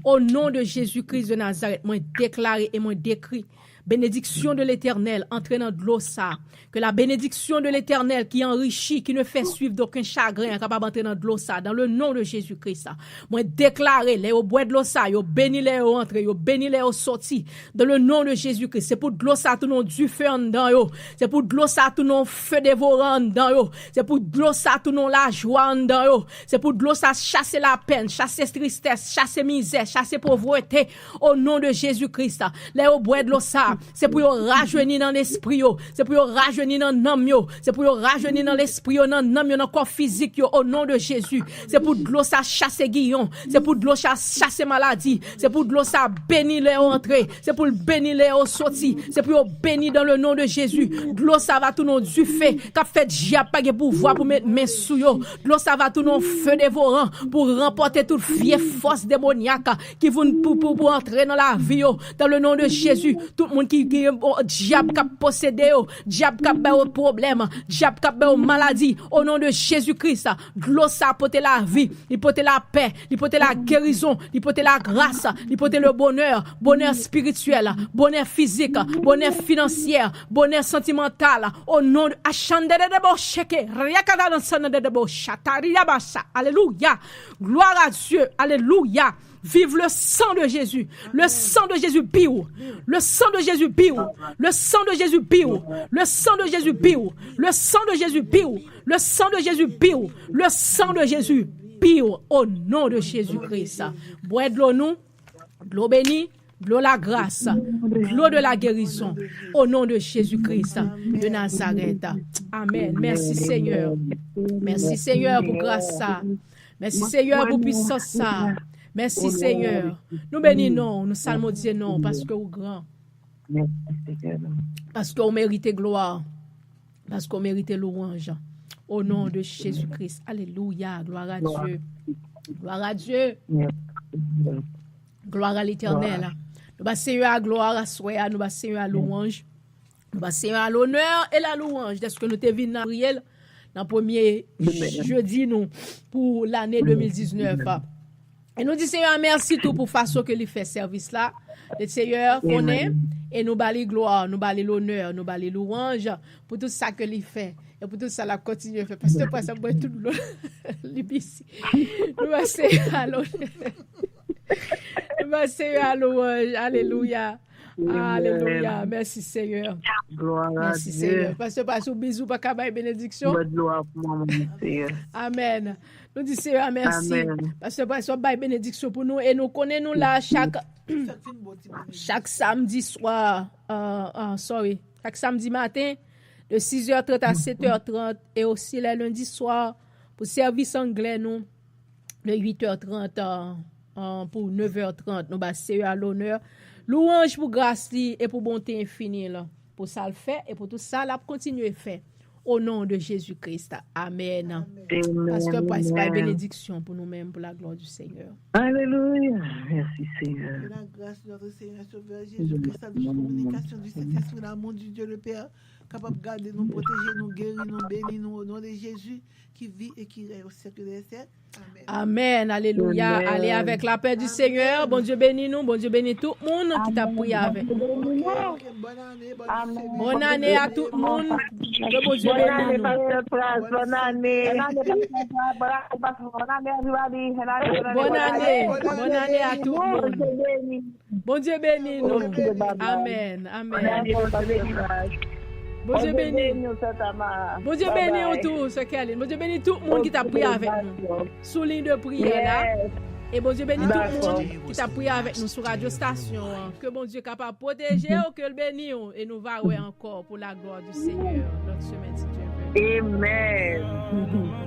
O non de Jezi Kris de Nazareth, mwen deklare e mwen dekri benediksyon de Letènèl antre nan dlo sa. Que la bénédiction de l'Éternel qui enrichit, qui ne fait suivre d'aucun chagrin, kapab antre nan dlo sa, dans le nom de Jésus-Christ. Mwen deklare, lè yo bwè dlo sa, yo beni lè yo antre, yo beni lè yo soti. Dans le nom de Jésus-Christ, se pou dlo sa tounen yon dife anndan yo. Se pou dlo sa tounen yon fe devoran anndan yo. Se pou dlo sa tounen yon lajwa anndan yo. Se pou dlo sa chase lapenn, chase tristès, chase mizè, chase povrete. O non de Jezi Kris, lè yo bwè dlo sa, se pou yo rajeni nan lespri yo, se pou yo rajeni nan nanm yo, se pou yo rajeni nan lespri yo, nan nanm yo, nan kò fizik yo, o non de Jezi. Se pou dlo sa chase giyon, se pou dlo sa chase maladi, se pou dlo sa beni lè yo antre, se pou l beni lè yo soti, se pou yo beni dans le nom de Jésus. Dlo sa va tounen yon dife k ap fè dyab pa gen pouvwa pou met men sou yo. Dlo sa va tounen yon fe devoran pou ranpòte tout vye fòs demonyak ki vin pou, pou, pou antre nan lavi yo. Dans le nom de Jésus, tout moun ki, ki gen, o, dyab k ap posede yo, dyab k ap ba yo pwoblèm, dyab k ap ba yo maladi, o non de Jezi Kris, dlo sa pote lavi, li pote lapè, li pote lagerizon, li pote lagras, li pote le bonè, bonè espirityèl, bonè fizik, bonè finansyè, bonè santimantal, o non de Achandededebo Sheke, Riakadanasanadedebo Shatariyabasa. Alelouya. Gloire à Dieu. Alelouya. Vive le sang de Jésus. Le sang de Jésus biw. Le sang de Jésus biw. Le sang de Jésus biw. Le sang de Jésus biw. Le sang de Jésus biw. Le sang de Jésus biw. Le sang de Jésus biw. Au nom de Jésus-Christ. Bwè dlo nou. Dlo beni. Dlo lagras. Dlo de la guérison. Au nom de Jésus-Christ de Nazareth. Amen. Mèsi Senyè. Mèsi Senyè pou gras sa. Mèsi Senyè pou pisans sa. Mèsi Senyè. Nou beni non, nou salmodye non, paske ou gran. Paske ou merite glwa. Paske ou merite louwanj. O non de Jezi Kris. Alelouya. Glwa a Dye. Glwa a Dye. Glwa a Letènèl. Nou ba Senyè a glwa aswè a. Nou ba Senyè a louwanj. Nou ba Senyè a lonè e la louwanj dèske nou te vin nan priye l nan premye jedi nou pou lane de mil diznèf. E nou di Senyè a mèsi tou pou fason ke li fè sèvis la. Le Senyè konnen e nou ba li glwa, nou ba li lonè, nou ba li louwanj pou tout sa ke li fè e pou tout sa l ap kontinye fè. Pastè Prince ap bwè tout dlo li pisi. Nou ba Senyè a lonè. Nou ba Senyè a louwanj. Alelouya. Alelouya. Mèsi Senyè. Glwa a Dye. Pastè Prince, ou bizi, ou pa ka bay benediksyon? Mwen dlo ap manman Senyè. Amèn. Nou di Senyè a mèsi. Amèn. Pastè Prince, w ap bay benediksyon pou nou e nou konnen nou la chak, chak samdi swa, euh, euh, sorry, chak samdi maten de sis è trant a sèt è trant e osi lè lendi swa pou sèvis anglè nou de uit è trant, euh, euh, pou nèf è trant. Nou ba Senyè a lonè, louwanj pou gras li e pou bonte enfini l, pou sa l fè e pou tout sa l ap kontinye fè. O non de Jezi Kris. Amèn. Amèn. Pastè Prince, bay benediksyon pou nou menm, pou la glwa di Senyè. Alelouya. Mèsi Senyè. Que la grâce de notre Seigneur et Sauveur Jésus-Christ, la douce communication du Saint-Esprit, l'amour du Dieu le Père, kapab gade nou, pwoteje nou, geri nou, beni nou, o non de Jezi, ki vi e ki rèy o syèk dè syèk. Amèn. Amèn. Alelouya. Amèn. Allez avec la paix du Seigneur. Bondye beni nou. Bondye beni tout moun ki t ap priye avèk nou. Bonne année, bonne année à tout moun. Ke Bondye beni nou. Bonne année, Pasteur Prince. Bonne année. Bonne année, Pasteur Prince. Bonne année, everybody. Bonne année, bonne année. Bonne année à tout moun. Bondye beni nou. Amèn. Amèn. Bondye beni. Bondye beni w tou, sè Kerline. Bondye beni tout moun ki t ap priye avèk nou sou liy de priyè la. E Bondye beni tout moun ki t ap priye avèk nou sou radyo estasyon an. Ke Bondye kapab pwoteje w, ke l beni w, e nou va wè ankò pou la glwa di Senyè lòt semèn, si Dye vle. Amen.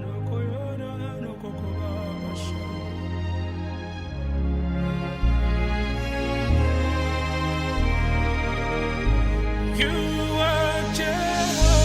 You are Jehovah.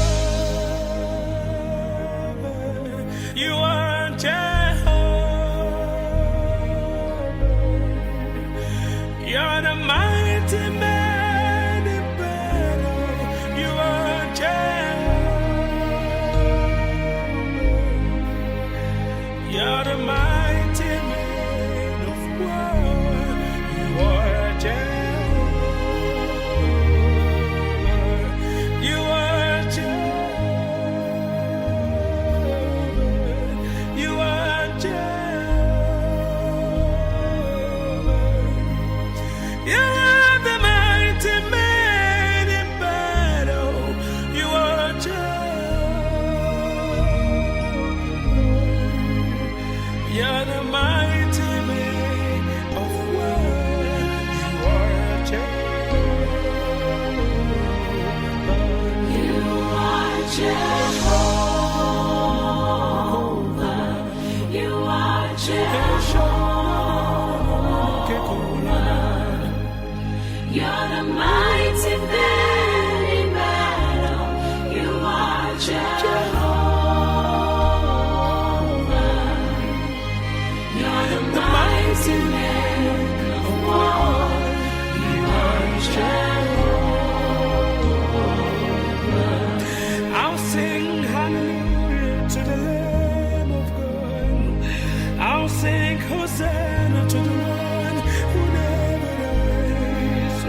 Hosanna to the one who never dies,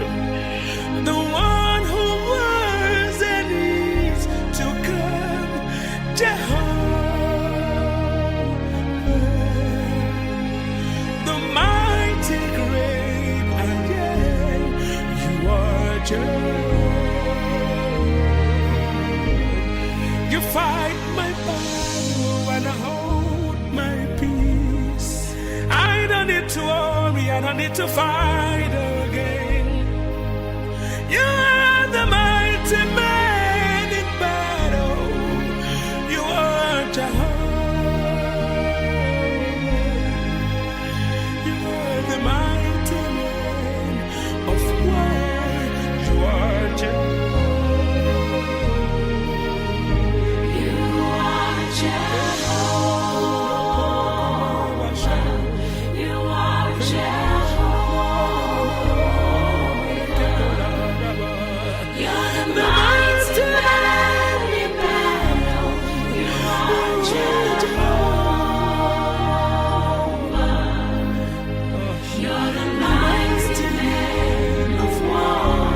the one who was and is to come, Jehovah, the mighty great I am. You are Jehovah. You fight my battle and I hold my peace. I don't need to worry, I don't need to fight again. You are the mighty man in battle. You are Jehovah. You are the mighty man of war. You are Jehovah. You are Jehovah. You are Jehovah. You're the mighty man in battle. You are Jehovah. You're the mighty man of war.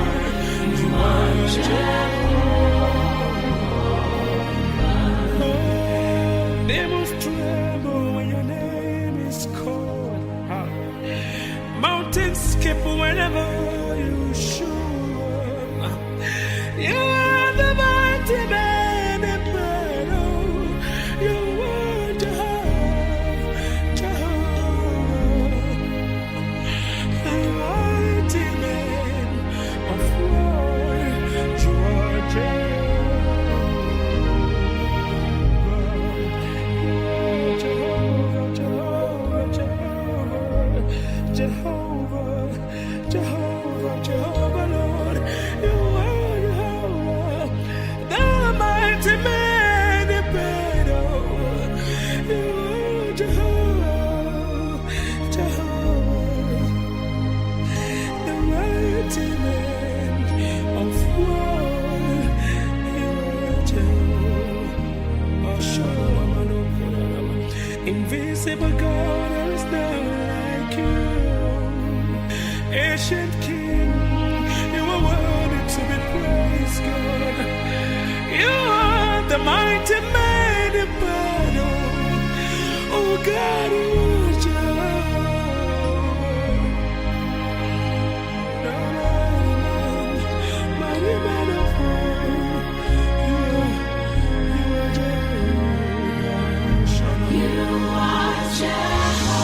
You are Jehovah. Demons tremble when your name is called. Mountains skip whenever you show up. You are the mighty man in battle. You are Jehovah, Jehovah, the mighty man of war. You are Jehovah, Jehovah, Jehovah, Jehovah. Jehovah, Jehovah, Jehovah, Lord, you are Jehovah, the mighty man in battle. You are Jehovah, Jehovah, the mighty man of war. You are Jehovah. Invisible God, there is none like you. Ancient King, you are worthy to be praised, God. You are the mighty man in battle. Oh God, you are Jehovah. You're the mighty man of war. You are Jehovah.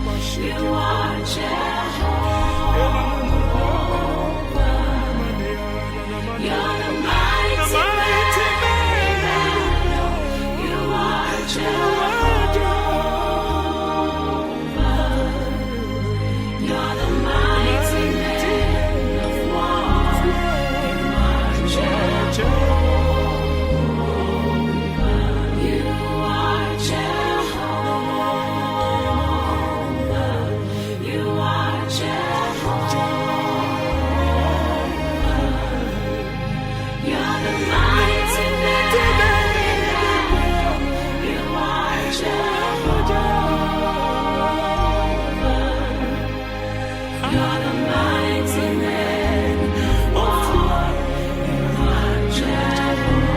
You are Jehovah. You are Jehovah. You're the mighty man. You are Jehovah. You're the mighty man of war. You are Jehovah.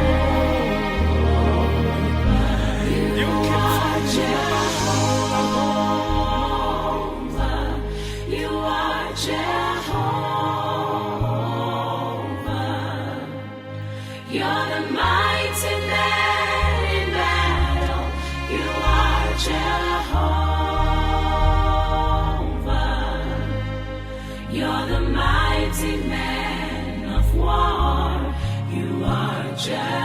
You are Jehovah. You are Jehovah. You're the mighty man in battle. You are Jehovah. You're the mighty man of war. You are Jehovah.